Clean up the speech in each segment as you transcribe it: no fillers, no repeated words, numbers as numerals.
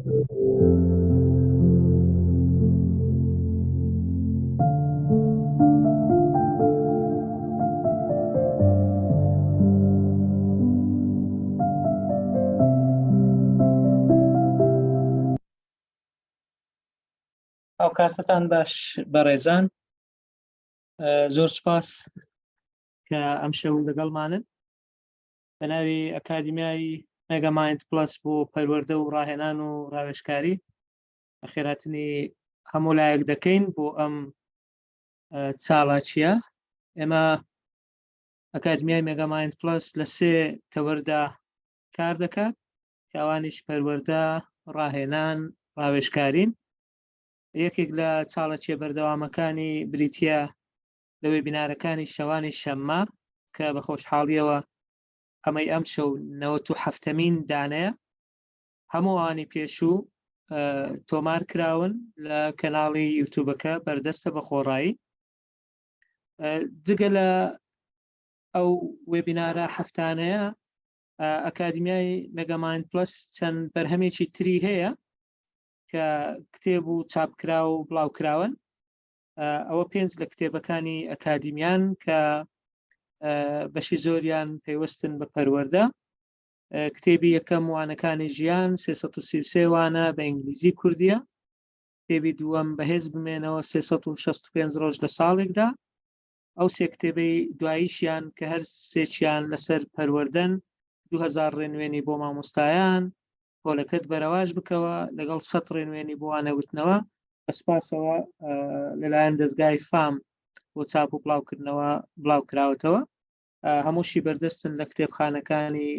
ئەو کاتتان باش بەڕێزان، زۆر سپاس کە ئەم شەو لەگەڵمانن. بە ناوی ئەکادیمیای مێگامایند پلس بۆ پەروەردە و ڕاهێنان و ڕاوێژکاری بەخێرهاتنی هەموو لایەک دەکەین بۆ ئەم چالاکیە. ئێمە ئەکادمیای مێگامایند پلس لە سێ تەوەردا کار دەکات کە ئەوانیش پەروەردە، ڕاهێنان، ڕاوێژکارین. یەکێک لە چاڵەکیە بەردەوامەکانی بریتە لە وێبینارەکانی شەوانی شەممە کە بە خۆشحاڵیەوە ئەمەی ئەم شەو 97مین دانەیە. هەموو ئەوانی پێشوو تۆمار کراون لە کەناڵی یوتوبەکە بەردەستە بە خۆڕایی. جگە لە ئەو وێبینارە هەفتانەیە، ئەکادمیای مێگامایند پلس چەند بەرهەمێکی تری هەیە کە کتێب و چاپکرا و بڵاوکراون. ئەوە پێنج لە کتێبەکانی ئەکادیمیان کە بەشی زۆریان پەیوەستن بە پەروەردە. کتێبی یەکەم وانەکانی ژیان 333 وانە بە ئینگلیزی کوردیە. کتێبی دووەم بەهێز بمێنەوە 365 ڕۆژ لە ساڵێکدا. ئەو سێ کتێبەی دواییشیان کە هەر سێکیان لەسەر پەروەردەن، 2000 ڕێنوێنی بۆ مامۆستایان، پۆلەکەت بەرەواش بکەوە لەگەڵ 100 ڕێنوێنی بۆ وانەوتنەوە، بە سپاسەوە لەلایەن دەزگای فام بۆ چاپ و بڵاوکردنەوە بڵاو کراوەتەوە. هەمووشی بەردەستن لە کتێبخانەکانی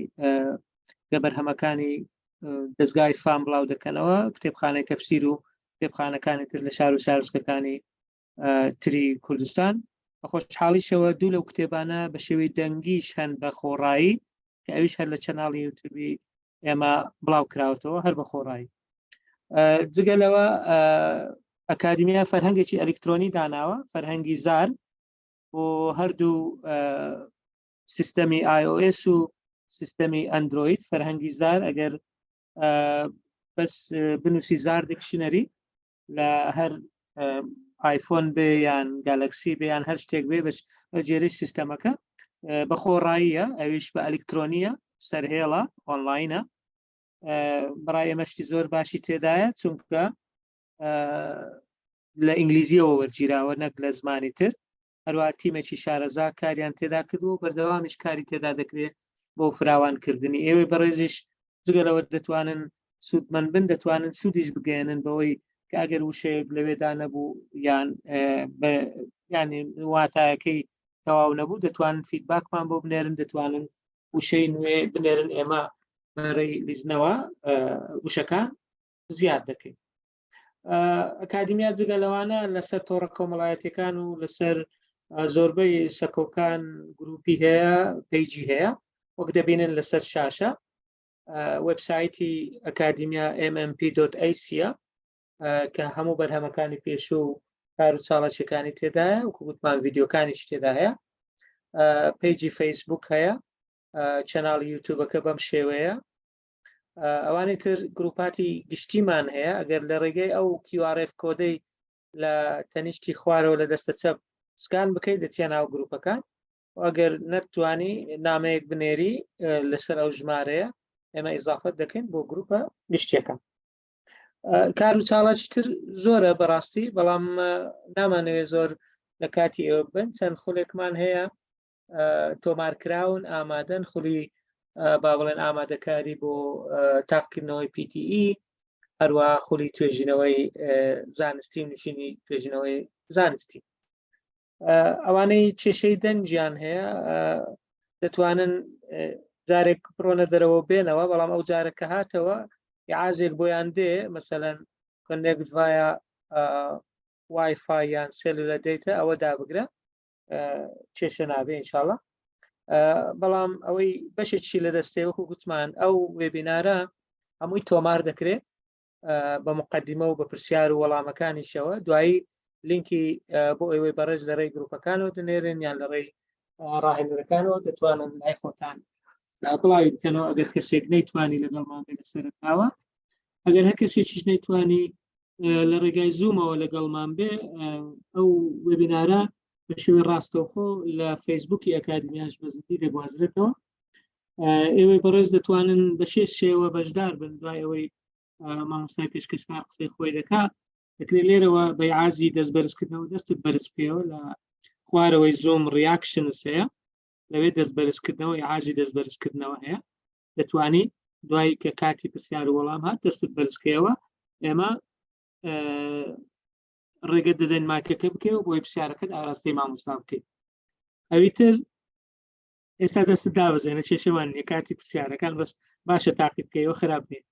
لە بەرهەمەکانی دەزگای فام بڵاو دەکەنەوە، کتێبخانەی تەفسیر و کتێبخانەکانی تر لە شار و شارۆچکەکانی تری کوردستان. بە خۆشحاڵیشەوە دوو لەو کتێبانە بە شێوەی دەنگیش هەن بە خۆڕایی کە ئەویش هەر لە channel ی یوتیوبی ئێمە بڵاو کراوەتەوە هەر بە خۆڕایی. جگە لەوە ئەکادیمیا فەرهەنگێکی ئەلیکترۆنی داناوە، فەرهەنگی زار، بۆ هەردوو سیستەمی iOS و سیستەمی ئەندرۆید. فەرهەنگی زار ئەگەر بەس بنووسی زار dictionary لە هەر ئایفۆن بێ یان گالکسی بێ یان هەر شتێک بێ بەس جێری سیستەمەکە بە خۆڕاییە، ئەویش بە ئەلیکترۆنیە، سەرهێڵە، ئۆنلاینە. بەڕای ئێمە شتی زۆر باشی تێدایە چونکە لە ئینگلیزیەوە وەرگیراوە نەک لە زمانی تر. هەروە تیمێکی شارەزا کاریان تێدا کردووە و بەردەوامیش کاری تێدا دەکرێت بۆ فراوانکردنی. ئێوەی بەڕێزیش جگە لەوە دەتوانن سوودمەند بن، دەتوانن سوودیش بگەیەنن بەوەی کە ئەگەر وشەیەک لەوێدا نەبوو یان ینی واتایەکەی تەواو نەبوو، دەتوانن feedback مان بۆ بنێرن، دەتوانن وشەی نوێ بنێرن، ئێمە بەڕێی لیژنەوە وشەکان زیاد دەکەین. ئەکادیمیا جگە لەوانە لەسەر تۆڕە کۆمەڵایەتەکان و لەسەر زۆربەی سەکۆکان گروپی هەیە، page ی هەیە وەک دەبینن لەسەر شاشە. وبسایتی ئەکادیمیا mmp.ac کە هەموو بەرهەمەکانی پێشوو و کار و چاڵەچەکانی تێدایە، وەکو گوتمان ڤیدیۆکانیش تێدا هەیە. page ی فەیسبوک هەیە، channel ی یوتیوبەکە بەم شێوەیە. ئەوانی تر گروپاتی گشتیمان هەیە، ئەگەر لە ڕێگەی ئەو QRF کۆدەی لە تەنیشتی خوارەوە لە دەستە چەپ scan بکەیت دەچیە ناو گروپەکان. ئەگەر نەتوانی نامەیەک بنێری لەسەر ئەو ژمارەیە ئێمە ئیزافەت دەکەین بۆ گروپە گشتیەکان. کار و چاڵاکی تر زۆرە بەڕاستی، بەڵام نامانەوێت زۆر لە کاتی ئێوە بن. چەند خولێکمان هەیە تۆمارکراون، ئامادەن، خولی با بڵێن ئامادەکاری بۆ تاقکردنەوەی PTE، هەروە خولی توێژینەوەی زانستی و نووسینی توێژینەوەی زانستی. ئەوانەی کێشەی دەنگیان هەیە دەتوانن جارێک بڕۆنە دەرەوە بێنەوە، بەڵام ئەو جارە کە هاتەوە ئازێک بۆیان دێ، مەسەلەن connect via WiFi یان cellular data ئەوە دابگرە، کێشە نابێ ئینشاءاللە. بەڵام ئەوەی بەشێکی لە دەستێ وەکو گوتمان ئەو webinar ە هەمووی تۆمار دەکرێت بە مقدمە و بە پرسیار و وەڵامەکانیشەوە. دوایی لینکی بۆ ئێوەی بەڕێز لە ڕێی گروپەکانەوە دەنێرن یان لە ڕێی ڕاهێنەرەکانەوە دەتوانن لای خۆتان بڵاوی بکەنەوە ئەگەر کەسێک نەیتوانی لەگەڵمان بێ لە سەرەتاوە. ئەگەر هەر کەسێکیش نەیتوانی لە ڕێگای زوومەوە لەگەڵمان بێ، ئەو وێبینارە بە شێوەی ڕاستەوخۆ لە فەیسبوکی ئەکادمیاش بە زیندی دەگوازرێتەوە. ئێوەی بەڕێز دەتوانن بە شێ شێوە بەشدار بن. دوای ئەوەی مامۆستای پێشکەشکار قسەی خۆی دەکات، دەکرێت لێرەوە بەیعازی دەست بەرزکردنەوە دەستت بەرز بکەیەوە. لە خوارەوەی زوم reactions هەیە، لەوێ دەست بەرزکردنەوە ئیعازی دەست بەرزکردنەوە هەیە. دەتوانی دوای کە کاتی پرسیار و وەڵام هات دەستت بەرزکەیەوە، ئێمە ڕێگە دەدەین مایکەکە بکەیەوە بۆی پرسیارەکەت ئاراستەی مامۆستا بکەیت. ئەوی تر ئێستا دەستت دابەزێنە، کێشەوان نیە کاتی پرسیارەکان، بەس باشە تاقی بکەیەوە، خراپ نیە.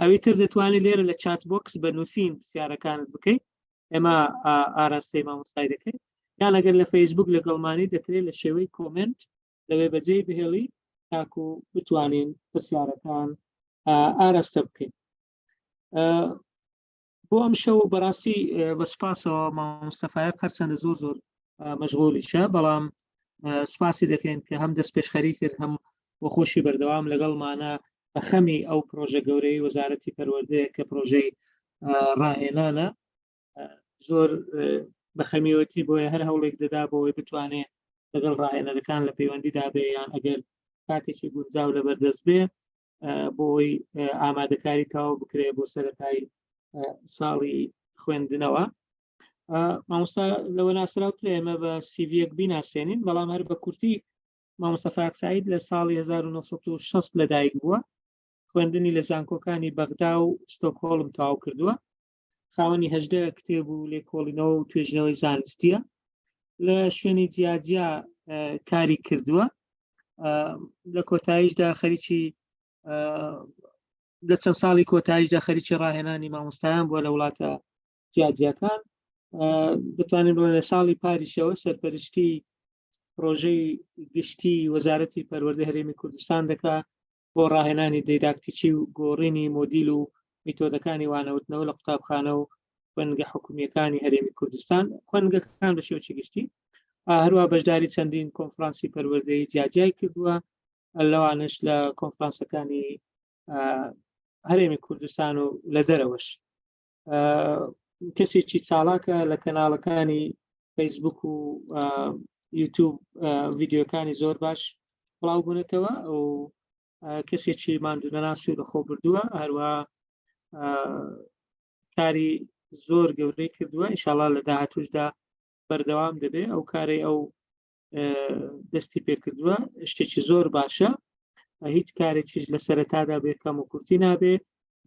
ئەوی تر دەتوانێت لێرە لە chat box بە نووسین پرسیارەکانت بکەیت، ئێمە ئاراستەی مامۆستای دەکەین. یان ئەگەر لە فەیسبوک لەگەڵمانی دەکرێت لە شێوەی comment لەوێ بەجێی بهێڵی تاکو بتوانین پرسیارەکان ئاراستە بکەین. بۆ ئەم شەو بەڕاستی بە سپاسەوە مامۆستا فایەق، هەرچەندە زۆر زۆر مەشغولیشە، بەڵام سپاسی دەکەین کە هەم دەست پێشخەری کرد، هەم بۆ خۆشی بەردەوام لەگەڵمانە بە خەمی ئەو پرۆژە گەورەی وەزارەتی پەروەردەیە کە پرۆژەی ڕاهێنانە. زۆر بە خەمیەتی، بۆیە هەر هەوڵێک دەدا بۆی بتوانێ لەگەڵ ڕاهێنەرەکان لە پەیوەندیدا بێ، یان ئەگەر کاتێکی گونجاو لەبەردەست بێ بۆی ئامادەکاری تەواو بکرێ بۆ سەرەتای ساڵی خوێندنەوە. مامۆستا لەوە ناسراوترە ئێمە بە سیڤیەک بیناسێنین، بەڵام هەر بە کورتی مامۆستا فایەق سعید لە ساڵی 1960 لەدایک بووە. خوێندنی لە زانکۆکانی بەغدا و ستۆکهۆڵم تەواو کردووە. خاوەنی 18 کتێب و لێکۆڵینەوە و توێژینەوەی زانستیە. لە شوێنی جیاجیا کاری کردووە. لە کۆتاییشدا خەریکی لە چەند ساڵی کۆتاییشدا خەریکی ڕاهێنانی مامۆستایان بووە لە وڵاتە جیاجیاکان. دەتوانین بڵێن لە ساڵی پاریشەوە سەرپەرشتی پرۆژەی گشتی وەزارەتی پەروەردە هەرێمی کوردستان دەکا بۆ ڕاهێنانی دیداکتیکی و گۆڕینی مۆدیل و میتۆدەکانی وانەوتنەوە لە قوتابخانە و خوێندگە حکومیەکانی هەرێمی کوردستان، خوێندگەکان بە شێوەی گشتی. هەروە بەشداری چەندین کۆنفرانسی پەروەردەی جیاجیای کردووە، لەوانش لە کۆنفرانسەکانی هەرێمی کوردستان و لە دەرەوەش. کەسێکی چالاکە لە کەناڵەکانی فەیسبوک و یوتیوب، ڤیدیۆکانی زۆر باش بڵاو بوونەتەوە و کەسێکی ماندوونەناس و لەخۆ بردووە. هەروە کاری زۆر گەورەی کردووە، ئینشاڵا لە داهاتوشدا بەردەوام دەبێ. ئەو کارەی ئەو دەستی پێکردووە شتێکی زۆر باشە. هیچ کارێکیش لە سەرەتادا بێ کەم و کورتی نابێ،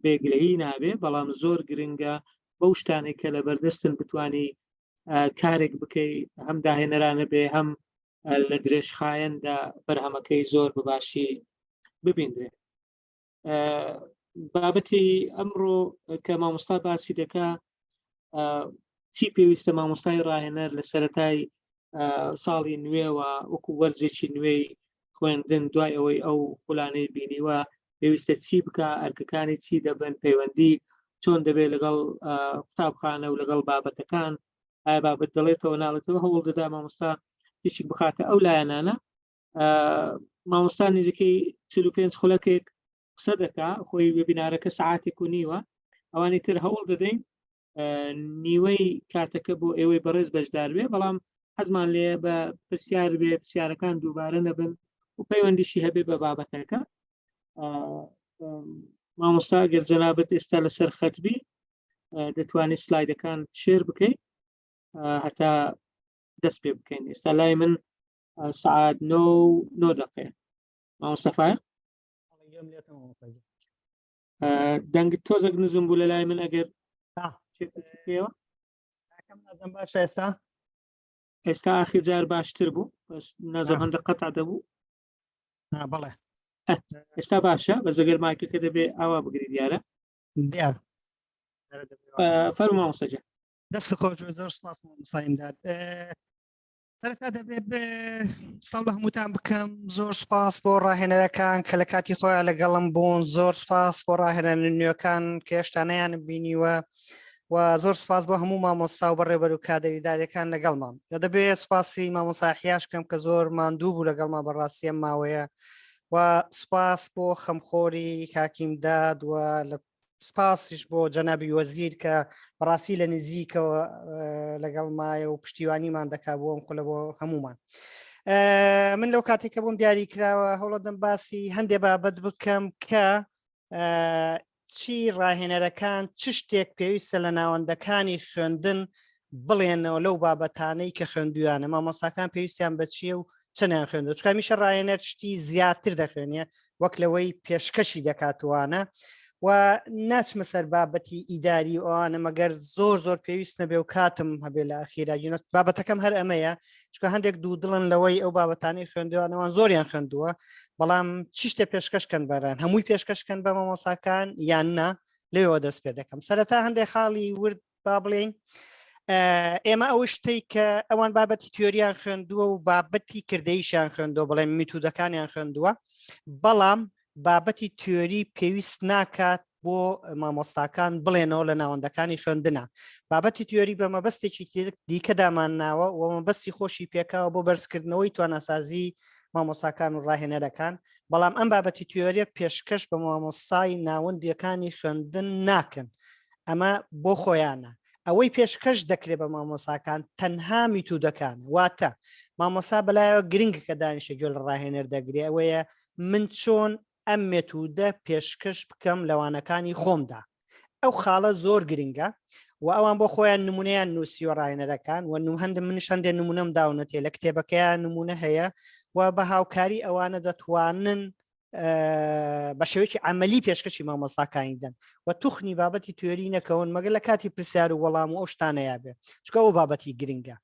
بێگلەیی نابێ، بەڵام زۆر گرنگە بەو شتانێک کە لە بەردەستن بتانی کارێک بکەی هەم داهێنەرانە بێ، هەم لە درێژخایەندا بەرهەمەکەی زۆر بەباشی ببیندرێ. بابەتی ئەمڕۆ کە مامۆستا باسی دەکا، چی پێویستە مامۆستای ڕاهێنەر لە سەتای ساڵی نوێوە وەکو وەرزێکی نوێی خوێندن دوای ئەوەی ئەو خولانەی بینیوە پێویستە چی بکە، ئەرکەکانی چی دەبن، پەیوەندی چۆن دەبێت لەگەڵ قوتابخانە و لەگەڵ بابەتەکان، ئایا بابەت دەڵێتەوە ناڵێتەوە. هەوڵ دەدا مامۆستا هیچێک بخاتە ئەو لایەنانە. مامۆستا نزیکەی 45 خولەکێک قسە دەکا. خۆی وێبینارەکە سعاتێک و نیوە، ئەوانی تر هەوڵ دەدەین نیوەی کاتەکە بۆ ئێوەی بەڕێز بەشدار بێ، بەڵام حەزمان لێ بە پرسیار بێ، پرسیارەکان دووبارە نەبن و پەیوەندیشی هەبێ بە بابەتەکە. مامۆستا گەر جەنابەت ئێستا لەسەر خەتبی دەتوانێت سلایدەکان share بکەیت هەتا دەست پێ بکەین. ئێستا لای من سعات نۆ نۆ دقەیە. مامۆستا فایەق، دەنگ تۆزێک نزم بوو لە لای من، ئەگەر پێوە باشە ئێستا؟ ئێستا ئاخر جار باشتر بوو، بەس نازم هەندە قەتا دەبوو. بەڵێ. ئێستا باشە، بەس ئەگەر مایکەکە دەبێ ئاوا بگری دیارە. دیار. فەرموو مامۆستا گیان. دەست خۆش، زۆر سپاس مامۆستا ئیمداد. سەرەتا دەبێت سڵاو لە هەمووتان بکەم. زۆر سپاس بۆ ڕاهێنەرەکان کە لە کاتی خۆیان لەگەڵم بوون، زۆر سپاس بۆ ڕاهێنەرە نوێەکان کە هێشتا نەیان بینیوە و زۆر سپاس بۆ هەموو مامۆستا و بەڕێوەبەر و کادەریدارەکان لەگەڵمان. دەبێت سپاسی مامۆستا حیاش کەم کە زۆر ماندوو بوو لەگەڵمان بەڕاستی ئەم ماوەیە و سپاس بۆ خەمخۆری کاکیم داد و لە سپاسیش بۆ جەنابی وەزیر کە بەڕاستی لە نزیکەوە لەگەڵ مایە و پشتیوانیمان دەکا بۆ ئەم خولە بۆ هەمومان. من لەو کاتێک کە بۆم دیاری کراوە هەوڵەدەم باسی هەندێ بابەت بکەم کە چی ڕاهێنەرەکان چ شتێک پێویستە لە ناوەندەکانی خوێندن بڵێنەوە لەو بابەتانەی کە خوێندویانە مامۆستاکان پێویستیان بە چییە و چەندیان خوێندوە چونکە هەمیشە ڕاهێنەر شتی زیاتر دەخوێنێ وەک لەوەی پێشکەشی دەکاتوانە و ناچمە سەر بابەتی ئیداری و ئەوانە مەگەر زۆر زۆر پێویست نەبێ و کاتم هەبێ لە ئەخیرا گینە بابەتەکەم هەر ئەمەیە چونکە هەندێک دوو دڵن لەوەی ئەو بابەتانەی خوێندوانەوان زۆریان خوێندووە بەڵام چی شتێ پێشکەشکەن بەران هەمووی پێشکەشکەن بە مامۆساکان یان نا لێەوە دەست پێ دەکەم سەرەتا هەندێک خاڵی ورد با بڵێین ئێمە ئەو شتەی کە ئەوان بابەتی تیۆریان خوێندووە و بابەتی کردەیشیان خوێندووە بڵێن میتودەکانیان خوێندووە بەڵام بابەتی تیۆری پێویست ناکات بۆ مامۆستاکان بڵێنەوە لە ناوەندەکانی خوێندنە بابەتی تیۆری بە مەبەستێکی دیکە دامان ناوە و مەبەستی خۆشی پێکاوە بۆ بەرزکردنەوەی تواناسازی مامۆستاکان و ڕاهێنەرەکان بەڵام ئەم بابەتی تیۆریە پێشکەش بە مامۆستای ناوەندیەکانی خوێندن ناکەن ئەمە بۆ خۆیانە ئەوەی پێشکەش دەکرێت بە مامۆساکان تەنها میتودەکان واتە مامۆسا بەلایەوە گرنگ کە دانیشە گوێ لە ڕاهێنەر دەگرێ ئەوەیە من چۆن ئەم مێتودە پێشکەش بکەم لەوانەکانی خۆمدا ئەو خاڵە زۆر گرنگە و ئەوان بۆ خۆیان نمونەیان نووسیوە ڕاهێنەرەکان و هەندە منش هەندێ نمونەم داونەتێ لە کتێبەکەیان نمونە هەیە و بە هاوکاری ئەوانە دەتوانن بە شێوەیەکی عملی پێشکەشی مامۆستاکانی دەن و توخنی بابەتی توێری نەکەون مەگەر لە کاتی پرسیار و وەڵام و ئەو شتانەیە بێ چکە ئەو بابەتی گرنگە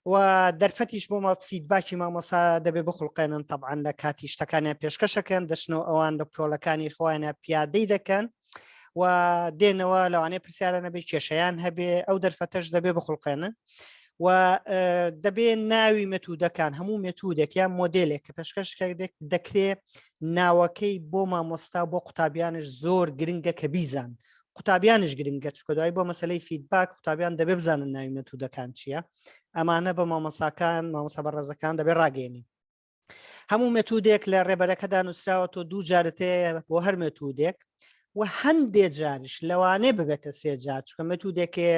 و دەرفەتیش بۆ ما feedback ی مامۆسا دەبێ بخڵقێنن طبعاان لە کاتی شتەکانیان پێشکەشەکەن دەچنەوە ئەوان لە پۆلەکانی خۆیانە پیادەی دەکەن و دێنەوە لەوانەیە پرسیارە نەبێ کێشەیان هەبێ ئەو دەرفەتەش دەبێ بخڵقێنن و دەبێ ناوی مێتودەکان هەموو مێتودێک یان مۆدلێک کە پێشکەش دەکرێ ناوەکەی بۆ مامۆستا بۆ قوتابیانش زۆر گرنگە کە بیزان قوتابیانش گرنگە چکە دوای بۆ مەسلەی feedback قوتابیان دەبێ بزانن ناوی مێتودەکان چییە ئەمانە بە مامۆساکان مامۆسا بەڕێزەکان دەبێ ڕاگەێنی هەموو مێتودێک لە ڕێبەرەکەدا نووسراوە تۆ دوو جارت هەیە بۆ هەر مێتودێک و هەندێ جاریش لەوانەیە ببێتە سێ جار چونکە مێتودێکێ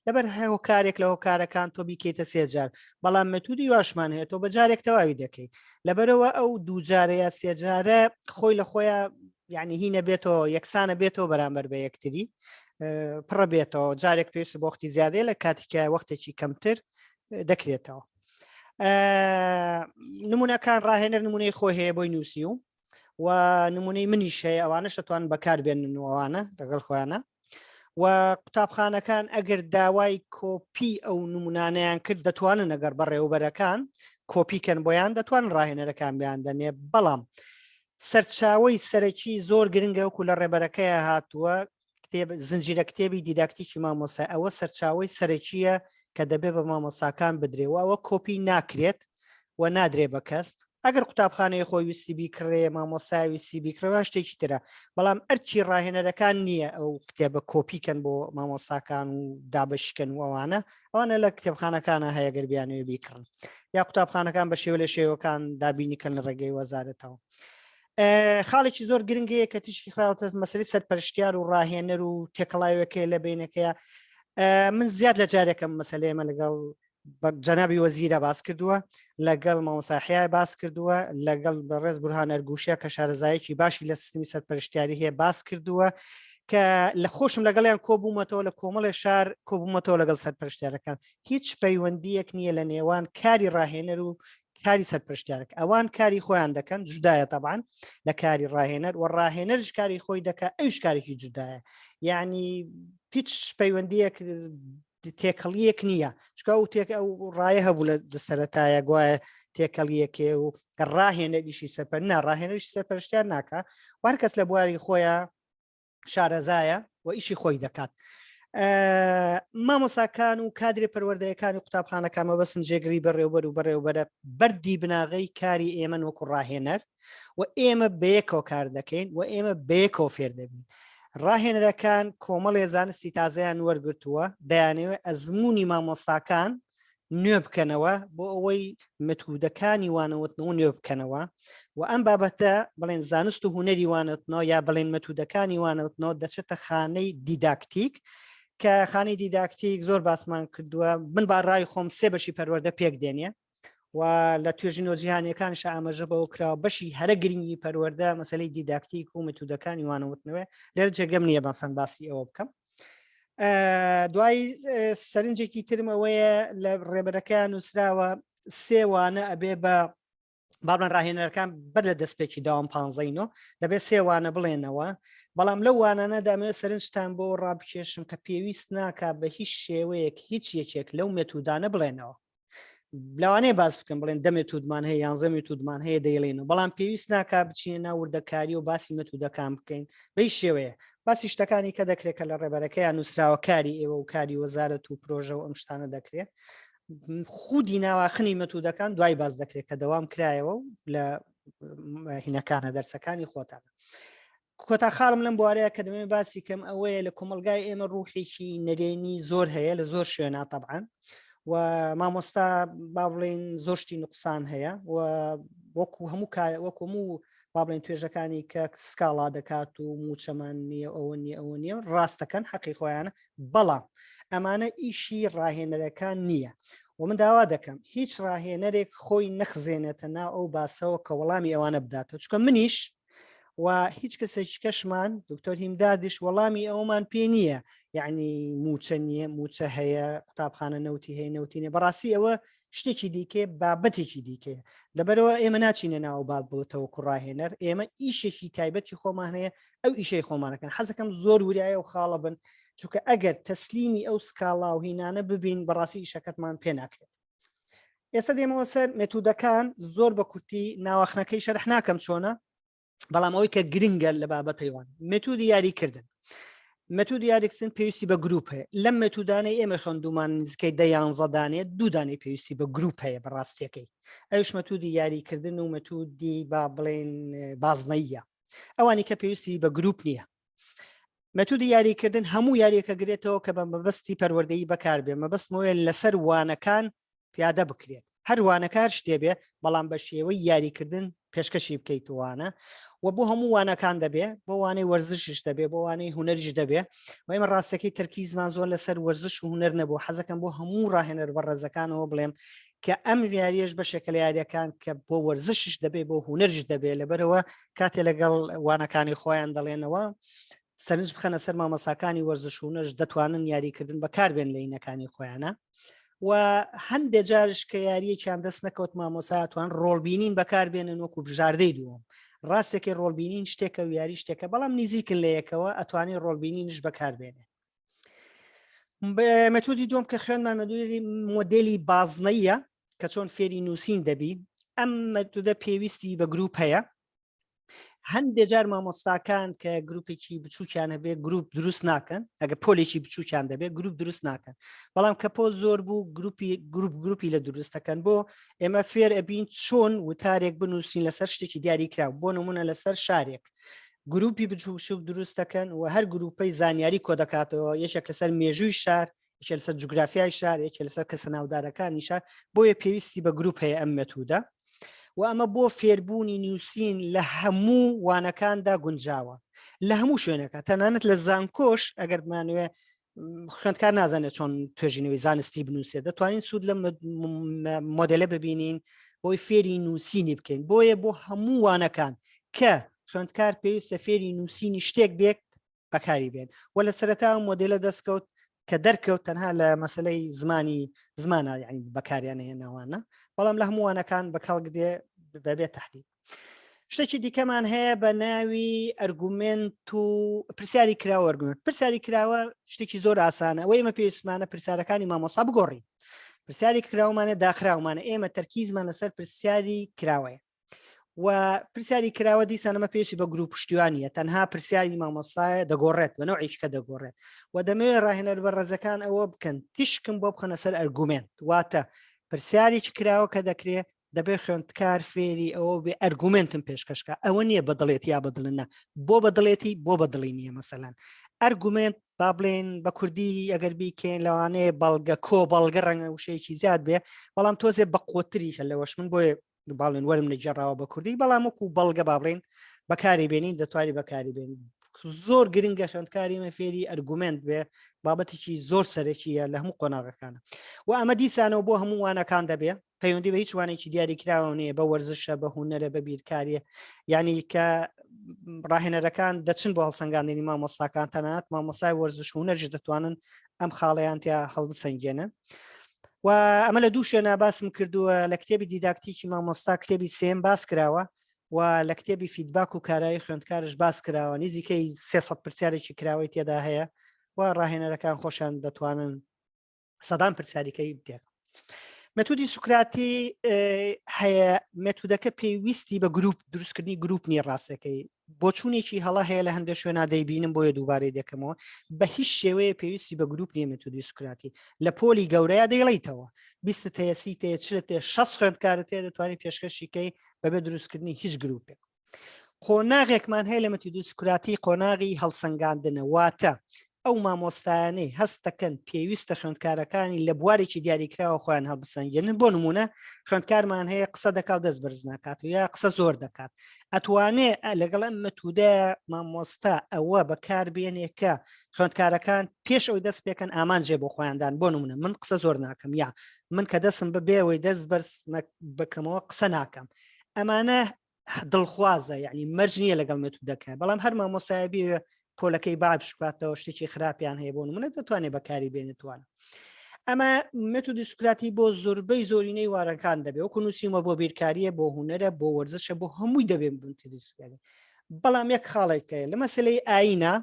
لەبەر هۆکارێک لە هۆکارەکان تۆ بیکەیتە سێ جار بەڵام مێتودی واشمان هەیە تۆ بە جارێک تەواوی دەکەیت لەبەرەوە ئەو دوو جارەیە سێ جارە خۆی لە خۆیان یعنی هی نەبێتەوە یەکسانە بێتەوە بەرامبەر بە یەکتری پڕە بێتەوە جارێک پێویست بۆ وەختی زیادەیە لە کاتێکە وەختێکی کەمتر دەکرێتەوە نمونەکان ڕاهێنەر نمونەی خۆی هەیە بۆی نووسی و و نمونەی منیش هەیە ئەوانش دەتوان بەکاربێنن و ئەوانە لەگەڵ خۆیانە و قوتابخانەکان ئەگەر داوای کۆپی ئەو نمونانیان کرد دەتوانن ئەگەر بەڕێوبەرەکان کۆپیکەن بۆیان دەتوان ڕاهێنەرەکان بیان دەنێ بەڵام سەرچاوی سەرەکی زۆر گرنگە وەکو لە ڕێبەرەکەی هاتووە کتێب زنجیرە کتێبی دیداکتیکی مامۆستا ئەوە سەرچاوەی سەرەکیە کە دەبێ بە مامۆستاکان بدرێ و ئەوە کۆپی ناکرێت و نادرێ بە کەس ئەگەر قوتابخانەی خۆی ویستی بیکڕێ مامۆستا ویستی بیکڕێوان شتێکی ترە بەڵام ئەرکی ڕاهێنەرەکان نییە ئەو کتێبە کۆپیکەن بۆ مامۆستاکان و دابشکەن و ئەوانە ئەوانە لە کتێبخانەکانە هەیە گەر بیانەوێ بیکڕن یا قوتابخانەکان بە شێوە لە شێوەکان دابینیکەن لە ڕێگەی وەزارەتەوە خاڵێکی زۆر گرنگەیە کە تیشکی خراوەتە مەسەری سەرپەرشتیار و ڕاهێنەر و تێکەڵاوێکەیە لە بینەکەیە من زیاد لە جارێکم مەسلەیەمە لەگەڵ جەنابی وەزیرە باس کردووە لەگەڵ مامۆساحیا باس کردووە لەگەڵ بەڕێز بورهان ئەرگوشە کە شارەزایەکی باشی لە سیستمی سەرپەرشتیاری هەیە باس کردووە کە لە خۆشم لەگەڵیان کۆبوومەتەوە لە کۆمەڵێ شار کۆبوومەتەوە لەگەڵ سەرپەرشتیارەکان هیچ پەیوەندیەک نییە لە نێوان کاری ڕاهێنەر و کاری سەرپەرشتیارەکە ئەوان کاری خۆیان دەکەن جودایە تەبان لە کاری ڕاهێنەر و ڕاهێنەرش کاری خۆی دەکە ئەوش کارێکی جودایە یعنی هیچ پەیوەندیەک تێکەڵیەک نییە چکە ئەو تێک ئەو ڕایە هەبوو لە سەرەتایە گوایە تێکەڵیەکێ و ڕاهێنەریشی سەرپەر نا ڕاهێنەریش سەرپەرشتیار ناکە وار کەس لە بواری خۆیان شارەزایە و ئیشی خۆی دەکات. مامۆساکان و کادری پەروەردەیەکانی قوتابخانەکان مەبەستم جێگری بەڕێوبەر و بەڕێوبەرە بەردی بناغەی کاری ئێمەن وەکو ڕاهێنەر و ئێمە بەیەکەوە کار دەکەین و ئێمە بەیەکەوە فێر دەبین. ڕاهێنەرەکان کۆمەڵێ زانستی تازەیان وەرگرتووە دەیانەوێت ئەزمموی مامۆستاکان نوێ بکەنەوە بۆ ئەوەی متودەکانی وانەوتنەوە نوێ بکەنەوە و ئەم بابەتە بڵێن زانست و هونەری وانەوتنەوە یا بڵێن مەتودەکانی وانەوتنەوە دەچێتە خانەی دیداکتیک کە خانەی دیداکتیک زۆر باسمان کردووە من با ڕای خۆم سێ بەشی پەروەردە پێک دێنێ و لە توێژینەوە جیهانیەکانش ئاماژە بەوە کراوە بەشی هەرە گرنگی پەروەردە مەسلەی دیداکتیک و متودەکانی وانەوتنەوە لێرە جێگەم نییە بەسەن باسی ئەوە بکەم دوای سەرنجێکی ترم ئەوەیە لە ڕێبەرەکەیان نووسراوە سێوانە ئەبێ بە بابلەن ڕاهێنەرەکان بەر لە دەستپێکی داوام پانزەینۆ دەبێت سێوانە بڵێنەوە بەڵام لەو وانانە دامەوێت سەرنجتان بۆ ڕابکێشم کە پێویست ناکا بە هیچ شێوەیەک هیچ یەکێک لەو مێتودانە بڵێنەوە لەوانەیە باس بکەم بڵێن دە مێتودمان هەیە یانزە مێتودمان هەیە دەیڵێن و بەڵام پێویست ناکا بچینە ناو وردەکاری و باسی مێتودەکان بکەین بەی شێوەیە باسی شتەکانی کە دەکرێت کە لە ڕێبەرەکەیان نووسراوە کاری ئێوە و کاری وەزارەت و پرۆژە و ئەم شتانە دەکرێت خودی ناواخنی مەتودەکان دوای باس دەکرێت کە دەوام کرایەوە و لە هینەکانە دەرسەکانی خۆتان کۆتا خاڵم لەم بوارەیە کە دەمەوێت باسی کەم ئەوەیە لە کۆمەلگای ئێمە ڕوحێکی نەرێنی زۆر هەیە لە زۆر شوێنا تەبعەن و مامۆستا با بڵێن زۆر شتی نقصان هەیە و وەکو هەموو وەکو هەموو با بڵێن توێژەکانی کە سکاڵا دەکات و موچەمان نییە ئەوە نییە ئەوە نییە ڕاستەکەن حەقی خۆیانە بەڵام ئەمانە ئیشی ڕاهێنەرەکان نییە و من داوا دەکەم هیچ ڕاهێنەرێک خۆی نەخزێنێتە ناو ئەو باسەوە کە وەڵامی ئەوانە بداتەوە چکە منیش و هیچ کەسێکی کەشمان دکتۆر هیمدادیش وەڵامی ئەومان پێ نییە یعنی موچە نییە موچە هەیە قوتابخانە نەوتی هەیە نەوتی نیە بەڕاستی ئەوە شتێکی دیکە بابەتێکی دیکەیە لەبەرەوە ئێمە ناچینە ناو باب بۆتەوە کوڕاهێنەر ئێمە ئیشێکی تایبەتی خۆمان هەیە ئەو ئیشەی خۆمانەکەن حەزەکەم زۆر وریایە و خاڵە بن چونکە ئەگەر تەسلیمی ئەو سکاڵا و هینانە ببین بەڕاستی ئیشەکەتمان پێ ناکرێت ئێستا دێمەوە سەر مێتودەکان زۆر بە کورتی ناواخنەکەی شەرح ناکەم چۆنە بەڵام ئەوەی کە گرنگە لە بابەتەیوان مێتودی یاریکردن مێتودی یاریکردن پێویستی بە گروپ هەیە لەم مێتودانەی ئێمە خوێندومان نزیکەی دە یانزە دانێ دوو دانەی پێویستی بە گروپ هەیە بە ڕاستیەکەی ئەوش مەتودی یاریکردن و مەتودی با بڵێن بازنەیە ئەوانی کە پێویستی بە گروپ نییە مەتودی یاریکردن هەموو یاریەکە گرێتەوە کە بە مەبەستی پەروەردەیی بەکاربێ مەبەستمەوەیە لەسەر وانەکان پیادە بکرێت هەر وانەکە هەر شتێ بێ بەڵام بە شێوەی یاریکردن پێشکەشی بکەیت وانە و بۆ هەموو وانەکان دەبێ بۆ وانەی وەرزشیش دەبێ بۆ وانەی هونەریش دەبێ و ئێمە ڕاستەکەی تەرکیزمان زۆر لەسەر وەرزش و هونەر نەبوو حەزەکەم بۆ هەموو ڕاهێنەر بە ڕێزەکانەوە بڵێم کە ئەم یاریەش بەشێکە لە یاریەکان کە بۆ وەرزشیش دەبێ بۆ هونەریش دەبێ لەبەرەوە کاتێ لەگەڵ وانەکانی خۆیان دەڵێنەوە سەرنج بخەنە سەر مامۆستاکانی وەرزش و نەش دەتوانن یاریکردن بەکاربێن لە ینەکانی خۆیانە و هەندێک جارش کە یاریەکیان دەست نەکەوت مامۆسا توان ڕۆڵبینین بەکاربێنن وەکو بژاردەی دووەم ڕاستێکی ڕۆڵبینین شتێکە و یاری شتێکە بەڵام نزیکن لە یەکەوە ئەتوانی ڕۆڵبینینش بەکاربێنێ مەتودی دوم کە خوێنمان مەدوری مۆدلی بازنەیە کە چۆن فێری نووسین دەبی ئەم مەتودە پێویستی بە گروپ هەیە هەندێک جار مامۆستاکان کە گروپێکی بچووکیان هەبێ گروپ دروست ناکەن ئەگە پۆلێکی بچووکیان دەبێت گروپ دروست ناکەن بەڵام کە پۆل زۆر بوو گروپی گروپ گروپی لە دروست دەکەن بۆ ئێمە فێر ئەبین چۆن وتارێک بنووسین لەسەر شتێکی دیاری کرا بۆ نمونە لەسەر شارێک گروپی بچووک دروست دەکەن و هەر گروپەی زانیاری کۆ دەکاتەوە یەکێک لەسەر مێژووی شار یەکێ لەسەر جوگرافیای شار یەکێ لەسەر کەسە ناودارەکانی شار بۆیە پێویستی بە گروپ هەیە ئەم مێتودە و ئەمە بۆ فێربوونی نووسین لە هەموو وانەکاندا گونجاوە لە هەموو شوێنەکە تەنانەت لە زانکۆش ئەگەر بمانوێ خوێندکار نازانێت چۆن توێژینەوەی زانستی بنووسێت دەتوانین سوود لە مۆدلە ببینین بۆی فێری نووسینی بکەین بۆیە بۆ هەموو وانەکان کە خوێندکار پێویستە فێری نووسینی شتێک بێت بەکاری بێن و لە سەرەتا مۆدلە دەستکەوت کە دەرکەوت تەنها لە مەسلەی زمانی زمانە یعنی بەکاریان هێناوانە بەڵام لە هەمووانەکان بە کەڵک دێ بەبێ تهدید شتێکی دیکەمان هەیە بە ناوی ئەرگومنت و پرسیاری کراوە ئەرگومنت پرسیاری کراوە شتێکی زۆر ئاسانە ئەوەی ئێمە پێویستمانە پرسیارەکانی مامۆسا بگۆڕین پرسیاری کراومانە داخراومانە ئێمە تەرکیزمان لەسەر پرسیاری کراوەیە و پرسیاری کراوە دیسانەمە پێویستی بە گروپ پشتیوانیە تەنها پرسیاری مامۆستایە دەگۆڕێت بە نەوعێکی کە دەگۆڕێت و دەمەوێت ڕاهێنەر بە ڕێزەکان ئەوە بکەن تیشکم بۆ بخەنە سەر ئەرگومنت واتە پرسیارێکی کراوە کە دەکرێت دەبێت خوێندکار فێری ئەوە بێ ئەرگومنتم پێشکەشکە ئەوە نییە بەدڵێت یا بەدڵنە بۆ بەدڵێتی بۆ بەدڵی نییە مەسەلەن ئەرگومنت با بڵێن بە کوردی ئەگەر بیکەین لەوانەیە بەڵگە کۆ بەڵگە ڕەنگە وشەیەکی زیاد بێ بەڵام تۆزێ بە قوتریشە لەوەش من بۆیە باڵێن وەرم نەگێڕاوە بە کوردی، بەڵام وەکو بەڵگە با بڵێین بەکاری بێنین، دەتوانانی بەکاری بێنین. زۆر گرنگە خوێندکاری مە فێری ئەرگومنت بێ، بابەتێکی زۆر سەرەکیە لە هەموو قۆناغەکانە. و ئەمە دیسانەوە بۆ هەموو وانەکان دەبێ، پەیوەندی بە هیچ وانێکی دیاری کراوە نییە، بە وەرزشە، بە هوەرە، بە بیرکاریە. یعنی کە ڕاهێنەرەکان دەچن بۆ هەڵسەنگاندنی مامۆستاکان، تەنانەت مامۆستای وەرزش هوەرش دەتوانن ئەم خاڵیان تیا هەڵبسەنگێنن. و ئەمە لە دوو شوێنە باسم کردووە، لە کتێبی دیداکتیکی مامۆستا کتێبی سێم باس کراوە و لە کتێبی feedback و کارایی خوێندکارش باس کراوە. نزیکەی 300 پرسیارێکی کراوەی تێدا هەیە و ڕاهێنەرەکان خۆشیان دەتوانن سەدان پرسیاریکەی بتێت. مێتودی سوکراتی هەیە، مێتودەکە پێویستی بە گروپ دروستکردنی گروپ نییە. ڕاستەکەی بۆچوونێکی هەڵە هەیە لە هەندێک شوێنا دەیبینم، بۆیە دووبارەی دەکەمەوە، بە هیچ شێوەیە پێویستی بە گروپ نییە مێتودی سوکراتی. لە پۆلی گەورەیە دەیڵیتەوە، 20 هەیە، 30 هەیە، 40 هەیە، 60 خوێندکارت هەیە، دەتوانانی پێشکەشیکەی بەبێ دروستکردنی هیچ گروپێک. قۆناغێکمان هەیە لە مێتودی سوکراتی، قۆناغی هەڵسەنگاندنە، واتە ئەو مامۆستایانەی هەست دەکەن پێویستە خوێندکارەکانی لە بوارێکی دیاریکراوە خۆیان هەڵبسەنگێنن. بۆ نمونە خوێندکارمان هەیە قسە دەکات و دەست بەرز ناکات و یا قسە زۆر دەکات، ئەتوانێ لەگەڵ ئەم مەتودە مامۆستا ئەوە بەکاربێنێ کە خوێندکارەکان پێش ئەوی دەست پێکەن ئامانجێ بۆ خۆیاندان. بۆ نمونە من قسە زۆر ناکەم، یا من کە دەستم بەبێەوەی دەست بەرز بکەمەوە قسە ناکەم. ئەمانە دڵخوازە، یعنی مەرج نییە لەگەڵ مێتودەکە، بەڵام هەر مامۆسایە بێ پۆلەکەی با بشکاتەوە شتێکی خراپیان هەیە، بۆ نمونە دەتوانێت بەکاری بێنێتوانە. ئەمە مێتودی سوکراتی بۆ زۆربەی زۆرینەی وارەکان دەبێت، وەکو نووسیمە بۆ بیرکاریە، بۆ هوەرە، بۆ وەرزشە، بۆ هەمووی دەبێت مێتودی سوکراتی. بەڵام یەک خاڵێک هەیە لە مەسلەی ئاینە،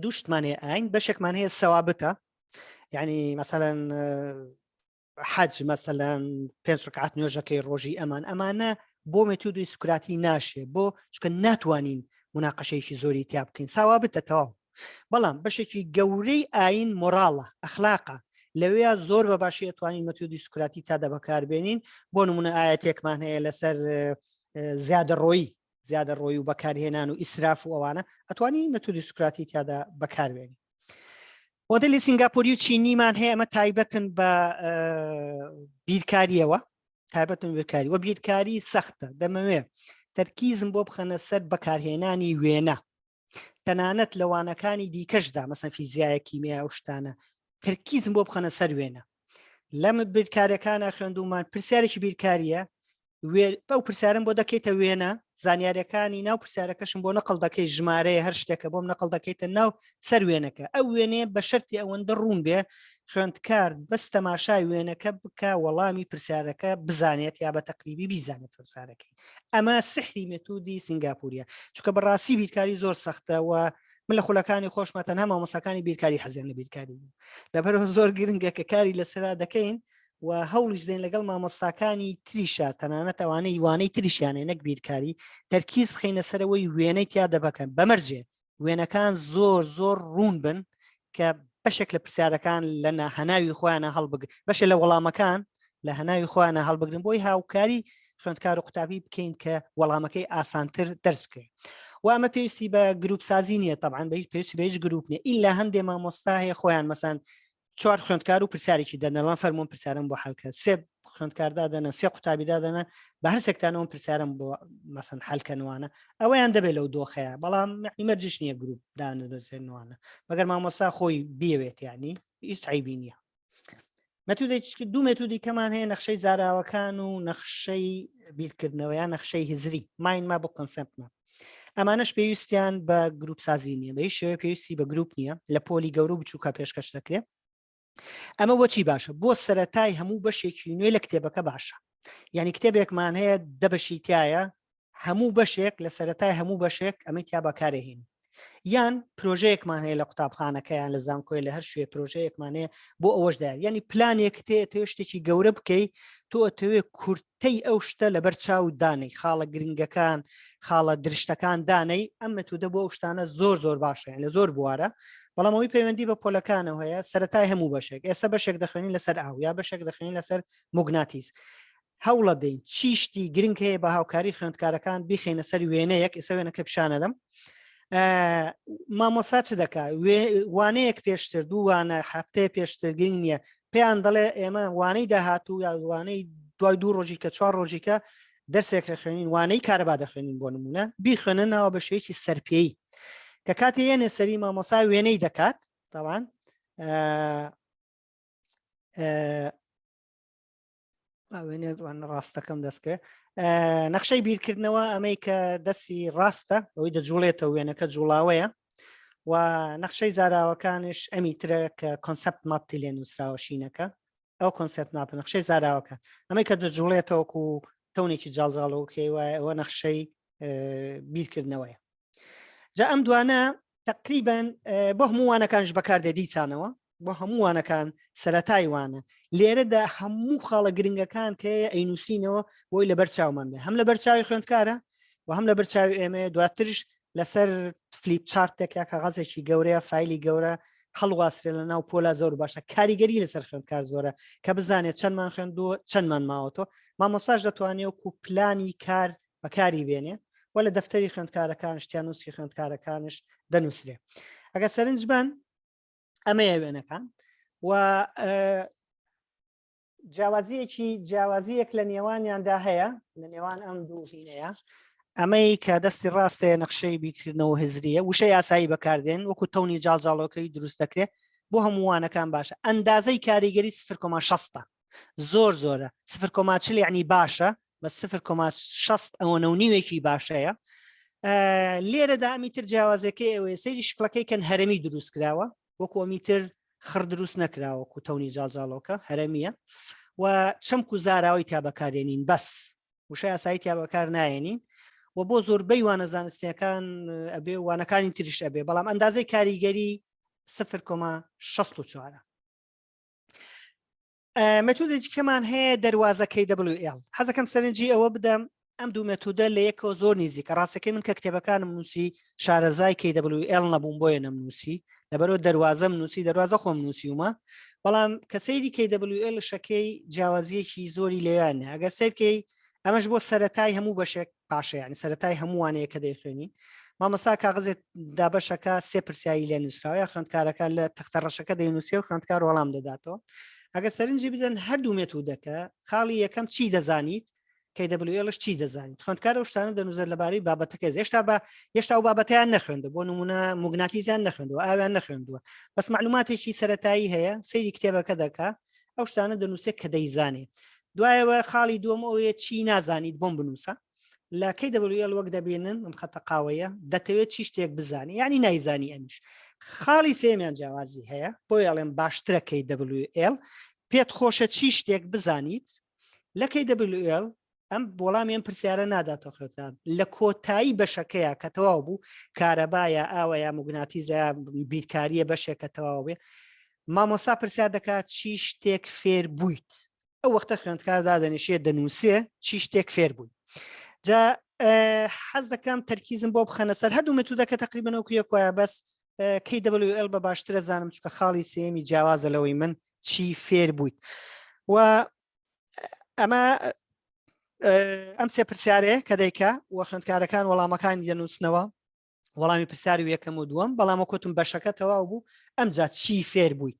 دوو شتمان هەیە ئاین، بەشێکمان هەیە سەوابتە، یعنی مەسەلەن حەج، مەسەلەن پێنج ڕکعات نوێژەکەی ڕۆژی، ئەمان ئەمانە بۆ مێتودی سوکراتی ناشێ، بۆ چکە ناتوانین مناقەشەیەکی زۆری تیا بکەین، ساوابتە تەواو. بەڵام بەشێکی گەورەی ئاین مۆراڵە، ئەخلاقە، لەوەیە زۆر بە باشی ئەتوانین مێتودی سوکراتی تا دەبەکاربێنین. بۆ نمونە ئاەتێکمان هەیە لەسەر زیادە ڕۆیی، زیادە ڕۆی و بەکارهێنان و ئیسراف و ئەوانە، ئەتوانی مێتودی سوکراتی تیادا بەکاربێنی. مۆدلی سنگاپوری و چینیمان هەیە، ئەمە تایبەتن بە بیرکاریەوە، تایبەتن بیرکاری و بیرکاری سەختە. دەمەوێ تەرکیزم بۆ بخەنە سەر بەکارهێنانی وێنە، تەنانەت لەوانەکانی دیکەشدا، مەسەن فیزیایە، کیمیا و شتانە، تەرکیزم بۆ بخەنە سەر وێنە. لەم بیرکاریەکانە خوێندومان پرسیارێکی بیرکاریە، ئەو پرسیارم بۆ دەکەیتە وێنە، زانیاریەکانی ناو پرسیارەکەشم بۆ نەقل دەکەی، ژمارەیە هەر شتێکە بۆم نەقل دەکەیتە ناو سەر وێنەکە. ئەو وێنەیە بە شەرتی ئەوەندە ڕوون بێ خوێندکار بەس تەماشای وێنەکە بکە وەڵامی پرسیارەکە بزانێت یا بە تەقریبی بیزانێت پرسیارەکەی. ئەمە سحری مێتودی سنگاپوریە، چونکە بەڕاستی بیرکاری زۆر سەختە و من لە خولەکانی خۆشمە تەنها مامۆساکانی بیرکاری حەزیان لە بیرکاری بوو، لەبەرەوە زۆر گرنگە کە کاری لەسەرا دەکەین و هەوڵیش دەین لەگەڵ مامۆستاکانی تریشا، تەنانەت ئەوانەی وانەی تریشیانێ نەک بیرکاری، تەرکیز بخەینە سەرەوەی وێنەی تیا دەبەکەن، بەمەرجێ وێنەکان زۆر زۆر ڕوون بن کە بەشێک لە پرسیارەکان لە هەناوی خۆیانە هەڵبگ، بەشێ لە وەڵامەکان لە هەناوی خۆیانە هەڵبگرن، بۆی هاوکاری خوێندکار و قوتابی بکەین کە وەڵامەکەی ئاسانتر دەرس بکەین. و ئەمە پێویستی بە گروپ سازی نییە، طبعا بە هیچ پێویستی بە هیچ گروپ نییە، ئیلا هەندێ مامۆستا هەیە خۆیان مەسان چوار خوێندکار و پرسیارێکی دەنەڵان فەرمونون پرسیارم بۆ حلکە، سێ خوێندکاردا دەنە، سێ قوتابیدا دەنە، بە هەر سێکتانەوە پرسیارم بۆ مەسەن حلکەنوانە، ئەوەیان دەبێت لەو دۆخەیە. بەڵام مەرجش نییە گروپ دانە بەزێنوانە، مەگەر مامۆستا خۆی بیەوێت، ینی هیچ عیبی نییە. مەتودێک دوو مێتودی کەمان هەیە، نەخشەی زاراوەکان و نەخشەی بیرکردنەوە یان نەخشەی هزری، mind map و concept map. ئەمانەش پێویستیان بە گروپ سازی نییە، بە هیچ شێوەیە پێویستی بە گروپ نییە، لە پۆلی گەورە و بچووکە پێشکەش دەکرێت. ئەمە بۆچی باشە؟ بۆ سەرەتای هەموو بەشێکی نوێ لە کتێبەکە باشە. یعنی کتێبێکمان هەیە دە بەشی تایە، هەموو بەشێک لە سەرەتای هەموو بەشێک ئەمەی تیا بەکارهێنی. یان پرۆژەیەکمان هەیە لە قوتابخانەکەیان لە زانکۆی لە هەر شوێ پرۆژەیەکمان هەیە بۆ ئەوەشدا، یعنی پلانێک تێ تێ شتێکی گەورە بکەی، تۆ ئەتەوێ کورتەی ئەو شتە لەبەر چاو دانەی، خاڵە گرنگەکان، خاڵە درشتەکان دانەی. ئەم مەتودە بۆ ئەو شتانە زۆر زۆر باشە، یان لە زۆر بوارە. بەڵام ئەوەی پەیوەندی بە پۆلەکانەوە هەیە، سەرەتای هەموو بەشێک، ئێستا بەشێک دەخوێنین لەسەر ئاو یا بەشێک دەخوێنین لەسەر موگناتیس، هەوڵەدەین چی شتی گرنگ هەیە بە هاوکاری خوێندکارەکان بیخینە سەر وێنەیەک. ئێستا وێنەکە پیشانەدەم. مامۆسا چ دەکا؟ وانەیەک پێشتر، دوو وانە، هەفتەیە پێشتر، گرنگ نییە، پێیان دەڵێ ئێمە وانەی داهاتوو یا وانەی دوای دوو ڕۆژی کە چوار ڕۆژیکە دەرسێک خوێنین وانەی کارەبا دەخوێنین بۆ نمونە بیخوێننەوە بە شێوەیەکی سەرپێی کە کاتێ یەنێ سەری مامۆسا وێنەی دەکات تاوان وێنێ ڕاستەکەم دەستکە نەخشەی بیرکردنەوە ئەمەی کە دەستی ڕاستە ئەوەی دەجوڵێتەوە وێنەکە جوڵاوەیە و نەخشەی زاراوەکانش ئەمی ترە کە concept map ی لێ نووسراوە شینەکە ئەو concept map نەخشەی زاراوەکە ئەمەی کە دەجوڵێتەوەکو تەونێکی جاڵجاڵەوەکەی وایە ئەوە نەخشەی بیرکردنەوەیە جا ئەم دوانە تقریبان بۆ هەموو وانەکانش بەکاردێ دیسانەوە بۆ هەموو وانەکان سەتای وانە لێرەدا هەموو خاڵە گرنگەکان کە ئەینوسینەوە بۆی لەبەر چاومان بێ هەم لەبەر چاوی خوێندکارە و هەم لەبەر چاوی ئێمە دواترش لەسەر flip chart ێک یا کاغازێکی گەورەیە فایلی گەورە هەڵواسرێ لە ناو پۆلا زۆر باشە کاریگەری لەسەر خوێندکار زۆرە کە بزانێت چەندمان خوێندووە چەندمان ماوەتەوە مامۆساش دەتوانێت وەکو پلانی کار بەکاری بێنێ و لە دەفتەری خوێندکارەکانش تیانوسی خوێندکارەکانش دەنووسرێ ئەگە سەرنج بن ئەمەیە وێنەکان و جیاوازیەکی جیاوازیەک لە نێوانیاندا هەیە لە نێوان ئەم دوو هینەیە ئەمەی کە دەستی ڕاستەیە نەخشەی بیرکردنەوە هزریە وشە یاسایی بەکاردێن وەکو تەونی جاڵجاڵۆکەی دروست دەکرێت بۆ هەمووانەکان باشە ئەندازەی کاریگەری سفر کۆما شەستە زۆر زۆرە سفر کۆما چل یعنی باشە بە سفر کۆما شەست ئەوەنە و نیوێکی باشەیە لێرەدا ئەمی تر جیاوازەکەی ئەوەیە سەیری شکڵەکەی کەن هەرەمی دروست کراوە وەکو ئەمی تر خڕ دروست نەکراوە وەکو تەونی جاڵجاڵۆکە هەرەمیە و چەمک و زاراوەی تا بەکارێنین بەس وشە یاسایی تیا بەکار نایەنین و بۆ زۆربەی وانە زانستیەکان ئەبێ وانەکانی تریش ئەبێ بەڵام ئەندازەی کاریگەری 0.64 مێتودێکی کەمان هەیە دەروازە KWL حەزەکەم سەرنجی ئەوە بدەم ئەم دوو مێتودە لە یەکەوە زۆر نزیکە ڕاستەکەی من کە کتێبەکانم نووسی شارەزای KWL نەبووم بۆیە نەمنووسی لەبەرەوە دەروازەم نووسی دەروازە خۆم نووسیومە بەڵام کە سەیری KWL شەکەی جیاوازیەکی زۆری لێیانە ئەگەر سەیرکەی ئەمەش بۆ سەتای هەموو بەشێک باشە یعنی سەتای هەمووانەیە کە دەیخوێنی مامۆستا کاغزێک دابەشەکە سێ پرسیاری لێ نووسراوە یا خوێندکارەکە لە تەختە ڕەشەکە دەینووسێ و خوێندکار وەڵام دەداتەوە ئەگەر سەرنجی بدەن هەردوو مێتودەکە خاڵی یەکەم چی دەزانیت KWL چی دەزانیت خوێندکار ئەو شتانە دەنووسێت لەبارەی بابەتەکە هێشتا بە هێشتا و بابەتیان نەخوێندو بۆ نمونە موگناتیزیان نەخوێندووە ئاویان نەخوێندووە بەس معلوماتێکی سەتایی هەیە سەیری کتێبەکە دەکا ئەو شتانە دەنووسێت کە دەیزانێ دوایەوە خاڵی دووەم ئەوەیە چی نازانیت بۆم بنووسە لە KWL وەک دەبینن ئەم خەتە قاوەیە دەتەوێت چی شتێک بزانی یعنی نایزانی ئەمیش خاڵی سێمیان جیاوازی هەیە بۆی ئەڵێم باشترە KWL پێت خۆشە چی شتێک بزانیت لە KWL ئەم وەڵامی ئەم پرسیارە ناداتەوە خوێندکار لە کۆتایی بەشەکەیە کە تەواو بوو کارەبایە ئاوە یا موگناتیزە بیرکاریە بەشێک کە تەواو بێ مامۆسا پرسیار دەکات چی شتێک فێر بوویت ئەو وەختە خوێندکار دادەنیشێ دەنووسێ چی شتێک فێر بووی جا حەز دەکەم تەرکیزم بۆ بخەنە سەر هەردوو مێتودەکە تقریبا وەکو یەک وایە بەس KWL بە باشترە زانم چونکە خاڵی سێمی جیاوازە لەوەی من چی فێر بوویت و ئەمە ئەم سێ پرسیارەیە کە دەیکا و خوێندکارەکان وەڵامەکانی دەنووسنەوە وەڵامی پرسیاری و یەکەم و دووەم بەڵام وەکوتم بەشەکە تەواو بوو ئەمجا چی فێر بووی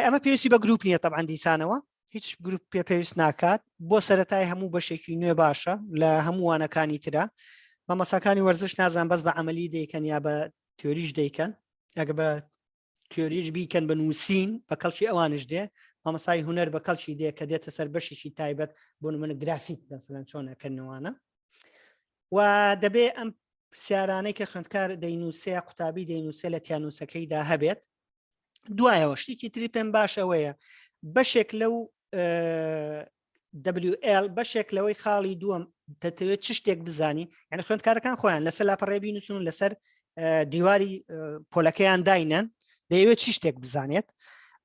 ئەمە پێویستی بە گروپ نییە تەبعەن دیسانەوە هیچ گروپ پێ پێویست ناکات بۆ سەتای هەموو بەشێکی نوێ باشە لە هەموو وانەکانی ترە مامەساکانی وەرزش نازان بەس بە عملی دەیکەن یا بە تیۆریش دەیکەن ئەگە بە تیۆریش بیکەن بە نووسین بە کەڵکی ئەوانش دێ مامەسای هوەر بە کەڵکی دێ کە دێتە سەر بەشێکی تایبەت بۆ نمونە گرافیک مەسەلەن چۆن ئەکەنەوانە و دەبێ ئەم پرسیارانەی کە خوێندکار دەینووسێ قوتابی دەینووسێ لە تیانووسەکەیدا هەبێت دوایەوە شتێکی تری پێم باشەوەیە بەشێک لەو WL بەشێک لەوەی خاڵی دووەم دەتەوێت چ شتێک بزانی یعنی خوێندکارەکان خۆیان لەسەر لاپەڕێ بینوسن لەسەر دیواری پۆلەکەیان داینەن دەیەوێت چی شتێک بزانێت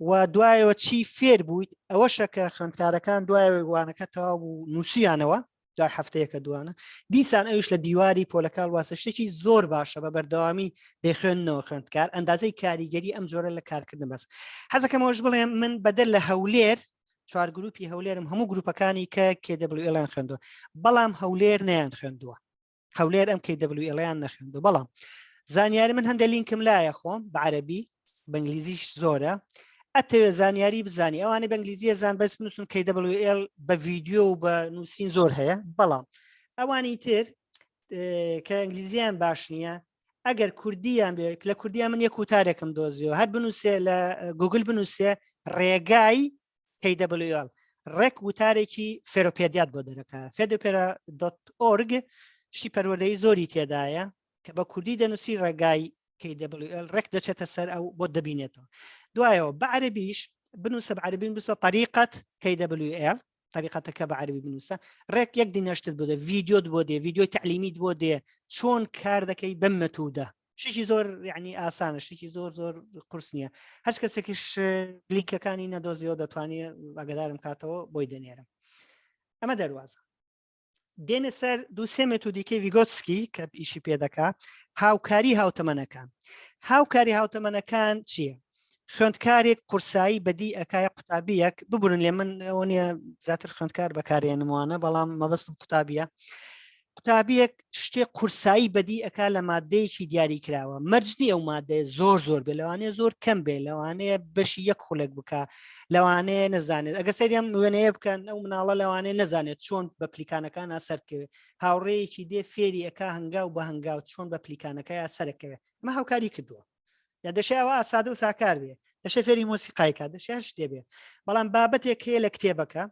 و دوایەوە چی فێر بوویت ئەوەشە کە خوێندکارەکان دوایەوەی وانەکە تەواو و نووسیانەوە دوای هەفتەیەکە دوانە دیسان ئەوش لە دیواری پۆلەکە واسە شتێکی زۆر باشە بە بەردەوامی دەیخوێندنەوە خوێندکار ئەندازەی کاریگەری ئەم جۆرە لە کارکردن بەس حەزەکەمەوەش بڵێم من بەدەر لە هەولێر چوار گروپی هەولێرم هەموو گروپەکانی کە KWL یان خوێندووە بەڵام هەولێر نیان خوێندووە هەولێر ئەم KWL یان نەخوێندووە بەڵام زانیاری من هەندێک لینکم لایە خۆم بە عەربی بە ئینگلیزیش زۆرە. ئەتەوێ زانیاری بزانی ئەوانەی بە ئینگلیزیە زان بەس بنووسن KWL بە ڤیددیو و بە نووسین زۆر هەیە بەڵام ئەوانی تر کە ئینگلیزیان باش نییە ئەگەر کوردیان بێ لە کوردیان من یەک وتارێکم دۆزیەوە هەر بنووسێ لە گوگل بنووسێ ڕێگای KWL ڕێک وتارێکی فێرۆپێدیات بۆ دەرەکە فێدۆپێرا.org شتی پەروەردەی زۆری تێدایە کە بە کوردی دەنووسی ڕێگای KWL ڕێک دەچێتە سەر ئەو بۆ دەبینێتەوە دوایەوە بە عەربیش بنووسە بە عەربی بنووسە طریقەت KWL طریقەتەکە بە عەربی بنووسە ڕێک یەک دینەشتت بۆ دێ ڤیدیۆت بۆ دێ ڤیدیۆی تەعلیمیت بۆ دێ چۆن کار دەکەی بەم مەتوودە شتێکی زۆر یعنی ئاسانە شتێکی زۆر زۆر قورس نییە هەچ کەسێکیش لینکەکانی نەدۆزیەوە دەتوانێت ئاگدارم کاتەوە بۆی دەنێرم ئەمە دەروازە دێنە سەر دوو سێ مێتودیکەی ڤیگۆتسکی کە ئیشی پێ دەکا هاوکاری هاوتەمەنەکان هاوکاری هاوتەمەنەکان چییە؟ خوێندکارێک قورسایی بەدی ئەکایە قوتابیەک ببورن لێ من ئەوە نییە زیاتر خوێندکار بەکارێنموانە بەڵام مەبەستم قوتابیە قوتابیەک شتێ قورسایی بەدی ئەکا لە مادەیەکی دیاری کراوە مەرج نییە ئەو مادەیە زۆر زۆر بێ لەوانەیە زۆر کەم بێ لەوانەیە بەشی یەک خولێک بکە لەوانەیە نەزانێت ئەگە سەریان وێنەیە بکەن ئەو مناڵە لەوانەیە نەزانێت چۆن بە پلیکانەکان سەرکەوێت هاوڕێیەکی دێ فێری ئەکا هەنگاو بە هەنگاو چۆن بە پلیکانەکەیا سەرەکەوێت ئەمە هاوکاری کردووە یا دەشێ ئەوە ئاسادە و ساکار بێ دەشێ فێری مۆسیقای کات دەشێ هەر شتێ بێ بەڵام بابەتێک هەیە لە کتێبەکە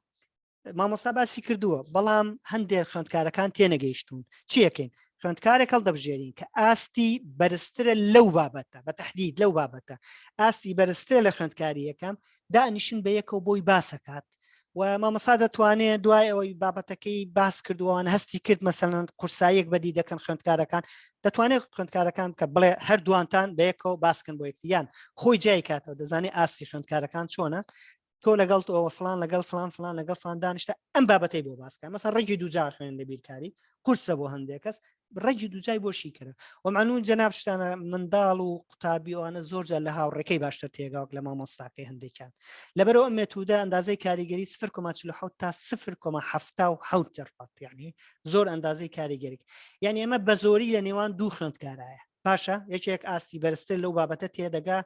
مامۆستا باسی کردووە بەڵام هەندێک خوێندکارەکان تێنەگەیشتون چیەکەین خوێندکارێک هەڵدەبژێرین کە ئاستی بەرزترە لەو بابەتە بە تهدید لەو بابەتە ئاستی بەرزترە لە خوێندکاری یەکەم دانیشن بە یەکەوە بۆی باسەکات و مامۆستا دەتوانێت دوای ئەوەی بابەتەکەی باس کردووان هەستی کرد مەسەلەن قورساییەک بەدی دەکەن خوێندکارەکان دەتوانێت خوێندکارەکان کە بڵێ هەردووانتان بەیەکەوە باسکن بۆ یەکتریان خۆی جای کاتەوە دەزانێت ئاستی خوێندکارەکان چۆنە تۆ لەگەڵ تۆ فلان لەگەڵ فلان فلان لەگەڵ فلان دانیشتە ئەم بابەتەی بۆ باسکە مەسە ڕێگی دووجا خوێن لە بیرکاری قورسە بۆ هەندێک کەس ڕێگی دووجای بۆ شیکرە و معنون جەناب شتانە منداڵ و قوتابی ئەوانە زۆر جار لە هاوڕێکەی باشتر تێگاوک لە مامۆستاکەی هەندێکیان لەبەرەوە ئەم مێتودە ئەندازەی کاریگەری 0.47 تا 0.77 دەرفەت یعنی زۆر ئەندازەی کاریگەری یعنی ئەمە بە زۆری لە نێوان دوو خوێندکارایە باشە یەکێک ئاستی بەرزتر لەو بابەتە تێدەگا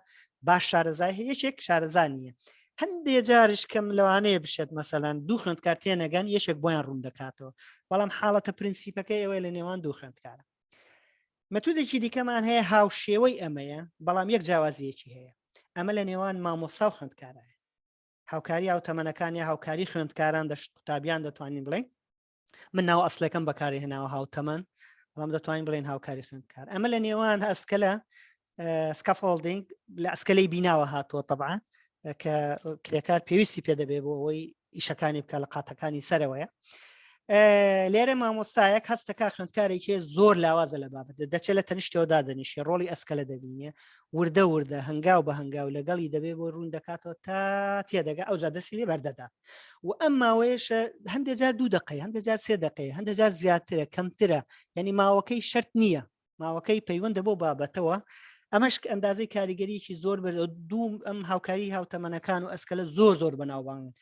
باش شارەزای هەیە یەکێک شارەزا نییە هەندێ جاریش کەم لەوانەیە بشێت مەسەلەن دوو خوێندکار تێنەگەن یەکێک بۆیان ڕوون دەکاتەوە بەڵام حاڵەتە پرینسیپەکەی ئەوەیە لە نێوان دوو خوێندکارە مەتودێکی دیکەمان هەیە هاوشێوەی ئەمەیە بەڵام یەک جیاوازیەکی هەیە ئەمە لە نێوان مامۆسا و خوێندکارایە هاوکاری هاوتەمەنەکان یا هاوکاری خوێندکاران دەشت قوتابیان دەتوانین بڵێن من ناو ئەسلەکەم بەکاری هێناوە هاوتەمەن بەڵام دەتوانین بڵێن هاوکاری خوێندکار ئەمە لە نێوان ئەسکەلە scaffolding لە ئەسکەلەی بیناوە هاتووە طبعا کە کرێکار پێویستی پێدەبێ بۆ ئەوەی ئیشەکانی بکە لە قاتەکانی سەرەوەیە لێرە مامۆستایەک هەستەکە خوێندکارێکی زۆر لاوازە لە بابەت دەچێت لە تەنیشتەوە دادەنیشێ ڕۆڵی ئەسکەلە دەبینێ وردە وردە هەنگاو بە هەنگاو لەگەڵی دەبێ بۆ ڕوون دەکاتەوە تا تێدەگا ئەوجا دەستی لێ بەردەدات و ئەم ماوەیەش هەندێک جار دوو دقەی هەندێک جار سێ دقەیە هەندێک جار زیاترە کەمترە یعنی ماوەکەی شەرت نییە ماوەکەی پەیوەندە بۆ بابەتەوە ئەمەش ئەندازەی کاریگەریی زۆر بەر دوو ئەم هاوکاری هاوتەمەنەکان و ئەسکەلە زۆر زۆر بەناوبانگن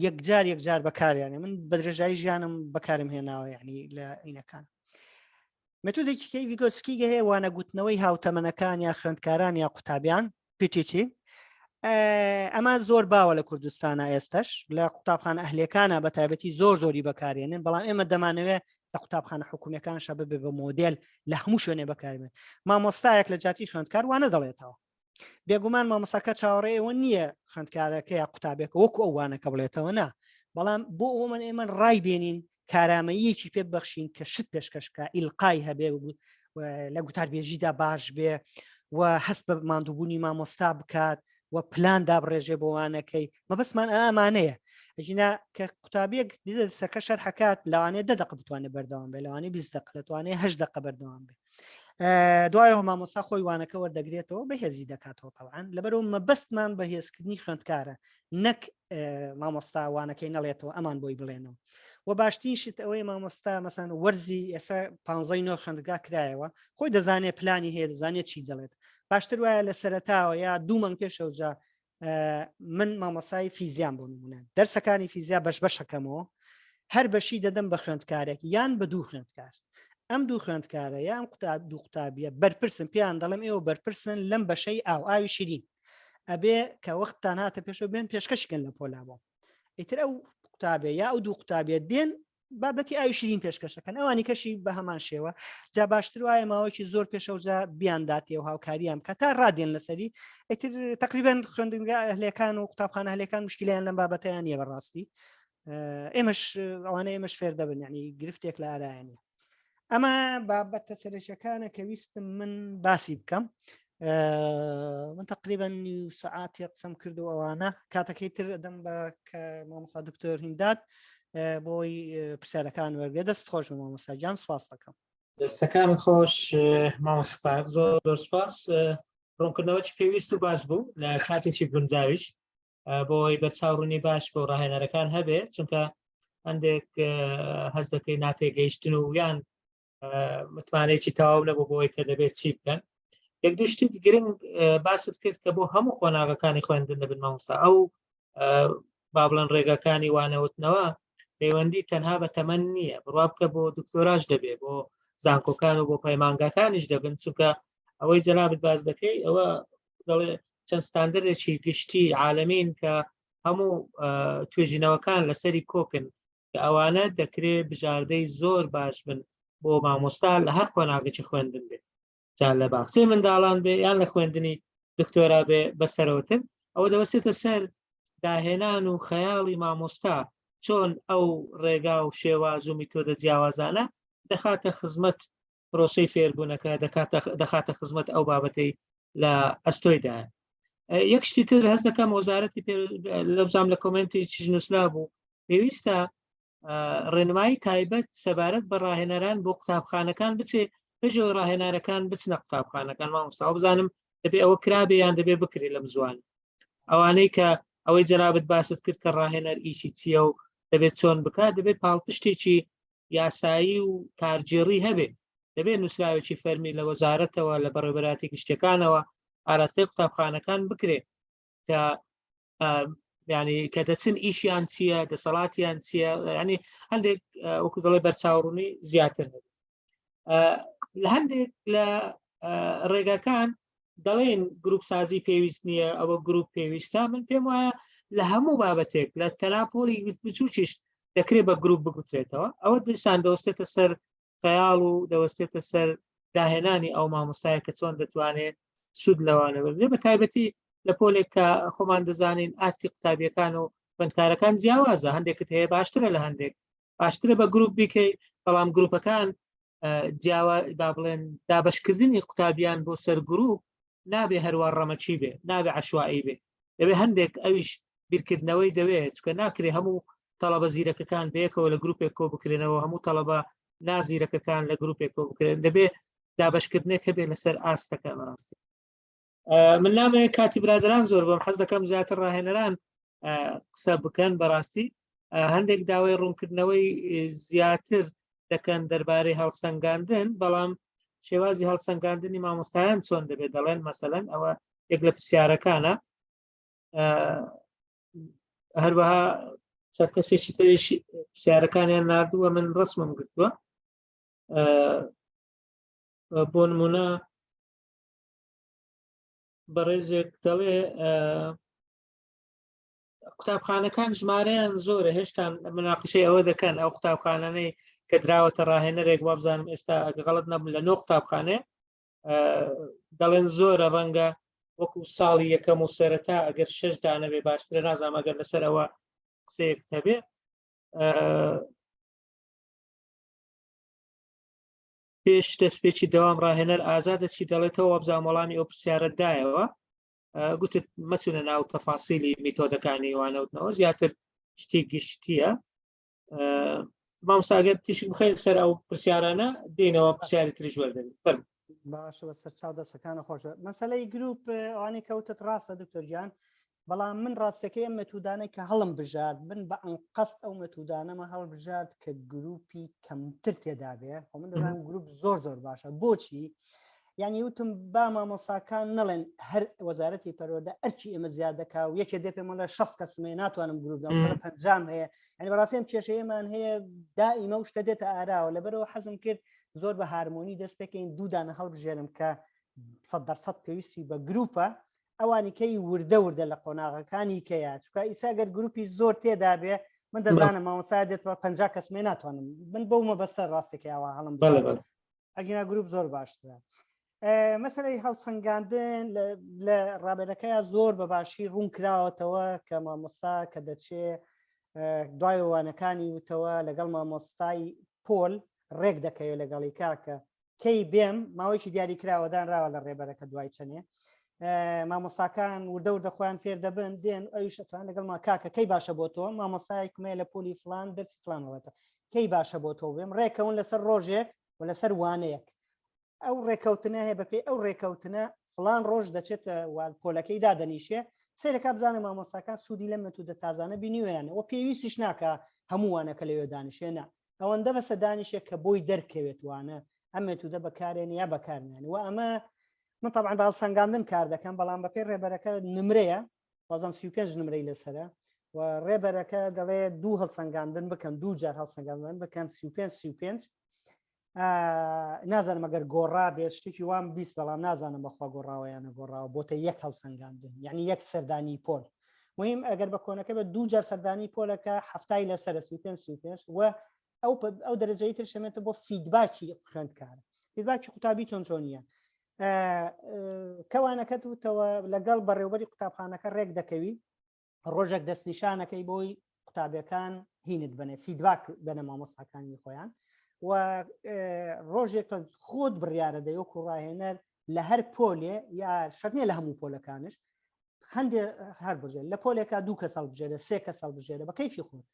یەکجار یەکجار بەکاریانە من بەدرێژایی ژیانم بەکارم هێناوە یعنی لە ئینەکان مێتودێکی کەی ڤیگۆتسکی هەیە وانەگوتنەوەی هاوتەمەنەکان یا خوێندکاران یا قوتابیان PTT ئەمە زۆر باوە لە کوردستانە ئێستش لە قوتابخانە ئەهلەکانە بە تایبەتی زۆر زۆری بەکارێنن بەڵام ئێمە دەمانەوێت لە قوتابخانە حکومیەکان شە ببێ بە مۆدێل لە هەموو شوێنێ بەکاربێت مامۆستایەک لە جاتی خوێندکار وانە دەڵێتەوە بێگومان مامۆستاکە چاوەڕێ ئەوە نییە خوێندکارەکە یا قوتابێکە وەکو ئەو وانەکە بڵێتەوە نا بەڵام بۆ ئەوە من ئێمە ڕای بێنین کارامەییەکی پێ ببەخشین کە شت پێشکەشکە ئیلقای هەبێ لە گوتاربێژیدا باش بێ و هەست بە ماندووبوونی مامۆستا بکات و پلان دابڕێژێ بۆ وانەکەی مەبەستمان ئامانەیە ئەگینا کە قوتابیەک دەرسەکە شەرحەکات لەوانەیە دە دەقە بتوانێت بەردەوام بێ لەوانەیە 20 دەقە دەتوانێت هەشت دەقە بەردەوام بێ دوایەوە مامۆستا خۆی وانەکە وەردەگرێتەوە بەهێزی دەکاتەوە تەوان لەبەرەوە مەبەستمان بەهێزکردنی خوێندکارە نەک مامۆستا وانەکەی نەڵێتەوە ئەمان بۆی بڵێنەوە و باشترین شت ئەوەی مامۆستا مەسان وەرزی ئێستا پانزەی نۆ خوێندگا کرایەوە خۆی دەزانێت پلانی هەیە دەزانێت چی دەڵێت باشتر وایە لە سەرەتاوە یا دوو مانگ پێشەوجا من مامۆسای فیزیان بۆ نمونە دەرسەکانی فیزیا بەش بەشەکەمەوە هەر بەشی دەدەم بە خوێندکارێک یان بە دوو خوێندکار ئەم دوو خوێندکارە یان قوتاب دوو قوتابیە بەرپرسن پێیان دەڵێم ئێوە بەرپرسن لەم بەشەی ئاو ئاوی شیرین. ئەبێ کە وەختتان هاتە پێشەوە بێن پێشکەشکەن لە پۆلا بۆ ئیتر ئەو قوتابێ یا ئەو دوو قوتابێ دێن بابەتی ئاوی شیرین پێشکەشەکەن ئەوانی کەشی بە هەمان شێوە جا باشتر وایە ماوەیەکی زۆر پێشەوجا بیانداتێ و هاوکاریان کە تا ڕادێن لەسەری ئیتر تقریبا خوێندنگا ئەهلەکان و قوتابخانە هەلەکان مشکلیان لەم بابەتیان نییە بەڕاستی ئێمەش ئەوانە ئێمەش فێر دەبن ینی گرفتێک لە ئارایانی ئەمە بابەتە سەرەکیەکانە کە ویستم من باسی بکەم من تقریبا نیو سەعاتی قسەم کرد و ئەوانە کاتەکەی تر ئەدەم بە کە مامۆستا دکتۆر هینداد بۆی پرسیارەکان وەرگێ دەست خۆش بە مامۆستا گیان سپاس دەکەم. دەستەکانت خۆش مامۆستا فایق زۆر زۆر سپاس ڕوونکردنەوەی پێویست و باش بوو لە کاتێکی گونجاویش بۆ ئەوەی بەرچاوڕوونی باش بۆ ڕاهێنەرەکان هەبێ چونکە هەندێک هەست دەکەی ناتێگەیشتن و یان متمانەیەکی تەواو نەبوو بۆی کە دەبێت چی بکەن یەک دوو شتی گرنگ باست کرد کە بۆ هەموو قۆناغەکانی خوێندن دەبن مامۆستا ئەو با بڵێن ڕێگاکانی وانەوتنەوە پەیوەندی تەنها بە تەمەن نییە بڕوا بکە بۆ دکتۆراش دەبێ بۆ زانکۆکان و بۆ پەیمانگاکانیش دەبن چونکە ئەوەی جەنابت باس دەکەی ئەوە دەڵێ چەند ستاندەرێکی گشتی عالەمین کە هەموو توێژینەوەکان لەسەری کۆکن کە ئەوانە دەکرێ بژاردەی زۆر باش بن بۆ مامۆستا لە هەر قۆناغێکی خوێندن بێت جا لە باخچەی منداڵان بێ یان لە خوێندنی دکتۆرا بێ بەسەرەوەتر ئەوە دەوەستێتە سەر داهێنان و خەیاڵی مامۆستا چۆن ئەو ڕێگا و شێواز و میتۆدە جیاوازانە دەخاتە خزمەت پرۆسەی فێربوونەکە دەکاتە دەخاتە خزمەت ئەو بابەتەی لە ئەستۆیدایە یەک شتی تر هەست دەکەم وەزارەتی لەبزانام لە کۆمنتی چیش نووسرا بوو پێویستە ڕێنمایی تایبەت سەبارەت بە ڕاهێنەران بۆ قوتابخانەکان بچێ پێشەوە ڕاهێنارەکان بچنە قوتابخانەکان مامۆستاوە بزانم دەبێ ئەوە کرابێ یان دەبێ بکرێ لەم زوان ئەوانەی کە ئەوەی جەنابت باست کرد کە ڕاهێنەر ئیشی چییە و دەبێت چۆن بکات دەبێت پاڵپشتێکی یاسایی و کارگێڕی هەبێ دەبێت نووسراوێکی فەرمی لە وەزارەتەوە لە بەڕێوەبەراتی گشتەکانەوە ئاراستەی قوتابخانەکان بکرێت کە ینی کە دەچن ئیشیان چییە دەسەڵاتیان چییە ینی هەندێک وەکو دەڵێ بەرچاوڕوونی زیاتر هەبێت لە هەندێک لە ڕێگاکان دەڵێن گروپ سازی پێویست نییە ئەوە گروپ پێویستە من پێم وایە لە هەموو بابەتێک لە تەناپۆلی بچووکیش دەکرێت بە گروپ بگوترێتەوە ئەوە دیسان دەوەستێتە سەر خەیاڵ و دەوەستێتە سەر داهێنانی ئەو مامۆستایە کە چۆن دەتوانێت سوود لەوانە ببێ بە تایبەتی لە پۆلێک کە خۆمان دەزانین ئاستی قوتابیەکان و خوێندکارەکان جیاوازە هەندێکت هەیە باشترە لە هەندێک باشترە بە گروپ بیکەی بەڵام گروپەکان جیاوا با بڵێن دابشکردنی قوتابیان بۆ سەر گروپ نابێ هەروە ڕەمەکی بێ نابێ عشوایی بێ دەبێ هەندێک ئەویش بیرکردنەوەی دەوێت چکە ناکرێ هەموو تەڵەبە زیرەکەکان بەیەکەوە لە گروپێک کۆ بکرێنەوە هەموو تەڵەبە نازیرەکەکان لە گروپێک کۆ بکرێن دەبێ دابشکردنێک هەبێ لەسەر ئاستەکە بەڕاستی من نامەوێ کاتی برادران زۆر بم حەز دەکەم زیاتر ڕاهێنەران قسە بکەن بەڕاستی هەندێک داوای ڕوونکردنەوەی زیاتر دەکەن دەربارەی هەڵسەنگاندن بەڵام شێوازی هەڵسەنگاندنی مامۆستایان چۆن دەبێت دەڵێن مەسەلەن ئەوە یەک لە پرسیارەکانە هەروەها چەند کەسێکی تریش پرسیارەکانیان نردووە من ڕسمم گرتووە بۆ نمونە بەڕێزێک دەڵێ قوتابخانەکان ژمارەیان زۆرە هێشتا مناقشەی ئەوە دەکەن ئەو قوتابخانانەی کە دراوەتە ڕاهێنەرێک وابزانم ئێستا ئەگە غەڵت نەبم لە نۆ قوتابخانەیە دەڵێن زۆرە ڕەنگە وەکو ساڵی یەکەم و سەرەتا ئەگەر شش دانەبێ باشترە نازانم ئەگەر لەسەر ئەوە قسەیەک هەبێ پێش دەستپێکی دەوام ڕاهێنەر ئازادە چی دەڵێتەوە وابزانم وەڵامی ئەو پرسیارە دایەوە گوتت مەچونە ناو تەفاسیلی میتۆدەکانی وانەوتنەوە زیاتر شتی گشتیە مامۆستا ئەگەر تیشک بخەین سەر ئەو پرسیارانە دێنەوە پرسیاری تریش وەردەگرین فەرموو. باشە بە سەرچاو دەستەکانە خۆش بێت. مەسەلەی گروپ ئەوانەی کەوتت ڕاستە دکتۆر گیان بەڵام من ڕاستەکەی ئەم مەتودانەی کە هەڵم بژارد من بە ئەنقەست ئەو مەتودانەمە هەڵبژارد کە گروپی کەمتر تێدا بێ خۆ من دەزانم گروپ زۆر زۆر باشە بۆچی یعنی وتم با مامۆساکان نەڵێن هەر وەزارەتی پەروەردە ئەرکی ئێمە زیاد دەکا و یەکێ دێ پێمەڵە 6 کەسم هەیە ناتوانم گروپ دام پەنجام هەیە یعنی بەڕاستی ئەم کێشەیەمان هەیە دائیمە و شتە دێتە ئاراوە لەبەرەوە حەزم کرد زۆر بە هارمۆنی دەست پێکەین دوو دانە هەڵبژێرم کە 100 دەرسەد پێویستی بە گروپە. ئەوانی کەی وردە وردە لە قۆناغەکانی کەیە چکە ئیسا گەر گروپی زۆر تێدا بێ من دەزانم مامۆستا دێت بە 50 کەسمێ ناتوانم من بەو مەبەستە ڕاستێکی ئەوە هەڵم ئەگینا گروپ زۆر باشترە مەسەرەی هەڵسەنگاندن لە ڕابەرەکەی زۆر بە باشی ڕوون کراوەتەوە کە مامۆستا کە دەچێ دوای وانەکانی وتەوە لەگەڵ مامۆستای پۆل ڕێک دەکەوێت لەگەڵی کاکە کەی بێم ماوەیەکی دیاری کراوە دانراوە لە ڕێبەرەکە دوای چەنێ مامۆساکان وردە وردە خۆیان فێر دەبن دێن ئەویش ئەتوان لەگەڵ ما کاکە کەی باشە بۆ تۆ مامۆسای کومەیە لە پۆلی فلان دەرسی فلان وڵێتە کەی باشە بۆ تۆ بێم ڕێکەون لەسەر ڕۆژێک و لەسەر وانەیەک ئەو ڕێکەوتنە هەیە بەپێی ئەو ڕێکەوتنە فلان ڕۆژ دەچێتە وان پۆلەکەی دادەنیشێ سەیرەکە بزانە مامۆساکان سوودی لەم مەتودە تازانە بینیویانە و پێویستیش ناکە هەموو وانەکە لەوێ دانیشێنە ئەوەندە بەسە دانیشێ کە بۆی دەرکەوێت وانە ئەم مێتودە بەکارێن یا بەکارنیان و ئەمە من طبعا بە هەڵسەنگاندن کار دەکەم بەڵام بەپێی ڕێبەرەکە نمرەیە بازم 35 نمرەی لەسرە و ڕێبەرەکە دەڵێ دوو هەڵسەنگاندن بکەن دوو جار هەڵسەنگاندن بکەن 35 35 نازانم ئەگەر گۆڕا بێت شتێکی وام 20 بەڵام نازانم بەخوا گۆڕاوەیانە گۆڕاوە بۆتە یەک هەڵسەنگاندن یعنی یەک سەردانی پۆل مهم ئەگەر بە کۆنەکە بە دوو جار سەردانی پۆلەکە هەفتای لەسەر 35 35 و ئەو ئەو دەرەجەی تر شەمێتە بۆ feedback ی خوێندکار feedback ی قوتابی چۆن چۆنیە کەوانەکەت وتەوە لەگەڵ بەڕێوبەری قوتابخانەکە ڕێک دەکەوی ڕۆژێک دەستنیشانەکەی بۆی قوتابیەکان هینت بنێ feedback بنە مامۆستاکانی خۆیان و ڕۆژێک خۆت بڕیارە دەی وەکو ڕاهێنەر لە هەر پۆلێ یا شەرت نییە لە هەموو پۆلەکانش هەندێ هەر بژێر لە پۆلێکا دوو کەس هەڵبژێرە سێ کەس هەڵبژێرە بە کەیفی خۆت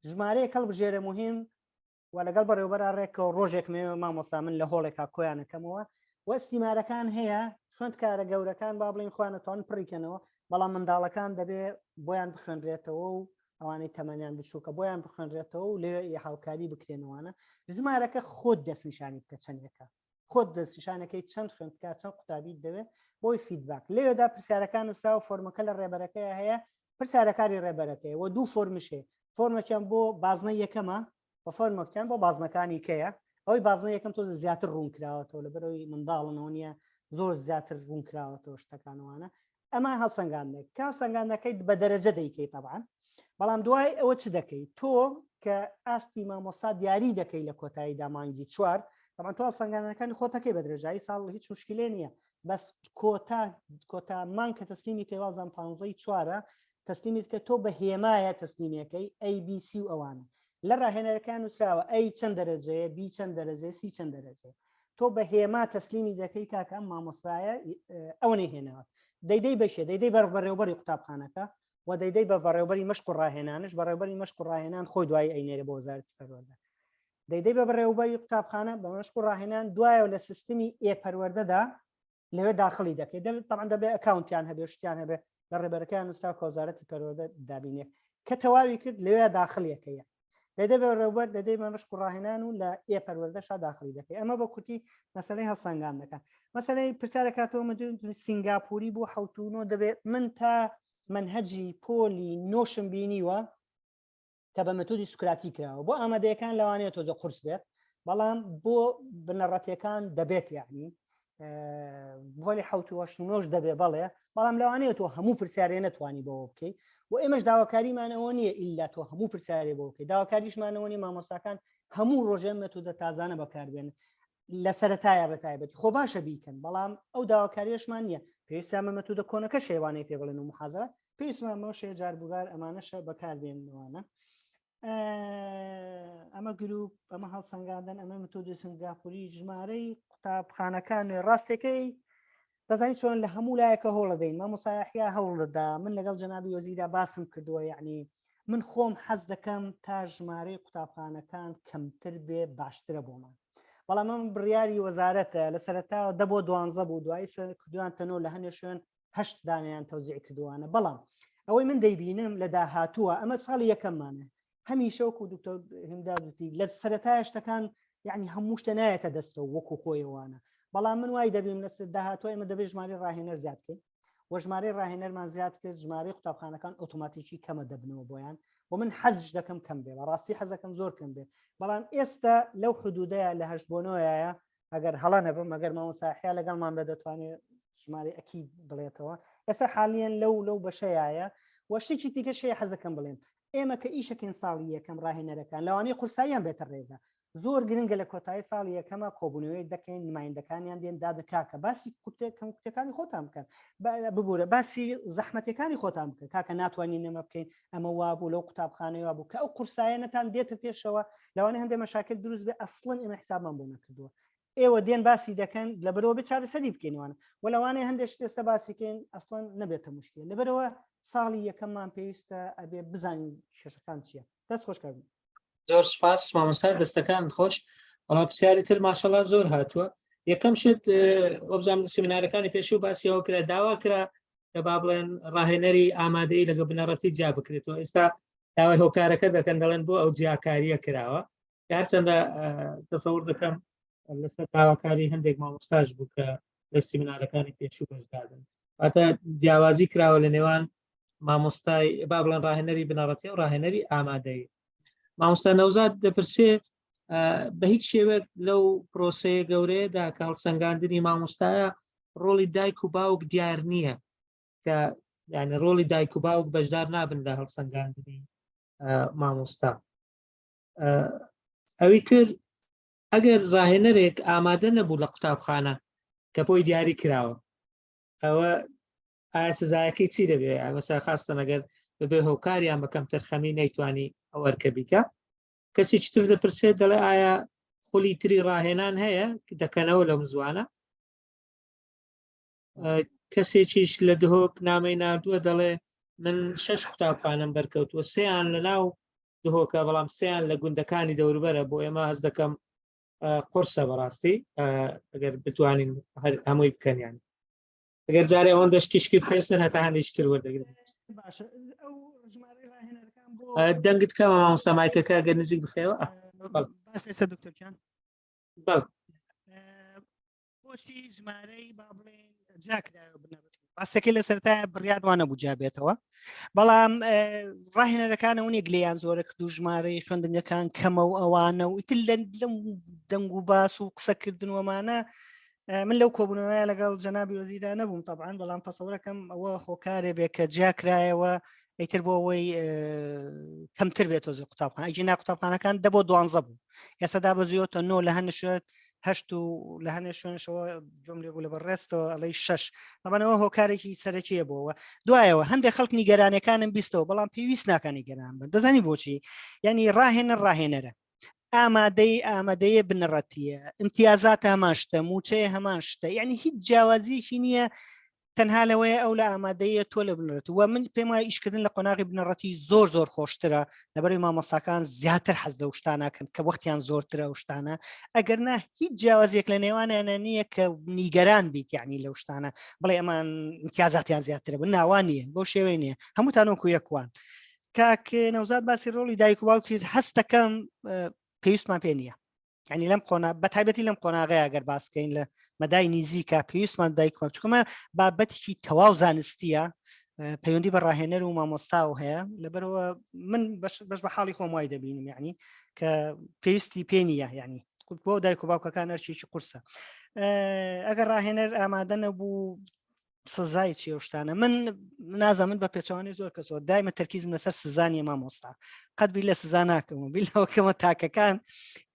ژمارەیەک هەڵبژێرە مهم و لەگەڵ بەڕێوبەرا ڕێکەوە ڕۆژێک مێ مامۆستا من لە هۆڵێکا کۆیانەکەمەوە و ئیستیمارەکان هەیە خوێندکارە گەورەکان با بڵین خوانەتوان پڕیکەنەوە بەڵام منداڵەکان دەبێ بۆیان بخوێنرێتەوە و ئەوانەی تەمەنیان بچووکە بۆیان بخوێنرێتەوە و لێ هاوکاری بکرێنەوەە ژمارەکە خۆت دەستنیشانی بکە چەندێکە خۆت دەستنیشانەکەی چەند خوێندکار چەند قوتابیت دەوێت بۆی feedback لەوێدا پرسیارەکان نووسراوە فۆرمەکە لە ڕێبەرەکەی هەیە پرسیارەکانی ڕێبەرەکەی و دوو فۆرمشێ فۆرمەکیان بۆ بازنە یەکەمە و فۆرمەکیان بۆ بازنەکانی کەیە ئەوەی بازنە یەکەم تۆز زیاتر ڕوون کراوەتەوە لەبەرەوەی منداڵنەوە نییە زۆر زیاتر ڕوون کراوەتەوە شتەکانوانە ئەمە هەڵسەنگاندنێک کە هەڵسەنگاندنەکەیت بە دەرەجە دەیکەی تەبعەن بەڵام دوای ئەوە چ دەکەی تۆ کە ئاستی مامۆستا دیاری دەکەی لە کۆتایی دامانگی چوار تەبعەن تۆ هەڵسەنگاندنەکانی خۆتەکەی بە درێژایی ساڵ هیچ مشکلێ نییە بەس کۆتا کۆتا مانگ کە تەسلیمی کەی وازان پانزەی چوارە تەسلیمی کە تۆ بە هێمایە تەسلیمیەکەی ABC و ئەوانە لە ڕاهێنەرەکان نووسراوە A چەند دەرەجەیە B چەند دەرەجەیە C چەند دەرەجەیە تۆ بە هێما تەسلیمی دەکەی کاکە ئەم مامۆستایە ئەوەی هێناوە دەیدەی بەشێ دەیدەی بەر بەڕێوبەری قوتابخانەکە و دەیدەی بە بەڕێوبەری مەشق و ڕاهێنانش بەڕێوبەری مەشق و ڕاهێنان خۆی دوایی ئەینێرێ بۆ وەزارەتی پەروەردە دەیدەی بە بەڕێوبەری قوتابخانە بە مەشق و ڕاهێنان دوایەوە لە سیستمی ئێ پەروەردەدا لەوێ داخلی دەکەی دەبێت طبعا دەبێت account یان هەبێ شتیان هەبێ لە ڕێبەرەکەیان نووسرا کە وەزارەتی پەروەردە دابینێ کە تەواوی کرد لەوێ داخلیەکەیە دەدەێ بەڕێوبەر دەدەی بە مەشق و ڕاهێنان و لە ئێ پەروەردەشا داخلی دەکەی ئەمە بە کورتی مەسەلەی هەڵسەنگان دەکەن مەسەلەی پرسیارەکاتەوە من سنگاپوری بۆ حوتونۆ دەبێت من تا منهجی پۆلی نۆشم بینیوە کە بە مەتودی سوکراتی کراوە بۆ ئامادەیەکان لەوانەیە تۆزە قورس بێت بەڵام بۆ بنەڕەتەکان دەبێت یعنی بۆلی حوت و نۆش دەبێ بەڵێ بەڵام لەوانەیە تۆ هەموو پرسیارێ نەتوانی بەوە بکەیت و ئێمەش داواکاریمانەوە نییە ئللا تۆ هەموو پرسیارێ بۆ بکەیت داواکاریشمانەوە نیە مامۆستاکان هەموو ڕۆژێ مەتودە تازانە بەکاربێن لە سەرەتایە بە تایبەتی خۆ باشە بیکەن بەڵام ئەو داواکاریشمان نییە پێویستە مە مەتودە کۆنەکە شێوانەی پێ بڵێن و محازرە پێویستمان بەوە شێ جاربوگار ئەمانەشە بەکاربێنەوانە ئەمە گروپ ئەمە هەڵسەنگاندن ئەمە متۆدی سنگاپوری ژمارەی قوتابخانەکان ڕاستەکەی دەزانی چۆن لە هەموو لایەکە هەوڵ دەین مامۆسایحیا هەوڵ دەدا من لەگەڵ جەنابی وەزیردا باسم کردووە یعنی من خۆم حەز دەکەم تا ژمارەی قوتابخانەکان کەمتر بێ باشترە بۆمان بەڵام ئەم بڕیاری وەزارەتە لە سەرەتا دە بۆ دوانزە بوو دوایی کردویان تەنۆ لە هەنێ شوێن هەشت دانیان تەوزیع کردووانە بەڵام ئەوەی من دەیبینم لە داهاتووە ئەمە ساڵی یەکەممانە هەمیشە وەکو دکتۆر هیمداد وتی لە سەرەتای شتەکان یعنی هەموو شتە نایەتە دەستەوە وەکو خۆیەوانە بەڵام من وای دەبیم لەسەر داهاتوە ئێمە دەبێت ژمارەی ڕاهێنەر زیاد بکەین و ژمارەی ڕاهێنەرمان زیاد کرد ژمارەی قوتابخانەکان ئۆتۆماتیکی کەمە دەبنەوە بۆیان و من حەزش دەکەم کەم بێ بەڕاستی حەزەکەم زۆر کەم بێ بەڵام ئێستا لەو حدودەیە لە هەشت بۆ نۆیە ئەگەر هەڵە نەبم ئەگەر مامۆستا حیا لەگەڵمان بێ دەتوانێت ژمارەی ئەکید بڵێتەوە ئێستا حالیەن لەو لەو بەشەیە و شتێکی دیکە شەیە حەزەکەم بڵێم ئێمە کە ئیشەکەین ساڵی یەکەم ڕاهێنەرەکان لەوانەیە قورساییان بێتە ڕێگا زۆر گرنگە لە کۆتایی ساڵی یەکەمە کۆبوونەوەی دەکەین نمایندەکانیان دێن دادە کاکە باسی کوتێکم کوتەکانی خۆتان بکەن ببوورە باسی زەحمەتەکانی خۆتان بکەن کاکە ناتوانین نەمە بکەین ئەمە وابوو لەو قوتابخانەیە بوو کە ئەو قورسایەنەتان دێتە پێشەوە لەوانەیە هەندێک مەشاکل دروست بێ ئەسڵەن ئێمە حسابمان بۆ نەکردووە ئێوە دێن باسی دەکەن لەبەرەوە بێ چارەسەری بکەینوانە و لەوانەیە هەندێک شت ئێستا باسیکەین ئەسڵەن نەبێتە مشکلە لەبەرەوە ساڵی یەکەممان پێویستە ئەبێ بزانین کێشەکان چییە دەست خۆش کاک زۆر سپاس مامۆستا دەستەکان خۆش وەڵا پرسیاری تر ماشەڵا زۆر هاتووە یەکەم شت وەبزانام لە سیمینارەکانی پێشوو باسی ئەوە کرا داوا کرا کە با بڵێن ڕاهێنەری ئامادەی لەگە بنەڕەتی جیا بکرێتەوە ئێستا داوای هۆکارەکە دەکەن دەڵێن بۆ ئەو جیاکاریە کراوە هەرچەندە تەسەور دەکەم لەسەر داواکاری هەندێک مامۆستاش بوو کە لە سیمینارەکانی پێشوو بەشداربن واتە جیاوازی کراوە لە نێوان مامۆستای با بڵێن ڕاهێنەری بنەڕەتی و ڕاهێنەری ئامادەیی مامۆستا نەوزاد دەپرسێ بە هیچ شێوەیەک لەو پرۆسەیە گەورەیەدا کە هەڵسەنگاندنی مامۆستایە ڕۆڵی دایک و باوک دیار نییە کە یعنی ڕۆڵی دایک و باوک بەشدار نابن لە هەڵسەنگاندنی مامۆستا ئەوی تر ئەگەر ڕاهێنەرێک ئامادە نەبوو لە قوتابخانە کە بۆی دیاری کراوە ئەوە ئایا سزایەکەی چی دەبێ ئەمەسا خاستن ئەگەر بەبێ هۆکاریان بە کەمتەرخەمی نەیتوانی ئەو ئەرکە بیکە کەسی تر دەپرسێت دەڵێ ئایا خولی تری ڕاهێنان هەیە دەکەنەوە لەم زوانە کەسێکیش لە دهۆک نامەی نردووە دەڵێ من شش قوتابخانەم بەرکەوتووە سیان لە ناو دهۆکە بەڵام سیان لە گوندەکانی دەوروبەرە بۆ ئێمە هەز دەکەم قرسە بەڕاستی ئەگەر بتوانین هەمووی بکەنیان ئەگەر جارێ ئەوەندە تیشکی بخێسن هەتا هەندێکی تر وەردەگرن دەنگت کەمە مامۆستا مایکەکە گەر نزیک بخێەوە بەڵێ بۆچی ژمارەی با بڵێن جاکرایەوە بنەڕەتی ڕاستەکەی لە سەرتا بڕیار وانە بوو جابێتەوە بەڵام ڕاهێنەرەکان ئەو نییە گلەیان زۆرە کرد و ژمارەی خوێندنگەکان کەمە و ئەوانە و ئیتر لەم دەنگ و باس و قسەکردن وەمانە من لەو کۆبوونەوەیە لەگەڵ جەنابی وەزیردا نەبووم طبعاان بەڵام تەسەورەکەم ئەوە خۆکارێ بێ کە جیاکرایەوە ئیتر بۆ ئەوەی کەمتر بێت تۆزی قوتابخانە ئەگینا قوتابخانەکان دە بۆ دوانزە بوو ئێستا دابەزیوەتە نۆ لە هەنە شوێن هەشت و لە هەنێ شوێنشەوە جۆم لێ بوو لە بەڕێستەوە ئەڵەی شەش ئەمەەوە هۆکارێکی سەرەکیە بۆەوە دوایەوە هەندێک خەڵک نیگەرانەکانم بیستەوە بەڵام پێویست ناکانی گەران بن دەزانی بۆچی یعنی ڕاهێنەر ڕاهێنەرە ئامادەی ئامادەیە بنەڕەتیە امتیازات هەمان شتە موچەیە هەمان شتە یعنی هیچ جیاوازیەکی نییە تەنها لەوەیە ئەو لە ئامادەیە تۆ لە بنەڕەت و من پێم وایە ئیشکردن لە قۆناغی بنەڕەتی زۆر زۆر خۆشترە لەبەرەی مامۆستاکان زیاتر حەز لەو شتانەکەن کە وەختیان زۆرترە ئەو شتانە ئەگەر نا هیچ جیاوازیەک لە نێوانیانە نییە کە نیگەران بیت یعنی لەو شتانە بڵێ ئەمان امتیازاتیان زیاترە بن ناوان نییە بەو شێوەی نییە هەمووتان وەکو یەکوان کاک نەوزاد باسی ڕۆڵی دایک و باوکی هەستەکەم پێویستمان پێ نییە ینی لەم قۆنا بە تایبەتی لەم قۆناغەیە گەر باسکەین لە مەدای نیزیکە پێویستمان دایکمان چکەمە بابەتێکی تەواو زانستیە پەیوەندی بە ڕاهێنەر و مامۆستا و هەیە لەبەرەوە من بەش بە حاڵی خۆم وای دەبینم یعنی کە پێویستی پێ نییە یعنی بۆ دایک و باوکەکان ئەرچێکی قورسە ئەگەر ڕاهێنەر ئامادە نەبوو سزای چی ئەو شتانە من نازە من بە پێچوانی زۆر کەسەوە دایمە تەرکیزم لەسەر سزانی مامۆستا قەت بیر لە سزا ناکەم بیر لەوەکەمە تاکەکان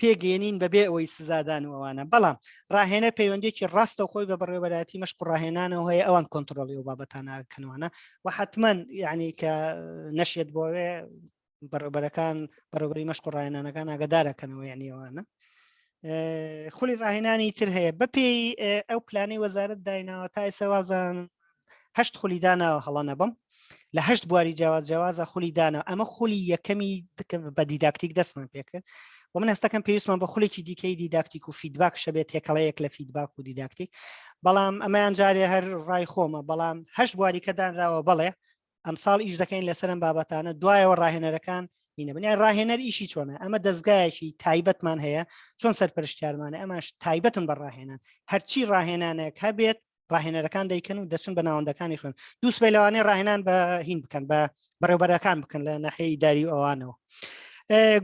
پێگەێنین بەبێ ئەوەی سزادان و ئەوانە بەڵام ڕاهێنەر پەیوەندێکی ڕاستە خۆی بە بەڕێوەبەرایەتی مەشق و ڕاهێنانەوە هەیە ئەوان کۆنتترۆلی و بابەتانەکەنوانە و حتمما یعنی کە نەشێت بۆێ بەڕێوبەرەکان بەڕێوبەری مەشق و ڕاهێنانەکان ئاگادارەکەنەوە یعنی ئەوانە خولی ڕاهێنانی تر هەیە بەپێی ئەو پلانەی وەزارەت دایناوە تا ئێستا وازان هەشت خولی داناوە هەڵە نەبم لە هەشت بواری جیاواز جیاوازە خولی دانا ئەمە خولی یەکەمی بە دیداکتیک دەستمان پێکرد و من هەستەکەم پێویستمان بە خولێکی دیکەی دیداکتیک و feedback شەبێت تێکەڵەیەک لە feedback و دیداکتیک بەڵام ئەمەیان جارێ هەر ڕای خۆمە بەڵام هەشت بواری کە دانراوە بەڵێ ئەمساڵ ئیش دەکەین لەسەر ئەم بابەتانە دوایەوە ڕاهێنەرەکان هینە بن یان ڕاهێنەر ئیشی چۆنە ئەمە دەستگایەکی تایبەتمان هەیە چۆن سەرپەرشتیارمانە ئەماش تایبەتن بە ڕاهێنان هەرچی ڕاهێنانێک هەبێت ڕاهێنەرەکان دەیکەن و دەچن بە ناوەندەکانی خوێن دوو سبەی لەوانەیە ڕاهێنان بە هین بکەن بە بەڕێوبەرەکان بکەن لە ناحیەی ئیداری و ئەوانەوە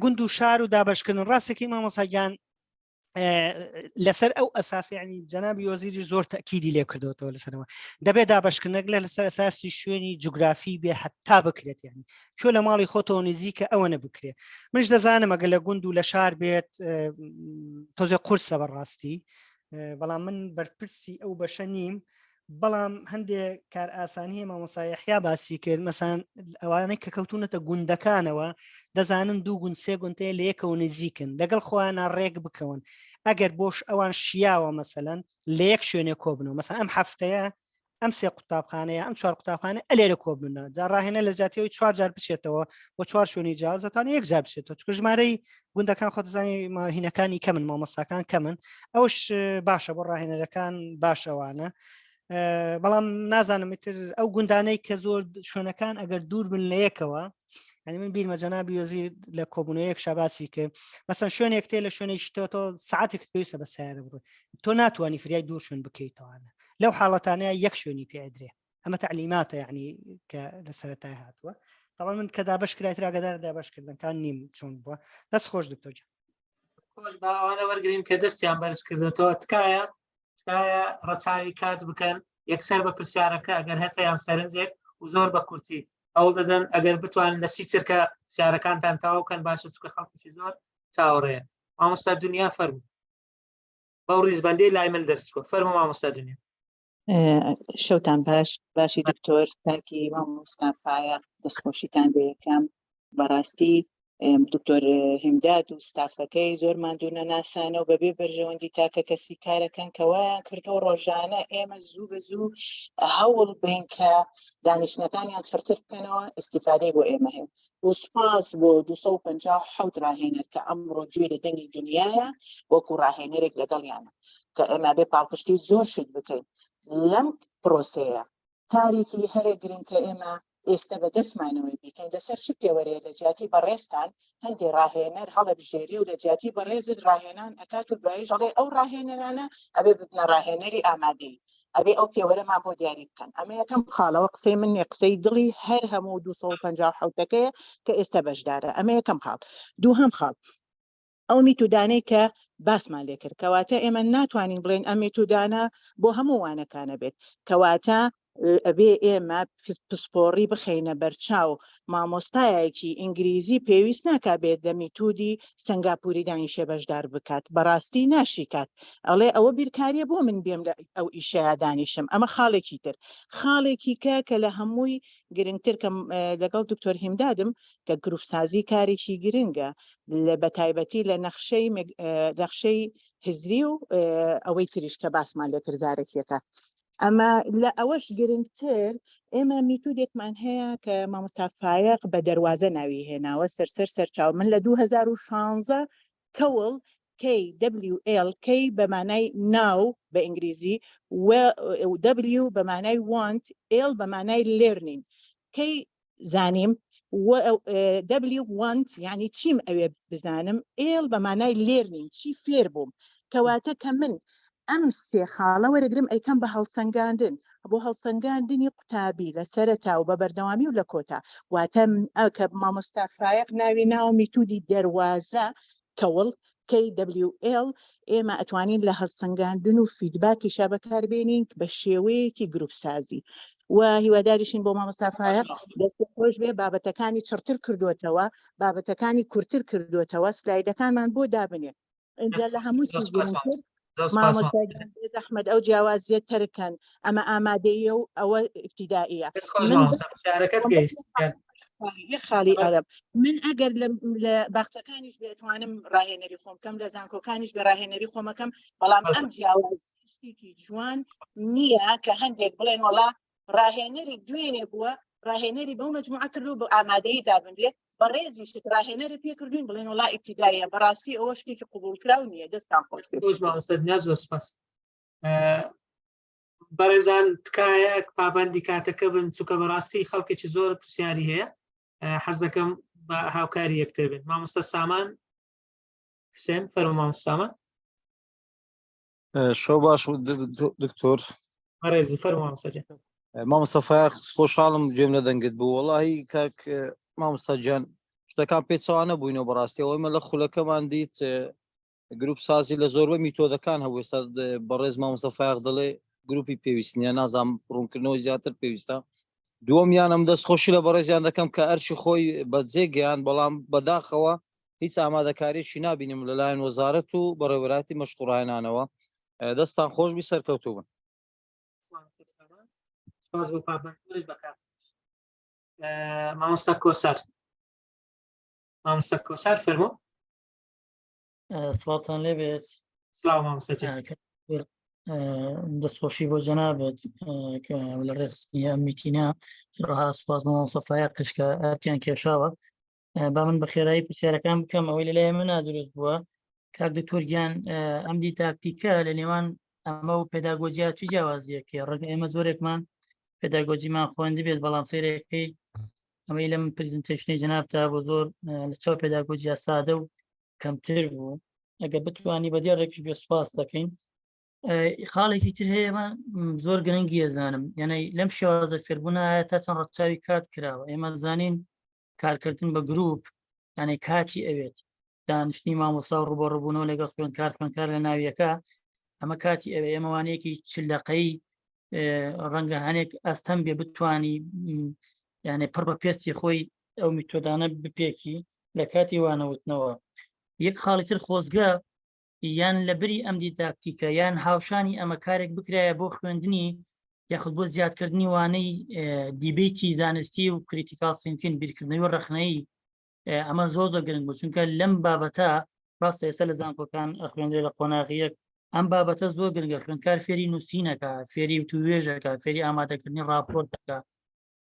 گوند و شار و دابشکردن ڕاستێکی مامۆساگیان لەسەر ئەو ئەساسی ینی جەنابی وەزیری زۆر تەکیدی لێ کردوەوە لەسەرەوە دەبێت دابشکردنەک لە لەسەر ئەساسی شوێنی جوگرافی بێ حتا بکرێت ینی کوێ لە ماڵی خۆتەوە نزیکە ئەوە نەبکرێ منش دەزانم ئەگە لە گوند و لە شار بێت تۆزێ قورسە بەڕاستی بەڵام من بەرپرسی ئەو بەشە نیم بەڵام هەندێک کار ئاسانی هەیە مامۆستا یەحیا باسی کرد مەسان ئەوانەی کە کەوتونەتە گوندەکانەوە دەزانن دوو گوند سێ گوندەیە لە یەکەوە نزیکن لەگەڵ خۆیانە ڕێک بکەون ئەگەر بۆش ئەوان شیاوە مەسەلەن لە یەک شوێنێ کۆبنەوە مەسەن ئەم هەفتەیە ئەم سێ قوتابخانەیە ئەم چوار قوتابخانە ئەلێرە کۆبنە جا ڕاهێنە لە جاتیەوەی چوار جار بچێتەوە بۆ چوار شوێنی جیاوازەتان یەک جار بچێتەوە چونکە ژمارەی گوندەکان خۆ دەزانی هینەکانی کەمن مامۆستاکان کەمن ئەوش باشە بۆ ڕاهێنەرەکان باشەوانە بەڵام نازانم تر ئەو گوندانەی کە زۆر شوێنەکان ئەگەر دوور بن لە یەکەوە ینی من بیرمە جەنابی وەزیر لە کۆبوونەوەیەک شاباسی کرد مەسەن شوێنێک تێ لە شوێنێکی تۆ تۆ ساعتێک پێویستە بە سیارە بڕۆی تۆ ناتوانانی فریای دوور شوێن بکەیتەوانە لەو حاڵەتانەیە یەک شوێنی پێ ئەدرێ ئەمە تەعلیماتە یعنی کە لە سەرەتای هاتووە طبعا من کە دابش کرای تراگەدار دابشکردنەکان نیم چۆن بووە دەست خۆش دکتۆر جان خۆش با ئەوانە وەرگین کە دەستیان بەرز کردێتەوە تکایە تکایە ڕەچاوی کات بکەن یەکسەر بە پرسیارەکە ئەگەر هەتە یان سەرنجێک و زۆر بە کورتی ئەوڵ دەدەن ئەگەر بتوان لە سی چرکە پرسیارەکانتان تەواو کەن باشە چکە خەڵکیی زۆر چاوەڕێ مامۆستا دنیا فەرموو بەو ڕیزبندی لای من دەرچوە فەرمو مامۆستا دنیا شەوتان باش باشی دکتۆر تاکی مامۆستا فایەق دەستخۆشیتان لێ یەکەم بەڕاستی دکتۆر هیمداد و ستافەکەی زۆر ماندوو نەناسانە و بەبێ بەرژەوەندی تاکە کەسی کارەکەن کە وایان کردو ڕۆژانە ئێمە زوو بە زوو هەوڵ بین کە دانیشتنەکانیان چڕتر بکەنەوە ئیسیفادەی بۆ ئێمە هەیە و سوپاس بۆ 257 ڕاهێنەر کە ئەمڕۆ گوێ لە دەنگی دنیاە وەکو ڕاهێنەرێک لەگەڵیانە کە ئێمە بێ پاڵپشتی زۆر شت بکەین لەم پرۆسەیە کارێکی هەرە گرنگ کە ئێمە ئێستا بە دەستمانەوەی بیکەین لەسەر چ پێوەرێ لە جیاتی بەڕێزتان هەندێ ڕاهێنەر هەڵەبژێری و لە جیاتی بەڕێزت ڕاهێنان ئەکات و دوایش ئەڵێ ئەو ڕاهێنەرانە ئەبێ ببنە ڕاهێنەری ئامادەی ئەبێ ئەو پێوەرەمان بۆ دیاری بکەن ئەمە یەکەم خاڵەوە قسەی من نیە قسەی دڵی هەر هەموو 257ەکەیە کە ئێستا بەشدارە ئەمە یەکەم خاڵ دووهەم خاڵ ئەو میتودانەی کە باسمان لێکرد کەواتە ئێمە ناتوانین بڵێن ئەم میتودانە بۆ هەموو وانەکانە بێت کەواتە ئەبێ ئێمە پسپۆڕی بخەینە بەرچاو مامۆستایەکی ئینگلیزی پێویست ناکا بێت لە میتودی سەنگاپوری دانیشێ بەشدار بکات بەڕاستی ناشیکات ئەڵێ ئەوە بیرکاریە بۆ من بێم لە ئەو ئیشەیا دانیشم ئەمە خاڵێکی تر خاڵێکی کە کە لە هەمووی گرنگتر کە لەگەڵ دکتۆر هیمدادم کە گروپسازی کارێکی گرنگە لە بەتایبەتی لە نەخشەی نەخشەی هزری و ئەوەی تریش کە باسمان لێکرد زارەکیەکە ئەمە لە ئەوەش گرنگتر ئێمە میتودێکمان هەیە کە مامۆستا فایەق بە دەروازە ناوی هێناوە سەرسەر سەرچاو من لە 2016 کەوڵ KWL K بە مانای ناو بە ئینگلیزی W بە مانای want L بە مانای learning K زانیم W want یعنی چیم ئەوێ بزانم L بە مانای learning چی فێر بووم کەواتە کە من ئەم سێ خاڵە وەرەگرم ئەیکەم بە هەڵسەنگاندن بۆ هەڵسەنگاندنی قوتابی لە سەرەتا و بە بەردەوامی و لە کۆتا واتە کە مامۆستا فایەق ناوی ناوە میتودی دەروازە کەوڵ KWL ئێمە ئەتوانین لە هەڵسەنگاندن و فیدباکیشا بەکاربێنین بە شێوەیەکی گروپسازی و هیواداریشین بۆ مامۆستا فایەق دەست خۆش بێ بابەتەکانی چڕتر کردوێتەوە بابەتەکانی کورتتر کردوێتەوە سلایدەکانمان بۆ دابنێ ئینجا لە هەموو مامۆستا زەحمەت ئەو جیاوازیە تەرکەن ئەمە ئامادەیە و ئەوە ئیبتیدائیە خاڵی ئەرب من ئەگەر لە باخچەکانیش بێتوانم ڕاهێنەری خۆم کەم لە زانکۆکانیش بە ڕاهێنەری خۆمەکەم بەڵام ئەم جیاواز شتێکی جوان نییە کە هەندێک بڵێن وڵا ڕاهێنەری دوێنێ بووە ڕاهێنەری بەو مجموعە کردو بە ئامادەیی دابنرێت بەڕێزیشت ڕاهێنەری پێکردوین بڵێن وڵا ئیبتیدایە بەڕاستی ئەوە شتێکی قوبولکراو نییە دەستان خۆش زۆر سپاس بەڕێزان تکایە پابندی کاتەکە بن چونکە بەڕاستی خەڵکێکی زۆر پرسیاری هەیە حەز دەکەم بە هاوکاری یەکتر بن مامۆستا سامان حسێن فەرمو مامۆستا سامان شەو باش دکتۆر بەڕێزی فەرمو مامۆستا گیان. مامۆستا فایەق خۆشحاڵم گوێم لە دەنگت بوو وەڵاهی کاک مامۆستا گیان شتەکان پێچەوانە بووینەوە بەڕاستی ئەوەی مە لە خولەکەمان دیت. گروپ سازی لە زۆربەی میتۆدەکان هەبوو ئێستا بەڕێز مامۆستا فایەق دەڵێ گروپی پێویست نییە نازانم ڕوونکردنەوەی زیاتر پێویستە دووەمیان ئەم دەستخۆشی لە بەڕێزیان دەکەم کە ئەرکی خۆی بەجێ گەیاند بەڵام بەداخەوە هیچ ئامادەکاریەکی نابینم لەلایەن وەزارەت و بەڕێوەبەرایەتی مەشق و ڕاهێنانەوە دەستان خۆش بی سەرکەوتوو بن. سپاس بۆ پابەندبوونت بە کات. مامۆستا کۆسار مامۆستا کۆسار فەرموو. سڵاوتان لێبێت. سڵاو مامۆستا گیان. دەستخۆشی بۆ جەنابت کە لە ڕێکخستنی ئەم میتینە ڕەها سوپاس بۆ مامۆستا فایەقیش کە ئەرکیان کێشاوە. با من بە خێرایی پرسیارەکان بکەم ئەوەی لەلای منە دروست بووە کاک دکتۆر گیان ئەم دیداکتیکە لە نێوان ئەمە و پێداگۆجیا چی جیاوازیەکەی ڕەنگە ئێمە زۆرێکمان پێداگۆجیمان خوێندبێت بەڵام سەیرەکەی ئەمەی لەم presentation ی جەنابتا بۆ زۆر لە چاو پێداگۆجیا سادە و کەمتر بوو ئەگەر بتوانی بە دێڕێکیش بێ سوپاس دەکەین خاڵێکی تر هەیە ئێمە زۆر گرنگی ئەزانم یعنی لەم شێوازە فێربوونە تا چەند ڕەچاوی کات کراوە ئێمە زانین کارکردن بە گروپ یعنی کاتی ئەوێت دانیشتنی مامۆستا و ڕوبەڕوبوونەوە لەگەڵ خوێندکار خوێندکار لە ناویەکە ئەمە کاتی ئەوێ ئێمە وانەیەکی چل دەقەی ڕەنگە هەنێک ئەستەم بێ بتانی یانێ پڕ بە پێستی خۆی ئەو میتۆدانە بپێکی لە کاتی وانەوتنەوە یەک خاڵی تر خۆزگە یان لە بری ئەم دیداکتیکە یان هاوشانی ئەمە کارێک بکرایە بۆ خوێندنی یاخود بۆ زیادکردنی وانەی debate ی زانستی و critical thinking بیرکردنەوەی ڕەخنەیی ئەمە زۆر زۆر گرنگ بوو چونکە لەم بابەتە ڕاستە ئێستا لە زانکۆکان ئەخوێندرێ لە قۆناغی یەک ئەم بابەتە زۆر گرنگە خوێندکار فێری نووسینەکە فێری وتوێژەکە فێری ئامادەکردنی ڕاپۆرتەکە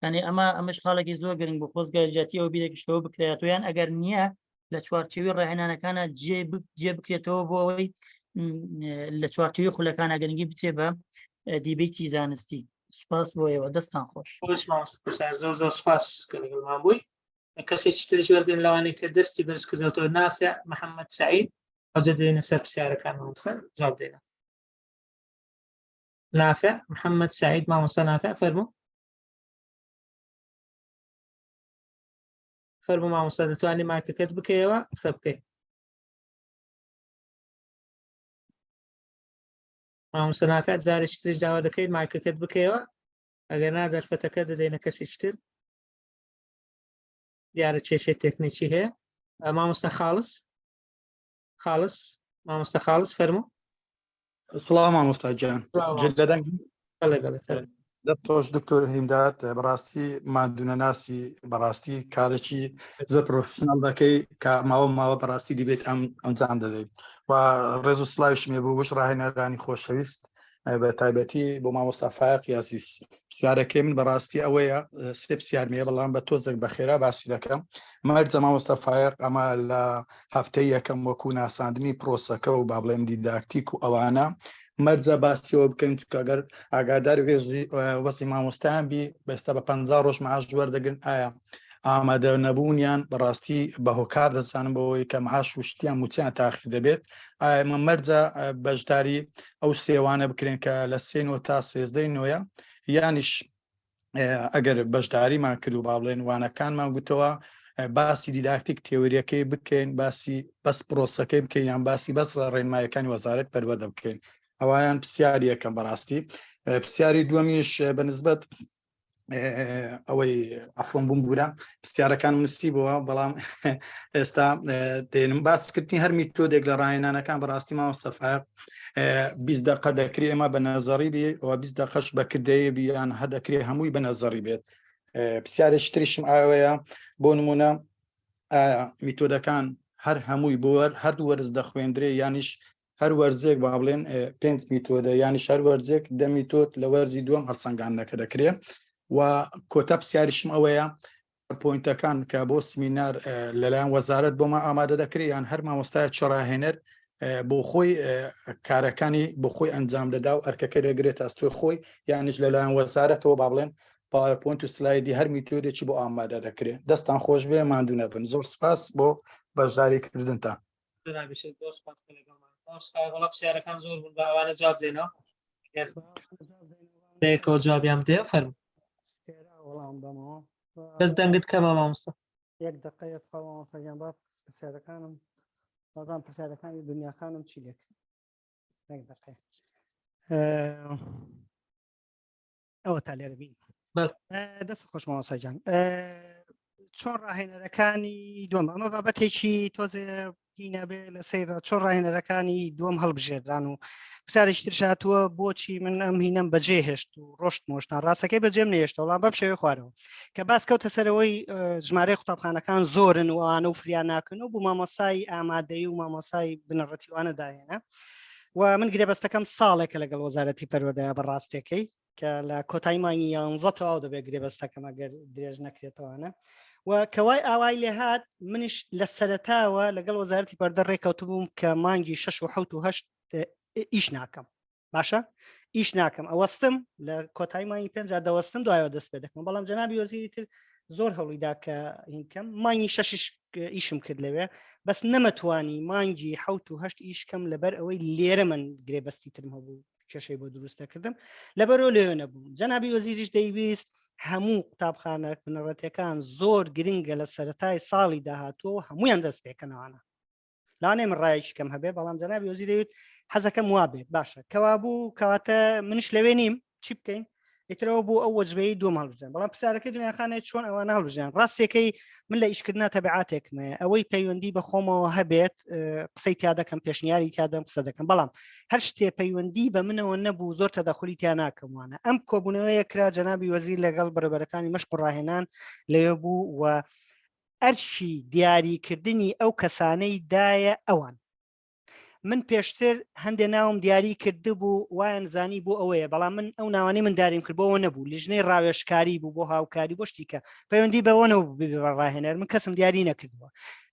یعنی ئەمە ئەمەش خاڵێکی زۆر گرنگ بوو خۆزگە جیاتی ئەو بیرێکیشەوە بکرێتەوە یان ئەگەر نییە لە چوارچێوی ڕاهێنانەکانە جێ جێ بکرێتەوە بۆ ئەوەی لە چوارچێوی خولەکانە گرنگی بچێ بە debate ی زانستی سوپاس بۆ ئێوە دەستان خۆش. خۆش مامۆستا پرسیار زۆر زۆر سوپاس کە لەگەڵمان بووی کەسێکی تر وەرگن لەوانەیە کە دەستی بەرز کردەوە نافع محەممەد سعید ئەوجە دێنە سەر پرسیارەکان مامۆستا جواب دێنە نافع محەممەد سعید مامۆستا نافع فەرموو فەرموو مامۆستا دەتوانانی مایکەکەت بکەیەوە قسە بکەی مامۆستا نافع جارێکی تریش داوا دەکەیت مایکەکەت بکەیەوە ئەگەر نا دەرفەتەکە دەدەینە کەسێکی تر دیارە کێشەی تەکنیکی هەیە مامۆستا خاڵس خاڵس مامۆستا خاڵس فەرموو سڵاو مامۆستا گیان لە دەنگ بەڵێ بەڵێ فەرموو دەست خۆش دکتۆر هیمداد بەڕاستی ماندوونەناسی بەڕاستی کارێکی زۆر professional دەکەی کە ماوە ماوە بەڕاستی debate ئەم ئەنجام دەدەیت و ڕێز و سلاویشم بۆ گشت ڕاهێنەرانی خۆشەویست بە تایبەتی بۆ مامۆستا فایق یازیز پرسیارەکەی من بەڕاستی ئەوەیە سێ پرسیارمەیە بەڵام بە تۆزێک بە خێرا باسی دەکەم مەرجە مامۆستا فایق ئەمە لە هەفتەی یەکەم وەکو ناساندنی پرۆسەکە و با بڵێم دیداکتیک و ئەوانە مەرجە باسیەوە بکەین چونکە گەر ئاگادار وەزی مامۆستایان بی بەستا بە 50 ڕۆژ معاش وەردەگرن ئایا ئامادە نەبوونیان بەڕاستی بە هۆکار دەزانم بەوەی کە معاش و شتیان موچیان تاخیر دەبێت ئایا مەرجە بەشداری ئەو سێوانە بکرێن کە لە سێ نۆ تا سێزدەی نۆیە یانیش ئەگەر بەشداریمان کرد و با بڵێن وانەکانمان گوتەوە باسی دیداکتیک تێوریەکەی بکەین باسی بەس پرۆسەکەی بکەین یان باسی بەس ڕێنمایەکانی وەزارەت پەروەردە بکەین ئەویان پرسیاری یەکەم بەڕاستی پرسیاری دووەمیش بەنسبەت ئەوەی عفوەن بووم بورە پرسیارەکان نووسی بووە بەڵام ئێستا دێنم باسکردنی هەر میتۆدێک لە ڕاهێنانەکان بەڕاستی مامۆستا فایەق 20 دقە دەکرێ ئێمە بە نەزەڕی بێ و 20 دقەش بەکردەیە بیان هە دەکرێ هەمووی بە نەزەڕی بێت پرسیارێکی تریشم ئاوەیە بۆ نمونە میتۆدەکان هەر هەمووی بۆ هەردوو وەرز دەخوێندرێ یانیش هەر وەرزێک با بڵێن پێنج میتۆدە یانیش هەر وەرزێک دە میتۆد لە وەرزی دووەم هەڵسەنگاندنەکە دەکرێ و کۆتا پرسیاریشم ئەوەیە point ەکان کە بۆ سمینار لەلایەن وەزارەت بۆما ئامادە دەکرێت یان هەر مامۆستایەکی ڕاهێنەر بۆ خۆی کارەکانی بۆ خۆی ئەنجام دەدا و ئەرکەکە دەگرێت ئەستۆی خۆی یانیش لەلایەن وەزارەتەوە با بڵێن PowerPoint و slide ی هەر میتۆدێکی بۆ ئامادە دەکرێت دەستان خۆش بێ ماندوو نەبن زۆر سپاس بۆ بەشداریکردنتان جەنابی شێخ زۆر سپاس کە لەگەڵمان مامۆستا وەڵا پرسیارەکان زۆر بوون بە ئەوانە جواب دێنەوە بەیەکەوە جوابیان بدەیەوە فەرموو خێرا وەڵام بەمەوە بەس دەنگت کەمە مامۆستا یەک دقەیە مامۆستا گیان با پرسیارەکانم. بەڵام پرسیارەکانی دنیاخانم چی لێکرد ئەوە تا لێرە بین دەست خۆش مامۆستا گیان چۆن ڕاهێنەرەکانی دوم ئەمە بابەتێکی تۆزێ هینابێ لە سەیرە چۆن ڕاهێنەرەکانی دووەم هەڵبژێردان و پرسیارێکی ترش هاتووە بۆچی من ئەم هینەم بەجێ هێشت و ڕۆشت مۆشتان ڕاستەکەی بەجێم نێشتەوە بەڵام بەم شێوەی خوارەوە کە باس کەوتە سەرەوەی ژمارەی قوتابخانەکان زۆرن و ئەوانە و فریا ناکەن و بوو مامۆسای ئامادەی و مامۆسای بنەڕەتیوانە داهێنا و من گرێبەستەکەم ساڵێکە لەگەڵ وەزارەتی پەروەردەیە بە ڕاستەکەی کە لە کۆتایی مانگی یانزە تەواو دەبێت گرێبەستەکەم ئەگەر درێژ نەکرێتەوانە و کەوای ئاوای لێهات منیش لە سەرەتاوە لەگەڵ وەزارەتی پەردە ڕێکەوتبووم کە مانگی 6 و 7 و 8 ئیش ناکەم باشە ئیش ناکەم ئەوەستم لە کۆتایی مانگی پێنج دەوەستم دوایەوە دەست پێ دەکەم بەڵام جەنابی وەزیری تر زۆر هەوڵیدا کە هینکەم مانگی شەشش ئیشم کرد لەوێ بەس نەمەتوانی مانگی حوت و هەشت ئیش کەم لەبەر ئەوەی لێرە من گرێبەستی ترم هەبوو کێشەی بۆ دروست دەکردم لەبەرەوە لێوێ نەبوو جەنابی وەزیریش دەیویست هەموو قوتابخانە بنەڕەتەکان زۆر گرنگە لە سەتای ساڵی داهاتوو هەمویان دەست پێکەنەوانە لانێ من ڕایەکی کەم هەبێ بەڵام جەنابی وەزیر دەیوت حەزەکەم وا بێت باشە کەوابوو کەواتە منش لەوێ نیم چی بکەین ئیترەوە بۆ ئەو وەجبەی دوم هەڵبژێن بەڵام پرسیارەکەی دنیاخانێ چۆن ئەوانە هەڵبژێن ڕاستەکەی من لە ئیشکردنا تەبعاتێکمە ئەوەی پەیوەندی بە خۆمەوە هەبێت قسەی تیا دەکەم پێشنیاری تیا دەم قسە دەکەم بەڵام هەر شتێ پەیوەندی بە منەوە نەبوو زۆر تەدەخلی تیا ناکەموانە ئەم کۆبوونەوەیە کرا جەنابی وەزیر لەگەڵ بەرەبەرەکانی مەشق و ڕاهێنان لەوێ بوو و ئەرکی دیاریکردنی ئەو کەسانەی دایە ئەوان. من پێشتر هەندێ ناوم دیاری کردبوو وایان زانی بۆ ئەوەیە بەڵام من ئەو ناوانەی من داریم کرد بۆەوە نەبوو لیژنەی ڕاوێژکاری بوو بۆ هاوکاری بۆ شتیکە پەیوەندی بەوە نەبوو ببێ بە ڕاهێنەر من کەسم دیاری نەکردووە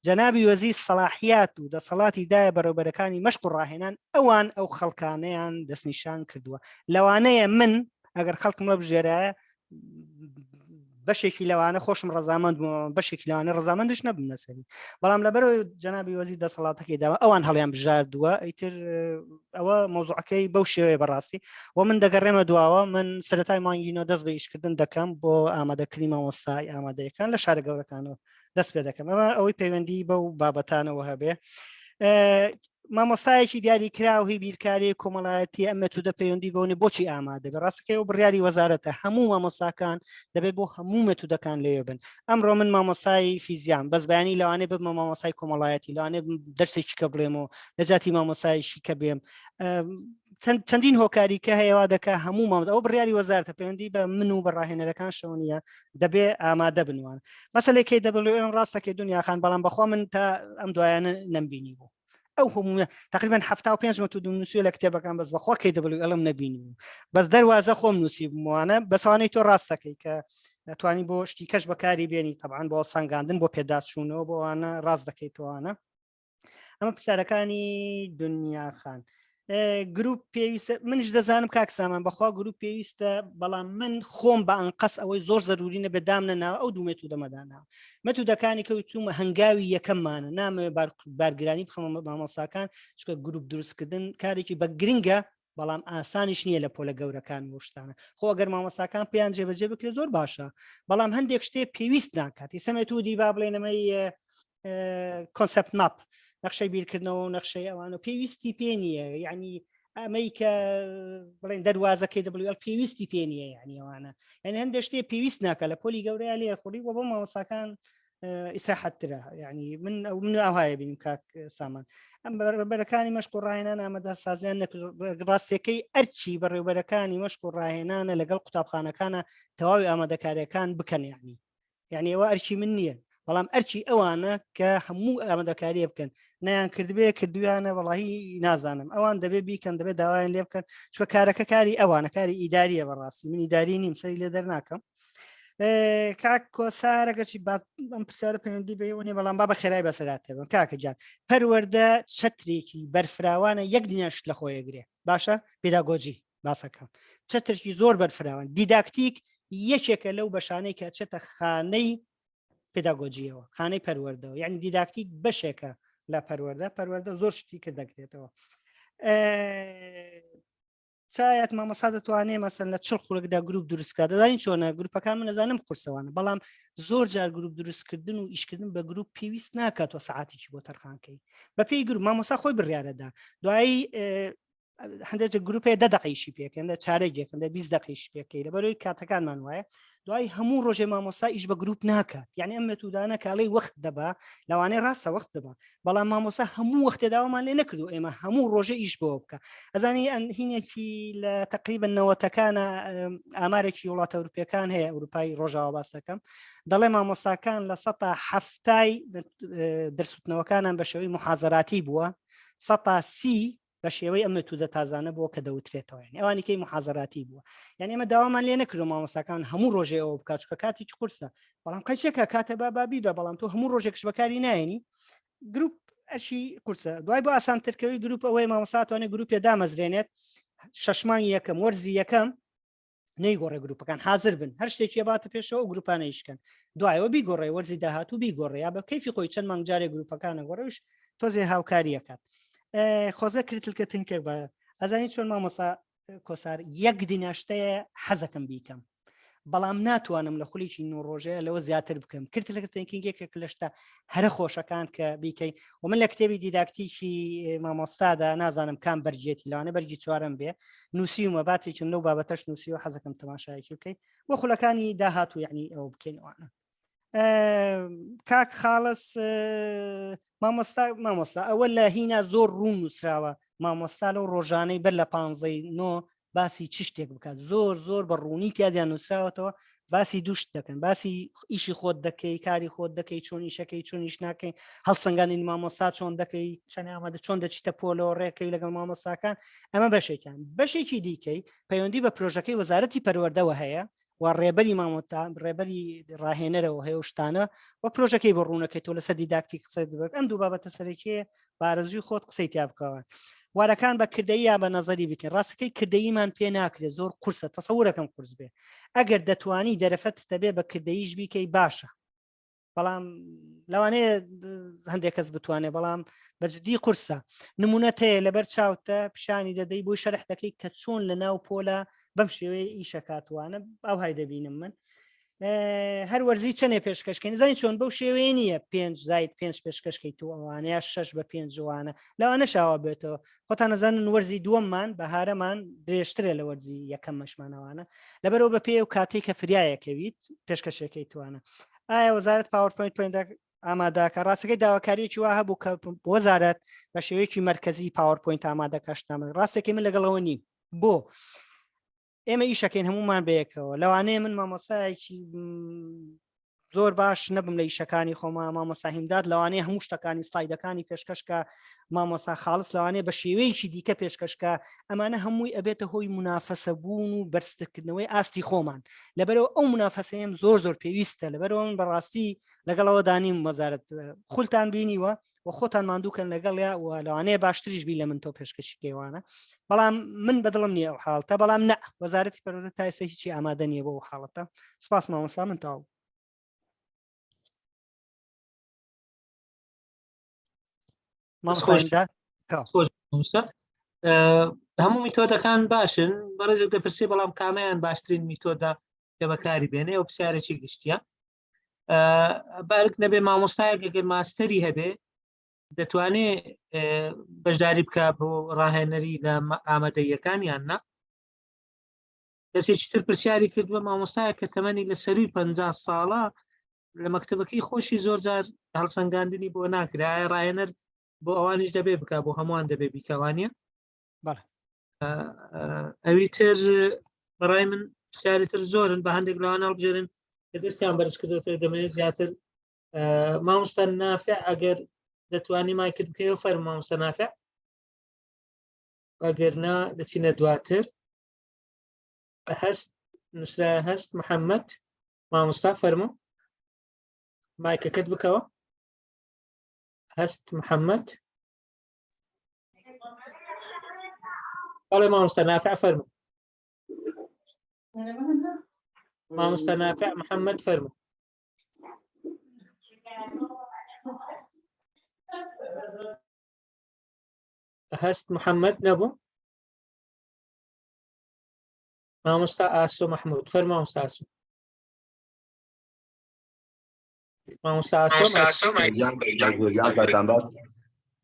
جەنابی وەزیر سەلاحیات و دەسەڵاتی دایە بەڕێوبەرەکانی مەشق و ڕاهێنان ئەوان ئەو خەڵکانەیان دەستنیشان کردووە لەوانەیە من ئەگەر خەڵکم بژێرایە بەشێکی لەوانە خۆشم ڕەزامەند بووم بەشێکی لەوانە ڕەزامەندش نەبم لەسەری بەڵام لەبەرەوەی جەنابی وەزیر دەسەڵاتەکەی داوە ئەوان هەڵیان بژاردووە ئیتر ئەوە مۆزوعەکەی بەو شێوەیە بەڕاستی و من دەگەڕێمە دواوە من سەرەتای مانگینەوە دەست بە ئیشکردن دەکەم بۆ ئامادەکردنی مامۆستای ئامادەیەکان لە شارە گەورەکانەوە دەست پێ دەکەم ئەمە ئەوەی پەیوەندی بەو بابەتانەوە هەبێ مامۆستایەکی دیاری کراو هی بیرکاری کۆمەڵایەتی ئەم مێتودە پەیوەندی بەونی بۆچی ئامادە بێ ڕاستەکەی و بڕیاری وەزارەتە هەموو مامۆستاکان دەبێت بۆ هەموو مێتودەکان لەوێ بن ئەمڕۆ من مامۆستای فیزیام بەس بەیانی لەوانەیە ببمە مامۆستای کۆمەڵایەتی لەوانەیە دەرسێکی کە بڵێم و لە جاتی مامۆستایشی کە بێم چەندین هۆکاری کە هەیەوا دەکە هەموو مامۆستا ئەو بڕیاری وەزارەتە پەیوەندی بە من و بە ڕاهێنەرەکان شەوە نییە دەبێ ئامادە بنوان مەسەلەی KWM ڕاستەکەی دنیاخان بەڵام بەخوا من تا ئەم دوایانە نەمبینی بوو ئەو هەموو تقریبا 75 مەتودم نووسیوە لە کتێبەکان بەس بەخوا KWLم نەبینی بەس دەروازە خۆم نووسی بووانە بەسوانەی تۆ ڕاستەکەی کە توانی بۆ شتی کەش بەکاری بێنی طبعا بۆ سانگاندن بۆ پێداچوونەوە بۆ ئەوانە ڕاست دەکەیتەوانە ئەمە پرسیارەکانی دنیاخان گروپ پێویستە منش دەزانم کاک سامان بەخوا گروپ پێویستە بەڵام من خۆم بە ئەنقەس ئەوەی زۆر زەروری نەبێ دامنە ناوە ئەو دوو مێتودەمەدانا مێتودەکانی کەوتومە هەنگاوی یەکەممانە نامەوێ بارگرانی بخەمە مامۆساکان چکە گروپ دروستکردن کارێکی بە گرنگە بەڵام ئاسانیش نییە لە پۆلە گەورەکان و شتانە خۆ ئەگەر مامۆساکان پێیان جێبەجێ بکرێت زۆر باشە بەڵام هەندێک شتێ پێویست ناکات ئیسە مێتودی با بڵێنەمەی concept map نەخشەی بیرکردنەوە و نەخشەی ئەوان و پێویستی پێ نییە یعنی ئەمەی کە بڵێن دەروازەکەی دەبڵ پێویستی پێ نییە یعنی ئەوانە یعنی هەندێک شتێ پێویست ناکە لە پۆلی گەورەیە لێ خوڕی و بۆ مامۆساکان ئیسراحەتترە یعنی من ئەو من ئاوایە بینیم کاک سامان ئەم بەرەکانی مەشق و ڕاهێنان ئامادە سازیان نەکرد ڕاستەکەی ئەرکی بەڕێوبەرەکانی مەشق و ڕاهێنانە لەگەڵ قوتابخانەکانە تەواوی ئامادەکاریەکان بکەن یعنی یعنی ئەوە ئەرکی من نییە بەڵام ئەرکی ئەوانە کە هەموو ئامادەکاریە بکەن نیان کردبێ کردویانە وەڵی نازانم ئەوان دەبێ بیکەن دەبێت داوایان لێ بکەن چکە کارەکە کاری ئەوانە کاری ئیداریە بەڕاستی من ئیداری نیم سەری لێ دەرناکەم کاک کۆسارە گەرچی ئەم پرسیارە پەیوەندی بەوە نیە بەڵام با بە خێرای بەسەراتێ بم کاکە گیان پەروەردە چەترێکی بەرفراوانە یەک دنیاشت لە خۆیە گرێ باشە پیداگۆجی باسەکەم چەترێکی زۆر بەرفراوان دیداکتیک یەکێکە لەو بەشانەی کە چێتە خانەی پێداگۆجیەوە خانەی پەروەردەوە یعنی دیداکتیک بەشێکە لە پەروەردە پەروەردە زۆر شتی کرد دەکرێتەوە. شایەت مامۆستا دەتوانێت مەسەن لە چڵ خولەکدا گروپ دروستکات دەزانین چۆنە گروپەکان من نەزانم قورسەوانە بەڵام زۆر جار گروپ دروستکردن و ئیشکردن بە گروپ پێویست ناکات تۆ سەعاتێکی بۆ تەرخانکەی بەپێی گروپ مامۆستا خۆی بڕیارەدا دوایی هەندێک گروپێ دە دقیشی پێکەن لە چارەگێکن لە 20 دقیش پێکەی لە بەرەوەی کاتەکانمان وایە دوای هەموو ڕۆژێ مامۆستا ئیش بە گروپ ناکات یعنی ئەم مێتودانە کاڵی وەخت دەبا لەوانەیە ڕاستە وەخت دەبا بەڵام مامۆسا هەموو وەختێ داوامان لێ نەکردو ئێمە هەموو ڕۆژە ئیش بۆ بکە ئەزانی ئەن هینێکی لە تقریبا نەوەتەکانە ئامارێکی وڵاتە ئەوروپیەکان هەیە ئەوروپای ڕۆژاوا باس دەکەم دەڵێ مامۆساکان لە سە هەفتای دەرسوتنەوەکانان بە شێوەی محازراتی بووە سە سی بە شێوەی ئەم مێتودە تازانە بووە کە دەوترێتەوە یعنی ئەوانی کەی محازراتی بووە یعنی ئێمە داوامان لێ نەکردو مامۆستاکان هەموو ڕۆژێ ئەوە بکات چونکە کاتێکی قورسە بەڵام قەیچێکە کاتە با با بیبە بەڵام تۆ هەموو ڕۆژێکش بەکاری نایەنی گروپ ئەشی قورسە دوای بۆ ئاسانترکەوەی گروپ ئەوەی مامۆستا توانێت گروپێ دامەزرێنێت شەش مانگی یەکەم وەرزی یەکەم نەیگۆڕێ گروپەکان حاضر بن هەر شتێکی باتە پێشەوە ئەو گروپانە ئیشکەن دوایەوە بیگۆڕێ وەرزی داهاتوو بیگۆڕێ یا بە کەیفی خۆی چەند مانگ جارێ گروپەکانە گۆڕێش تۆزێ هاوکاریەکات خۆزە critical thinking بە ئەزانی چۆن مامۆسا کۆسار یەک دیناشتەیە حەزەکەم بیکەم بەڵام ناتوانم لە خولێکی نۆ ڕۆژەیە لەوە زیاتر بکەم critical thinking یەکێک لە شتە هەرە خۆشەکان کە بیکەی و من لە کتێبی دیداکتیکی مامۆستادا نازانم کام بەرگێتی لەوانە بەرگی چوارم بێ نووسیومە باتێکم لەو بابەتەش نووسیوە حەزەکەم تەماشایەکی بکەی بۆ خولەکانی داهاتوو یعنی ئەوە بکەین ئەوانە کاک خاڵس مامۆستا مامۆستا ئەوە لە هینا زۆر ڕوون نووسراوە مامۆستا لەو ڕۆژانەی بەر لە پانزەی نۆ باسی چ شتێک بکات زۆر زۆر بە ڕوونی تیادیان نووسراوەتەوە باسی دوشت دەکەن باسی ئیشی خۆت دەکەی کاری خۆت دەکەی چۆن ئیشەکەی چۆن ئیش ناکەی هەڵسەنگاندنی مامۆستا چۆن دەکەی چەند ئامادە چۆن دەچیتە پۆلەوە ڕێکەی لەگەڵ مامۆستاکان ئەمە بەشێکیان بەشێکی دیکەی پەیوەندی بە پرۆژەکەی وەزارەتی پەروەردەوە هەیە و ڕێبەری مامۆتا ڕێبەری ڕاهێنەرەوە هەیە و شتانە و پرۆژەکەی بۆ ڕوونەکەی تۆ لەسەر دیداکتیک قسە بک ئەم دوو بابەتە سەرەکیە بارزوی خۆت قسەی تیا بکەوە وارەکان بە کردەیی یا بە نەزەری بکەین ڕاستەکەی کردەییمان پێ ناکرێت زۆر قورسە تەسەورەکەم قورس بێ ئەگەر دەتوانی دەرەفەت دەبێ بە کردەییش بیکەی باشە بەڵام لەوانەیە هەندێک کەس بتوانێت بەڵام بەجددی قورسە نمونەت هەیە لەبەر چاوتە پیشانی دەدەی بۆی شەرح دەکەی کە چۆن لە ناو پۆلە بەم شێوەیە ئیشەکاتوانە ئەو های دەبینم من هەر وەرزی چەندێ پێشکەشکەین زانین چۆن بەو شێوەیە نییە پێنج زاید پێنج پێشکەشکەی تو ئەوانەیە شەش بە پێنج جوانە لەوانە شاوە بێتەوە خۆتان نەزانن وەرزی دووەممان بەهارەمان درێژترە لە وەرزی یەکەم مەشمانەوانە لەبەرەوە بە پێ و کاتێک کە فریایەکەویت پێشکەشەکەی توانە ئایا وەزارەت PowerPoint point ئامادەکە ڕاستەکەی داواکاریەکی وا هەبوو کە وەزارەت بە شێوەیەکی مرکزی PowerPoint ئامادەکەشتامە ڕاستێکی من لەگەڵەوە نیم بۆ ئێمە ئیشەکەین هەمومان بەیەکەوە لەوانەیە من مامۆسایەکی زۆر باش نەبم لە ئیشەکانی خۆما مامۆسا هیمداد لەوانەیە هەموو شتەکانی سلایدەکانی پێشکەشکە مامۆسا خاڵس لەوانەیە بە شێوەیەکی دیکە پێشکەشکە ئەمانە هەمووی ئەبێتە هۆی منافەسە بوون و بەرزترکردنەوەی ئاستی خۆمان لەبەرەوە ئەو منافەسەیەم زۆر زۆر پێویستە لەبەرەوە من بەڕاستی لەگەڵەوە دانیم وەزارەت خولتان بینیوە و خۆتان ماندووکەن لەگەڵیا و لەوانەیە باشتریش بی لە من تۆ پێشکەشی کەیوانە بەڵام من بەدڵم نییە ئەو حاڵتە بەڵام نە وەزارەتی پەروەردە تا ئێستا هیچی ئامادە نییە بۆ ئەو حاڵەتە سپاس مامۆستا من تاو مامۆستا خۆش مامۆستا هەموو میتۆدەکان باشن بەڕێزێک دەپرسێ بەڵام کامیان باشترین میتۆدە کە بەکاری بێنێ ئەو پرسیارێکی گشتیە بارک نەبێ مامۆستایەک ئەگەر ماستەری هەبێ دەتوانێ بەشداری بکە بۆ ڕاهێنەری لە ئامادەیەکان یان نا کەسێکی تر پرسیاری کردووە مامۆستایە کە تەمەنی لە سەروی پ ساڵە لە مەکتتەبەکەی خۆشی زۆر جار هەڵسەنگاندنی بۆ ناکرایە ڕاهێنەر بۆ ئەوانیش دەبێ بک بۆ هەمووان دەبێ بیکەوانە ئەوی تر بەڕای من پرسیاری تر زۆرن بە هەندێک لەوان هەڵبژێرن کە دەستیان بەرز کردێتەوە دەمەوێت زیاتر مامۆستا نافع ئەگەر دەتوانی مایکت بکەیەوە فەرموو مامۆستا نافع ئەگەر نا دەچینە دواتر هەست نووسرا هەست محەممەد مامۆستا فەرموو مایکەکەت بکەوە هەست محەممەد بەڵێ مامۆستا نافع فەرموو مامۆستا نافع محەممەد فەرموو هەست محەممەد نەبوو؟ مامۆستا ئاسۆ مەحمود فەر مامۆستا ئاسۆ مامۆستا ئاسۆ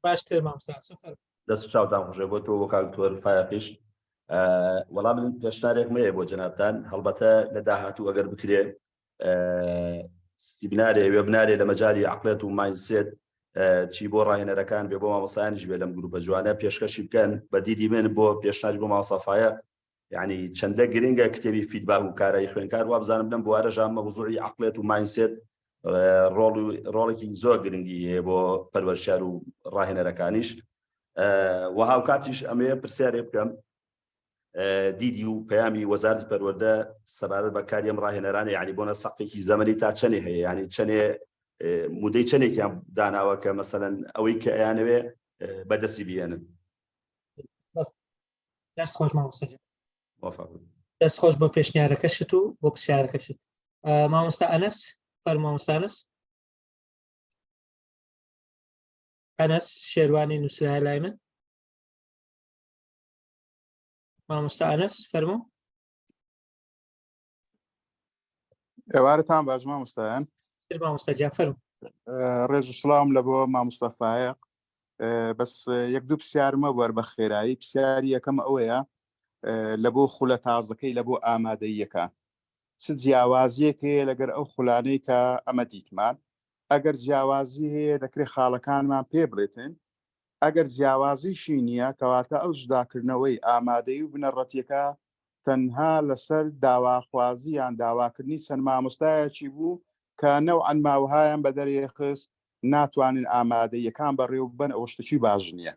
باشتر مامۆستا ئاسۆ فەر دەست چاوتان خۆشێ بۆ تۆ بۆ کاک دکتۆر فایەقیش وەڵام من پێشنارێکم هەیە بۆ جەنابتان هەڵبەتە لە داهاتوو ئەگەر بکرێ سیمینارێ وێبنارێ لە مەجای عقلێت و mindset چی بۆ ڕاهێنەرەکان بێ بۆ مامۆسایانیش بێ لەم گروپە جوانە پێشکەشی بکەن بە دیدی من بۆ پێشناج بۆ مامۆستا فایەق یعنی چەندە گرنگە کتێبی feedback و کارایی خوێنکار وابزانم لەم بوارە ژام مەوزوعی عقلێت و mindset ڕۆڵ و ڕۆڵێکی زۆر گرنگی هەیە بۆ پەروەرشار و ڕاهێنەرەکانیش و هاوکاتیش ئەمەیە پرسیارێ بکەم دیدی و پەیامی وەزارتی پەروەردە سەبارەت بە کاری ئەم ڕاهێنەرانە یعنی بۆنە سەقفێکی زەمەنی تا چەنێ هەیە یعنی چەنێ مودەی چەنێکیان داناوە کە مەسەلەن ئەوەی کە ئەیانەوێ بەدەستی بهێنن. دەست خۆش مامۆستا دەست خۆش بۆ پێشنیارەکەشت و بۆ پرسیارەکەشت مامۆستا ئەنەس فەر مامۆستا ئەنەس ئەنەس شێروانی نووسرایە لای من مامۆستا ئەنەس فەرموو ئێوارەتان باش مامۆستایان مامۆستا گیان فەرموو ڕێز و سڵاوم لە بۆ مامۆستا فایەق بەس یەک دوو پرسیارمە وەر بە خێرایی پرسیاری یەکەم ئەوەیە لە بۆ خولە تازەکەی لە بۆ ئامادەییەکان چ جیاوازیەک هەیە لەگەر ئەو خولانەی کە ئەمە دیتمان ئەگەر جیاوازی هەیە دەکرێت خاڵەکانمان پێ بڵێتن ئەگەر جیاوازیشی نییە کەواتە ئەو جوداکردنەوەی ئامادەیی و بنەڕەتیەکە تەنها لەسەر داواخوازی یان داواکردنی چەند مامۆستایەکی بوو کە نەوعەن ما وەهایان بەدەرێخست ناتوانن ئامادەییەکان بەڕێوەببەن ئەوە شتێکی باش نییە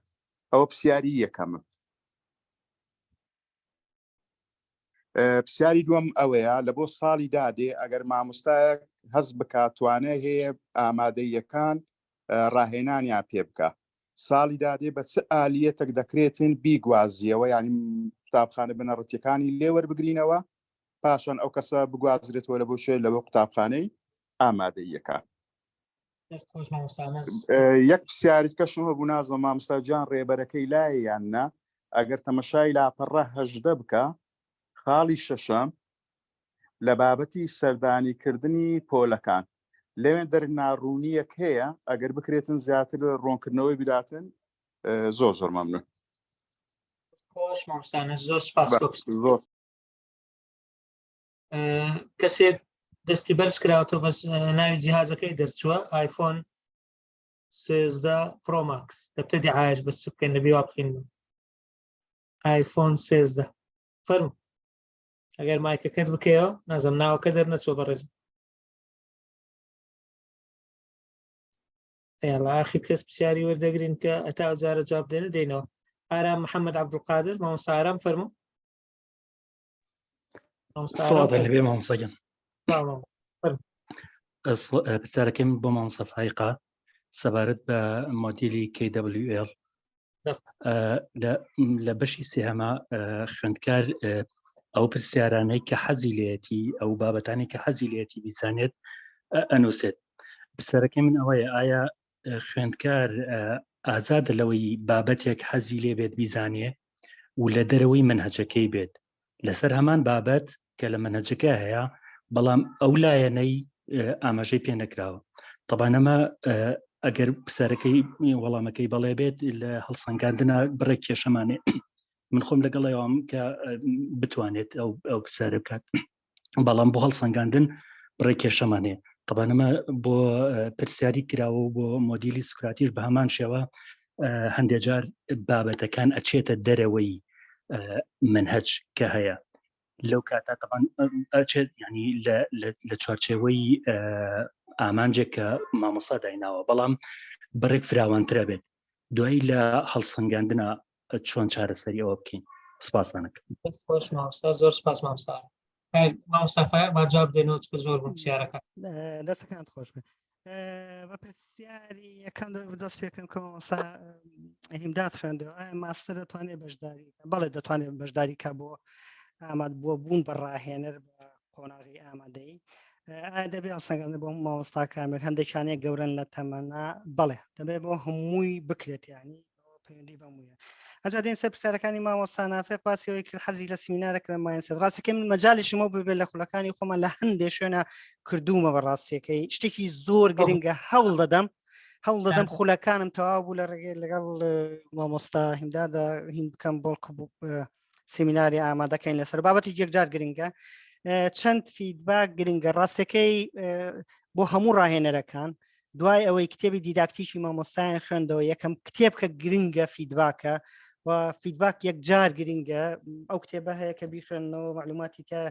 ئەوە پرسیاری یەکەمم. پرسیاری دووەم ئەوەیە لە بۆ ساڵی دادێ ئەگەر مامۆستایەک هەست بکات توانای هەیە ئامادەییەکان ڕاهێنانیان پێ بکە ساڵی دادێ بە چ ئالیەتێک دەکرێتن بیگوازیەوە یعنی قوتابخانە بنەڕەتیەکانی لێوەربگرینەوە پاشان ئەو کەسە بگوازرێتەوە لە بۆ شوێ لەوە قوتابخانەی ئامادەییەکان یەک پرسیاریت کەشم هەبوو نازم مامۆستا گیان ڕێبەرەکەی لایە یان نا ئەگەر تەمەشای لاپەڕە 18 بکە خاڵی شەشەم لە بابەتی سەردانیکردنی پۆلەکان لەوێن دەر ناڕوونیەک هەیە ئەگەر بکرێتن زیاتر ڕۆنکردنەوەی بداتن زۆر زۆر مەمنون خۆش مامۆستانە زۆر سپاس زۆر کەسێک دەستی بەرز کراوەتەوە بەس ناوی جیهازەکەی دەرچووە ئایفۆن سێزدە پرۆماکس دەبتە دیعاەش بەس بکەین لە بیوا بخین ئایفۆن سێزدە فەرمو ئەگەر مایکەکەت بکەیەوە نازم ناوەکە دەرنەچوە بەڕێز یاڵا ئاخر کەس پرسیاری وەردەگرین کە ئەتا جارە جواب دێنە دێنەوە ئارام محەممەد عەبدولقادر مامۆستا ئارام فەرموو سڵاوتان لەبێ مامۆستا گیان پرسیارەکەم بۆ مامۆستا فایقە سەبارەت بە مۆدیلی KWL لە بەشی سێهەما خوێندکار ئەو پرسیارانەی کە حەزی لێتی ئەو بابەتانی کە حەزی لێتی بیزانێت ئەنووسێت پرسیارەکەی من ئەوەیە ئایا خوێندکار ئازادە لەوەی بابەتێک حەزی لێ بێت بیزانێ و لە دەرەوەی منهجەکەی بێت لەسەر هەمان بابەت کە لە منهجەکە هەیە بەڵام ئەو لایەنەی ئاماژەی پێ نەکراوە طبعا ئەمە ئەگەر پرسیارەکەی وەڵامەکەی بەڵێ بێت لە هەڵسەنگاندنا بڕێک کێشەمانێ من خۆم لەگەڵ ئەوام کە بتوانێت ئەو ئەو پرسیارە بکات بەڵام بۆ هەڵسەنگاندن بڕێک کێشەمان هەیە طبعا ئەمە بۆ پرسیاری کراوە و بۆ مۆدیلی سوکراتیش بە هەمان شێوە هەندێک جار بابەتەکان ئەچێتە دەرەوەی منهج کە هەیە لەو کاتا طبعا ئەچێت ینی لە چوارچێوەی ئامانجێک کە مامۆسا دایناوە بەڵام بڕێک فراوانترە بێت دوایی لە هەڵسەنگاندنا چۆن چارەسەری ئەوە بکەین سپاسانەکە خۆش مامۆستا زۆر سپاس مامۆستا مامۆستا فایەق با جواب دێنەوە چکە زۆر بوو پرسیارەکە دەستەکانت خۆش بێ بە پرسیاری یەکەم دەست پێکەم کە مامۆستا هیمداد خوێندەوە ئایا ماستەر دەتوانێت بەشداری بەڵێ دەتوانێت بەشداری کا بۆ ئاماد بووە بوون بە ڕاهێنەر بە قۆناغی ئامادەیی ئایا دەبێ هەڵسەنگاندن بۆ مامۆستاکان هەندێکیانەیە گەورن لە تەمەنا بەڵێ دەبێت بۆ هەمووی بکرێت ینی پەیوەندی بەموویە. ئەجا دێن سەر پرسیارەکانی مامۆستا نافع باسی ئەوەی کرد حەزی لە سیمینارێک لە mindset ڕاستەکەی من مەجالیشمەوە ببێت لە خولەکانی خۆمان لە هەندێ شوێنە کردوومە بە ڕاستیەکەی شتێکی زۆر گرنگە هەوڵ دەدەم هەوڵ دەدەم خولەکانم تەواو بوو لە ڕێگەی لەگەڵ مامۆستا هیمدادا هین بکەم بۆڵک سیمیناری ئامادەکەین لەسەر بابەتی یەکجار گرنگە چەند feedback گرنگە ڕاستەکەی بۆ هەموو ڕاهێنەرەکان دوای ئەوەی کتێبی دیداکتیکی مامۆستایان خوێندەوە یەکەم کتێب کە گرنگە feedback ە و feedback یەکجار گرنگە ئەو کتێبە هەیە کە بیخوێندنەوە معلوماتی تیا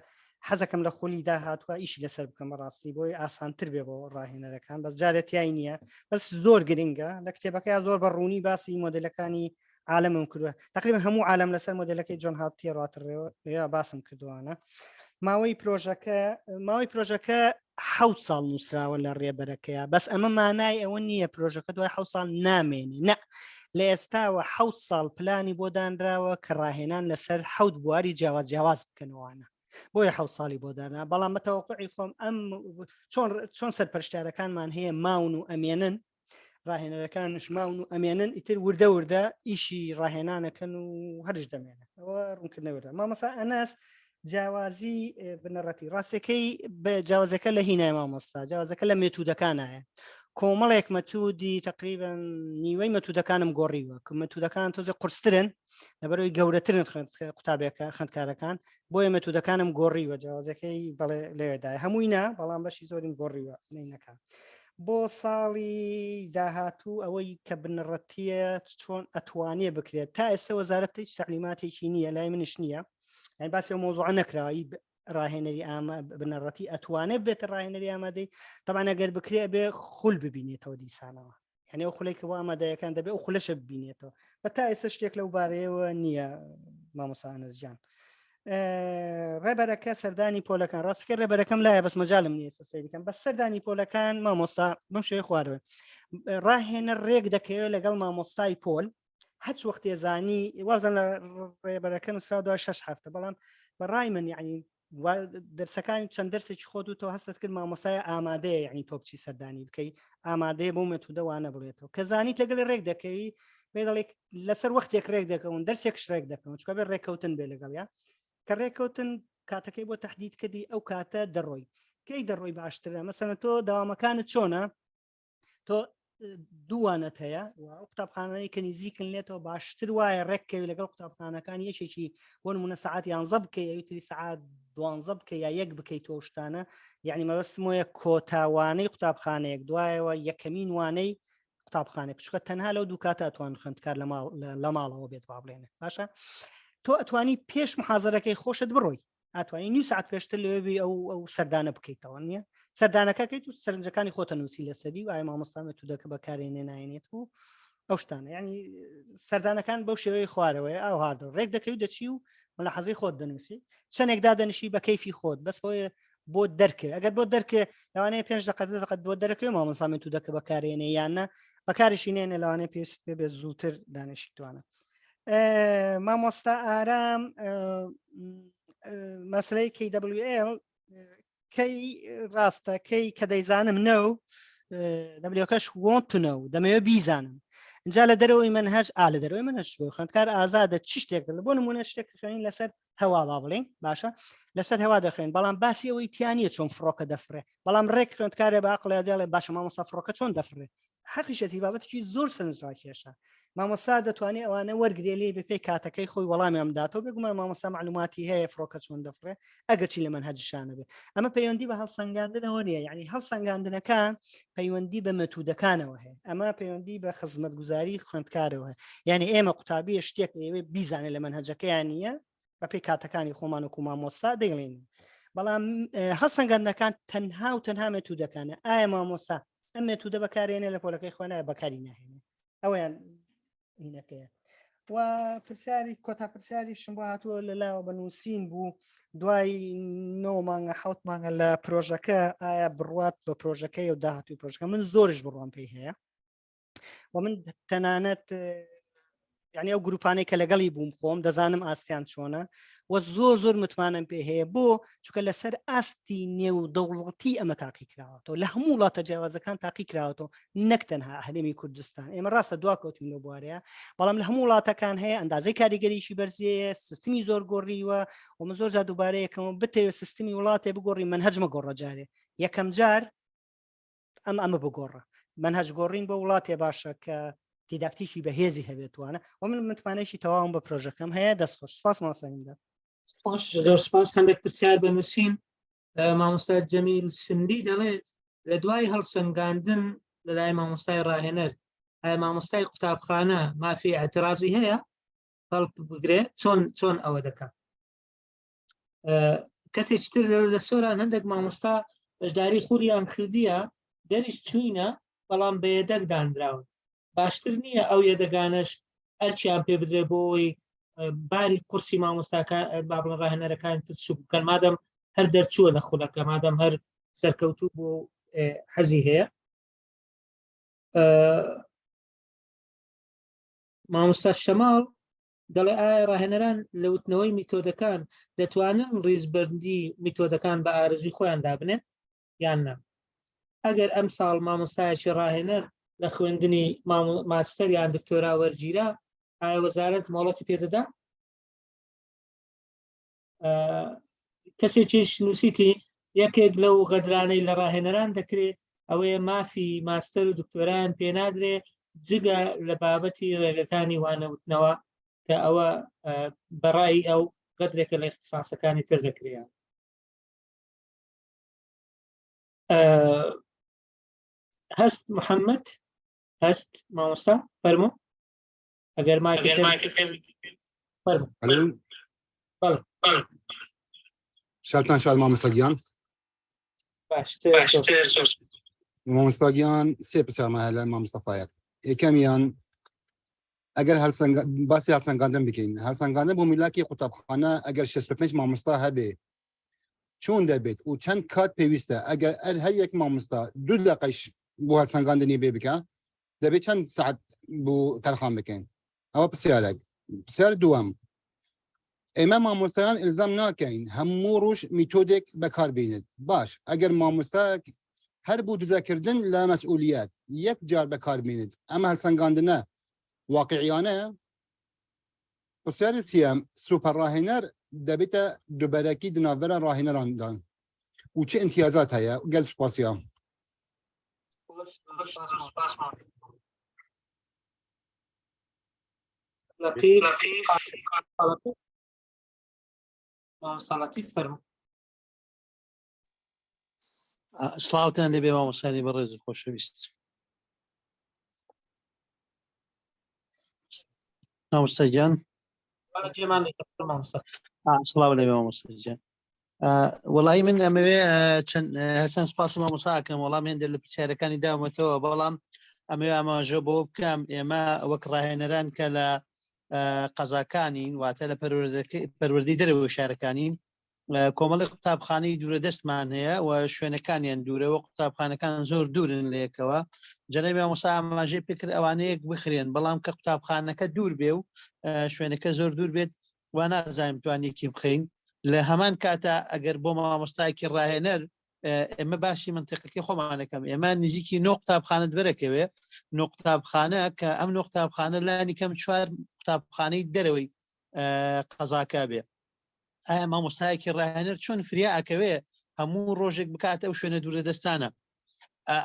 حەزەکەم لە خولی داهاتوە ئیشی لەسەر بکەم ڕاستی بۆی ئاسانتر بێ بۆ ڕاهێنەرەکان بەس جارێت تای نییە بەس زۆر گرنگە لە کتێبەکەی زۆر بە ڕوونی باسی مۆدلەکانی عالەمم کردووە تقریبا هەموو عالم لەسەر مۆدلەکەی جۆن هات تێڕاتڕێەوە یا باسم کردوانە ماوەی پرۆژەکە ماوەی پرۆژەکە حوت ساڵ نووسراوە لە ڕێبەرەکەیە بەس ئەمە مانای ئەوە نییە پرۆژەکە دوای حوت ساڵ نامێنێ نە لە ئێستاوە حوت ساڵ پلانی بۆ دانراوە کە ڕاهێنان لەسەر حوت بواری جیاواز جیاواز بکەنەوانە بۆیە حوت ساڵی بۆ دانا بەڵام بەتەوەقعی خۆم ئەم چۆن چۆن سەرپەرشتارەکانمان هەیە ماون و ئەمێنن ڕاهێنەرەکانش ماون و ئەمێنن ئیتر وردە وردە ئیشی ڕاهێنانەکەن و هەرش دەمێنن ئەوە ڕوونکردنەوەدا مامۆسا ئەنەس جیاوازی بنەڕەتی ڕاستەکەی بە جیاوازەکە لە هینای مامۆستا جیاوازەکە لە مێتودەکانایە کۆمەڵێک مەتودی تقریبا نیوەی مەتودەکانم گۆڕیوە کە مەتودەکان تۆزێ قورسترن لەبەرەوەی گەورەترن قوتابیەکە خوندکارەکان بۆیە مەتودەکانم گۆڕیوە جیاوازەکەی بەڵێ لەوێدا هەمووی نا بەڵام بەشی زۆریم گۆڕیوە نینەکان بۆ ساڵی داهاتوو ئەوەی کە بنەڕەتیە چۆن ئەتوانێ بکرێت تا ئێستا وەزارەت هیچ تەعلیماتێکی نییە لای منش نییە یعنی باسی ئەو مۆزوعە نەکراوی ڕاهێنەری ئامە بنەڕەتی ئەتوانێت بێتە ڕاهێنەری ئامادەی تەبعەن ئەگەر بکرێ بێ خول ببینێتەوە دیسانەوە یعنی ئەو خولێک بۆ ئامادەیەکان دەبێ ئەو خولەشە ببینێتەوە بە تا ئێستا شتێک لەو بارەیەوە نییە مامۆستا ئەنەس گیان ڕێبەرەکە سەردانی پۆلەکان ڕاستەکە ڕێبەرەکەم لایە بەس مەجالم نییە سەیرکەم بە سەردانی پۆلەکان مامۆستا بەم شێوەی خوارەوە ڕاهێنەر ڕێک دەکەوێت لەگەڵ مامۆستای پۆل هەچ وەختێ زانی وازن لە ڕێبەرەکە نووسرا دوای شش هەفتە بەڵام بەڕای من یعنی دەرسەکانی چەند دەرسێکی خۆت و تۆ هەستت کرد مامۆسای ئامادەیە یعنی تۆ بچی سەردانی بکەی ئامادەیە بۆ مێتودەوانە بڵێتەوە کە زانیت لەگەڵی ڕێک دەکەوی پێ دەڵێک لەسەر وەختێک ڕێک دەکەون دەرسێک ڕێک دەکەون چکە بێ ڕێککەوتن بێ لەگەڵیا کە ڕێککەوتن کاتەکەی بۆ تهدید کردی ئەو کاتە دەڕۆی کەی دەڕۆی باشترە مەسەنە تۆ داوامەکانت چۆنە تۆ دووانەت هەیە و ئەو قوتابخانانەی کە نزیکن لێتەوە باشتر وایە ڕێککەوی لەگەڵ قوتابخانەکان یەکێکی بۆ نمونە سەعات یانزە بکەی ئەوی تری سەعات دوانزە بکە یا یەک بکەیت تۆ شتانە یعنی مەبەستم وایە کۆتاوانەی قوتابخانەیەک دوایەوە یەکەمین وانەی قوتابخانە چونکە تەنها لەو دوو کاتە ئەتوان خوێندکار لە ماڵەوە بێت با بڵێنە باشە تۆ ئەتوانی پێش محازەرەکەی خۆشت بڕۆی ئەتوانی نیو ساعت پێشتر لەوێ ئەو ئەو سەردانە بکەیتەوە نییە سەردانەکە کەیت و سەرنجەکانی خۆتە نووسی لەسەری و ئایا مامۆستامە تو دەکە بەکارێنێ ناێنێت و ئەو شتانە ینی سەردانەکان بەو شێوەی خوارەوەی ئەو هاردە ڕێک دەکەی و دەچی و لە حەزی خۆت دەنووسی چەندێک دادەنیشی بە کەیفی خۆت بەس بۆیە بۆ دەرکێ ئەگەر بۆ دەرکێ لەوانەیە پێنج دقە دقە بۆ دەرەکەی مامۆستا مێتودەکە بەکارێنێ یان نە بەکارشی نێنێ لەوانەیە پێویست پێ بێت زووتر دانیشتوانە مامۆستا ئارام مەسلەی KWL کەی ڕاستە کەی کە دەیزانم نەو دەبلیەکەش want to know دەمەوێت بیزانم اینجا لە دەرەوەی منهج ئا لە دەرەوەی منهج بۆ خوێندکار ئازادە چ شتێک لە بۆ نمونە شتێک خوێنین لەسەر هەوا با بڵێن باشە لەسەر هەوا دەخوێن بەڵام باسی ئەوەی تیانە چۆن فڕۆکە دەفرێ بەڵام ڕێک خوێندکارێ بە عقڵێ دەڵێ باشە مامۆستا فڕۆکە چۆن دەفرێ حەقیشەتی بابەتێکی زۆر سەرنجڕاکێشە مامۆستا دەتوانێت ئەوانە وەرگێ لێ بەپێی کاتەکەی خۆی وەڵامیان بداتەوە بێگومان مامۆستا معلوماتی هەیە فڕۆکە چۆن دەفڕێ ئەگەرچی لە مەنهەجشانە بێ ئەمە پەیوەندی بە هەڵسەنگاندنەوە نییە یعنی هەڵسەنگاندنەکان پەیوەندی بە مەتودەکانەوە هەیە ئەمە پەیوەندی بە خزمەتگوزاری خوێندکارەوە هەیە یعنی ئێمە قوتابیە شتێک ئەوێ بیزانێت لە مەنهەجەکەیان نییە بەپێی کاتەکانی خۆمان وەکو مامۆستا دەیڵێن بەڵام هەڵسەنگاندنەکان تەنها و تەنها مێتودەکانە ئایا مامۆستا ئەم مێتودە بەکارێنێ لە پۆلەکەی خۆنایە بەکاری ناهێنێ ئەویان هینەکەیە و پرسیاری کۆتا پرسیاریشم بۆ هاتووە لە لاوە بە نووسین بوو دوای نۆ مانگە حوت مانگە لە پرۆژەکە ئایا بڕوات بە پرۆژەکەی و داهاتوی پرۆژەکە من زۆرش بڕوام پێی هەیە و من تەنانەت یعنی ئەو گروپانەی کە لەگەڵی بووم خۆم دەزانم ئاستیان چۆنە و زۆر زۆر متمانەم پێ هەیە بۆ چونکە لەسەر ئاستی نێودەوڵەتی ئەمە تاقی کراوەتەوە لە هەموو وڵاتە جیاوازەکان تاقی کراوەتەوە نەک تەنها هەرێمی کوردستان ئێمە ڕاستە دوا کەوتین لەو بوارەیە بەڵام لە هەموو وڵاتەکان هەیە ئەندازەی کاریگەریی بەرزیەیە سیستمی زۆر گۆڕیوە و من زۆر جار دووبارە یەکەمەوە بتەوێت سیستمی وڵاتێ بگۆڕی من هەجمە گۆڕە جارێ یەکەم جار ئەم ئەمە بگۆڕە منهج گۆڕین بۆ وڵاتێ باشە کە دیداکتیکی بەهێزی هەبێتوانە و من متمانەیەکی تەواوم بە پرۆژەکەم هەیە دەستخۆش سپاس ماسەندا زۆر سپاس هەندێک پرسیار بەنووسین مامۆستا جەمیل سندی دەڵێت لە دوای هەڵسەنگاندن لەلای مامۆستای ڕاهێنەر ئایا مامۆستای قوتابخانە مافی اعترازی هەیە هەڵپ بگرێ چۆن چۆن ئەوە دەکات کەسێکی تر لە سۆران هەندێک مامۆستا بەشداری خولیان کردیە دەریش چوینە بەڵام بە یەدەگ دانراون باشتر نییە ئەو یەدەگانەش ئەرچیان پێ بدرێ بۆ ئەوەی باری قورسی مامۆستاکان با بڵێن ڕاهێنەرەکان تر سوک بکەن مادەم هەر دەرچووە لە خولەکە مادەم هەر سەرکەوتوو بۆ حەزی هەیە مامۆستا شەماڵ دەڵێ ئایا ڕاهێنەران لە وتنەوەی میتۆدەکان دەتوانن ڕیزبەندی میتۆدەکان بە ئارەزووی خۆیان دابنێن یان نا؟ ئەگەر ئەمساڵ مامۆستایەکی ڕاهێنەر لە خوێندنی ماستەر یان دکتۆرا وەرگیرا ئایا وەزارەت مۆڵەتی پێدەدا؟ کەسێکیش نووسیتی یەکێک لەو غەدرانەی لە ڕاهێنەران دەکرێت ئەوەیە مافی ماستەر و دکتۆرایان پێنادرێ جگە لە بابەتی ڕێگەکانی وانەوتنەوە کە ئەوە بەڕای ئەو غەدرێکە لە اختصاسەکانی تر دەکرێت هەست محەممەد هەست مامۆستا فەرمو ئەگەر شاتان شاد مامۆستا گیان مامۆستا گیان سێ پرسیارمان هەیە لە مامۆستا فایەق یەکەمیان ئەگەر باسی هەڵسەنگاندن بکەین هەڵسەنگاندن بۆ میلاکی قوتابخانە ئەگەر 65 مامۆستا هەبێ چۆن دەبێت و چەند کات پێویستە ئەگەر هەر یەک مامۆستا دوو دقەیش بۆ هەڵسەنگاندنی بێ بکە دەبێت چەند سعات بۆ تەرخان بکەین ئەوە پرسیارێک پرسیار دووەم ئێمە مامۆستایان ئلزام ناکەین هەموو ڕۆژ میتۆدێک بەکاربێنێت باش ئەگەر مامۆستا هەر بۆ دزەکردن لە مەسئولیت یەک جار بەکاربێنێت ئەمە هەڵسەنگاندنە واقعیانە پرسیاری سیام سوپەر ڕاهێنەر دەبێتە دوبەرەکی دناڤەرە ڕاهێنەراندان و چه امتیازات هەیە گەل سوپاسیا لەتیف مامۆستا لەتیف فەرموو. سڵاوتان لێبێ مامۆستانی بەڕێز و خۆشەویست مامۆستا گیان جێمان لێ مامۆستا سڵاو لێبێ مامۆستا گیان وەڵی من ئەمەوێ چەند هەرچەند سپاسی مامۆساکەم وەڵام هێندە لە پرسیارەکانی داومەتەوە بەڵام ئەمەوێ ئاماژە بۆ بکەم ئێمە وەک ڕاهێنەران کە لە قەزاکانین واتە لە پەروەردەی دەرەوەی شارەکانین کۆمەڵی قوتابخانەی دوورە دەستمان هەیە و شوێنەکانیان دوورەوە قوتابخانەکان زۆر دوورن لە یەکەوە جەنابی مامۆستا ئاماژەی پێکرد ئەوانەیەک بخرێن بەڵام کە قوتابخانەکە دوور بێ و شوێنەکە زۆر دوور بێت وا نازانین بتوانین یەکی بخەین لە هەمان کاتا ئەگەر بۆ مامۆستایەکی ڕاهێنەر ئێمە باسی منتیقەکەی خۆمانەکەم ئێمە نزیکی نۆ قوتابخانەت بەرەکەوێ نۆ قوتابخانە کە ئەم نۆ قوتابخانە لانی کەم چوار قوتابخانەی دەرەوەی قەزاکە بێ ئایا مامۆستایەکی ڕاهێنەر چۆن فریا ئەکەوێ هەموو ڕۆژێک بکات ئەو شوێنە دوورە دەستانە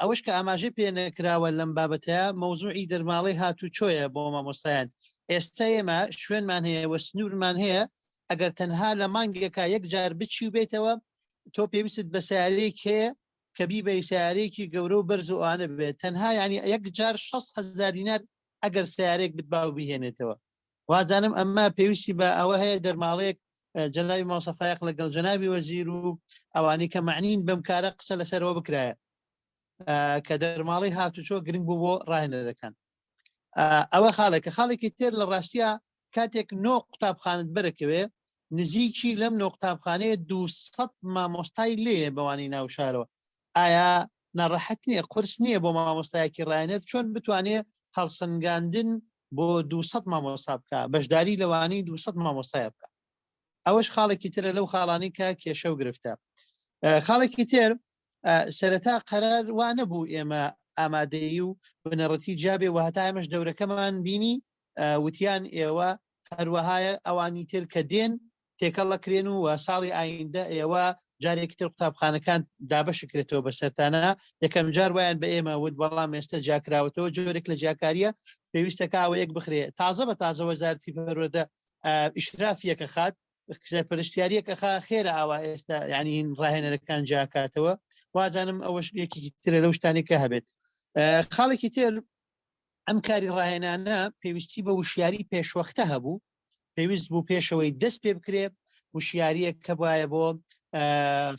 ئەوەش کە ئاماژەی پێ نەکراوە لەم بابەتە مەوزوعی دەرماڵەی هاتوچۆیە بۆ مامۆستایان ئێستا ئێمە شوێنمان هەیە و سنوورمان هەیە ئەگەر تەنها لە مانگێکا یەک جار بچی و بێتەوە تۆ پێویستت بە سیارەیەک هەیە کە بیبەی سیارەیەکی گەورە و بەرز و ئەوانە بێت تەنها یعنی یەک جار 6 هزار دینار ئەگەر سیارێک بتبا و بهێنێتەوە وازانم ئەمە پێویستی بە ئەوە هەیە دەرماڵەیەک جەنابی مامۆستا فایەق لەگەڵ جەنابی وەزیر و ئەوانەی کە معنین بەم کارە قسە لەسەرەوە بکرایە کە دەرماڵەی هاتوچۆ گرنگ بوو بۆ ڕاهێنەرەکان ئەوە خاڵێکە خاڵێکی تر لە ڕاستیە کاتێک نۆ قوتابخانت بەرەکەوێ نزیکی لەم نۆ قوتابخانەیە 200 مامۆستای لێ بەوانی ناوشارەوە ئایا ناڕەحەت نییە قرس نییە بۆ مامۆستایەکی ڕاهێنەر چۆن بتوانێ هەڵسەنگاندن بۆ 200 مامۆستا بکە بەشداری لەوانی 200 مامۆستایە بکە. ئەوەش خاڵێکی ترە لەو خاڵانی کە کێشە و گرفتە. خاڵێکی تر سەرەتا قەرار وا نەبوو ئێمە ئامادەیی و بنەڕەتی جیابێ و هەتا ئێمەش دەورەکەمان بینی وتیان ئێوە هەروەهایە ئەوانی تر کە دێن تێکەڵ ئەکرێن و ساڵی ئایندە ئێوە جارێکی تر قوتابخانەکان دابەشکرێتەوە بەسەرتانە یەکەم جار وایان بە ئێمە وت بەڵام ئێستا جیاکراوەتەوە جۆرێک لە جیاکاریە پێویستەکە ئەوە یەک بخرێ تازە بە تازە وەزارتی پەروەردە ئیشرافیەکە خات سەرپەرشتیاریەکە خا خێرە ئاوا ئێستا یعنی ڕاهێنەرەکان جیاکاتەوە وازانم ئەوەش یەکێکی ترە لەو شتانێک کە هەبێت خاڵێکی تر ئەم کاری ڕاهێنانە پێویستی بە وشیاری پێشوەختە هەبوو پێویست بوو پێشەوەی دەست پێ بکرێ وشیاریەک کە بایە بۆ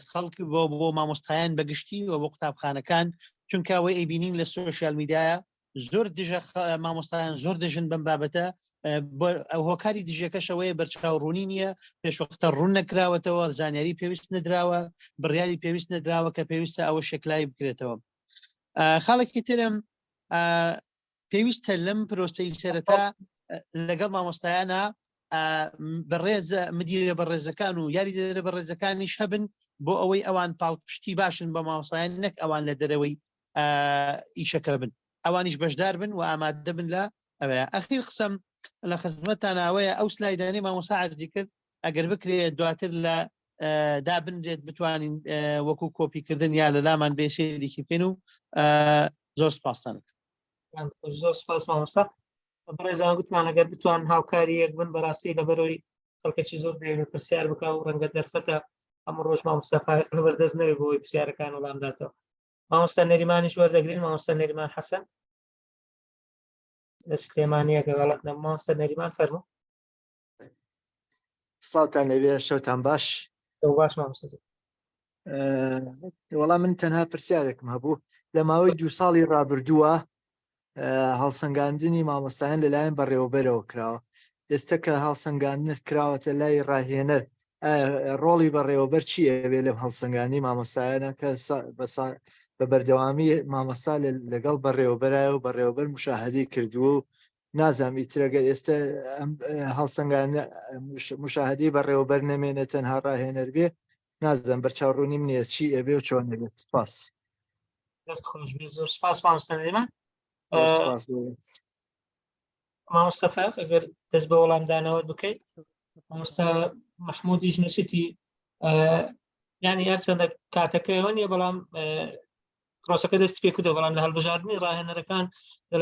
خەڵک بۆ بۆ مامۆستایان بەگشتی و بۆ قوتابخانەکان چونکە ئەوەی ئەیبینین لە سۆشیال میدیایە زۆر دژە مامۆستایان زۆر دژن بەم بابەتە ئەو هۆکاری دژەکەشەوەیە بەرچاو ڕوونی نییە پێشوەختە ڕوون نەکراوەتەوە زانیاری پێویست نەدراوە بڕیاری پێویست نەدراوە کە پێویستە ئەوە شێکلایی بکرێتەوە خاڵێکی ترم پێویستە لەم پرۆسەی سەرەتا لەگەڵ مامۆستایانە بەڕێز مدیرە بەڕێزەکان و یاریدەرە بەڕێزەکانیش هەبن بۆ ئەوەی ئەوان پاڵپشتی باشن بە مامۆستایان نەک ئەوان لە دەرەوەی ئیشەکە بن ئەوانیش بەشدار بن و ئامادە بن لە ئەوەیە ئەخیر قسەم لە خزمەتتان ئەوەیە ئەو سلایدانەی مامۆستا عەرزی کرد ئەگەر بکرێت دواتر لە دابنرێت بتوانین وەکو کۆپیکردن یا لە لامان بێ سەیرێکی بکەین و زۆر سپاستان زۆر سپاس مامۆستا بەڕێزان گوتمان ئەگەر بتوان هاوکاری یەک بن بەڕاستی لەبەرەوەی خەڵکەکی زۆر دەیەوێت پرسیار بکە و ڕەنگە دەرفەتە ئەم ڕۆژ مامۆستا فایق لەبەردەست نەوێ بۆ ئەوەی پرسیارەکان وەڵام داتەوە مامۆستا نەریمانیش وەردەگرین مامۆستا نەریمان حەسەن لە سلێمانیە کە غەڵەت نەبوو مامۆستا نەریمان فەرموو سڵاوتان لەوێ شەوتان باش باش مامۆستا وەڵام من تەنها پرسیارێکم هەبوو لە ماوەی دو ساڵی ڕابردووە هەڵسەنگاندنی مامۆستایان لەلایەن بەڕێوەبەرەوە کراوە ئێستا کە هەڵسەنگاندن کراوەتە لای ڕاهێنەر ڕۆڵی بەڕێوەبەر چی ئەبێ لەم هەڵسەنگانی مامۆستایانە کە بە بەردەوامی مامۆستا لەگەڵ بەڕێوەبەرایە و بەڕێوەبەر مشاهدەی کردووە و نازانم ئیتر ئەگەر ئێستا ئەم هەڵسەنگاندنە مشاهدەی بەڕێوەبەر نەمێنێت تەنها ڕاهێنەر بێ نازانم بەرچاو ڕوونیم نییە چی ئەبێ و چۆن ئەبێت سپاس. دەست خۆش بێ زۆر سپاس مامۆستا نەریمان. سپاس بۆ مامۆستا فایق ئەگەر دەست بە وەڵامدانەوەت بکەیت مامۆستا مححمودیش نووسیتی ینی هەرچەندە کاتەکەیەوە نییە بەڵام پرۆسەکە دەستی پێ کردو بەڵام لە هەڵبژاردننی ڕاهێنەرەکان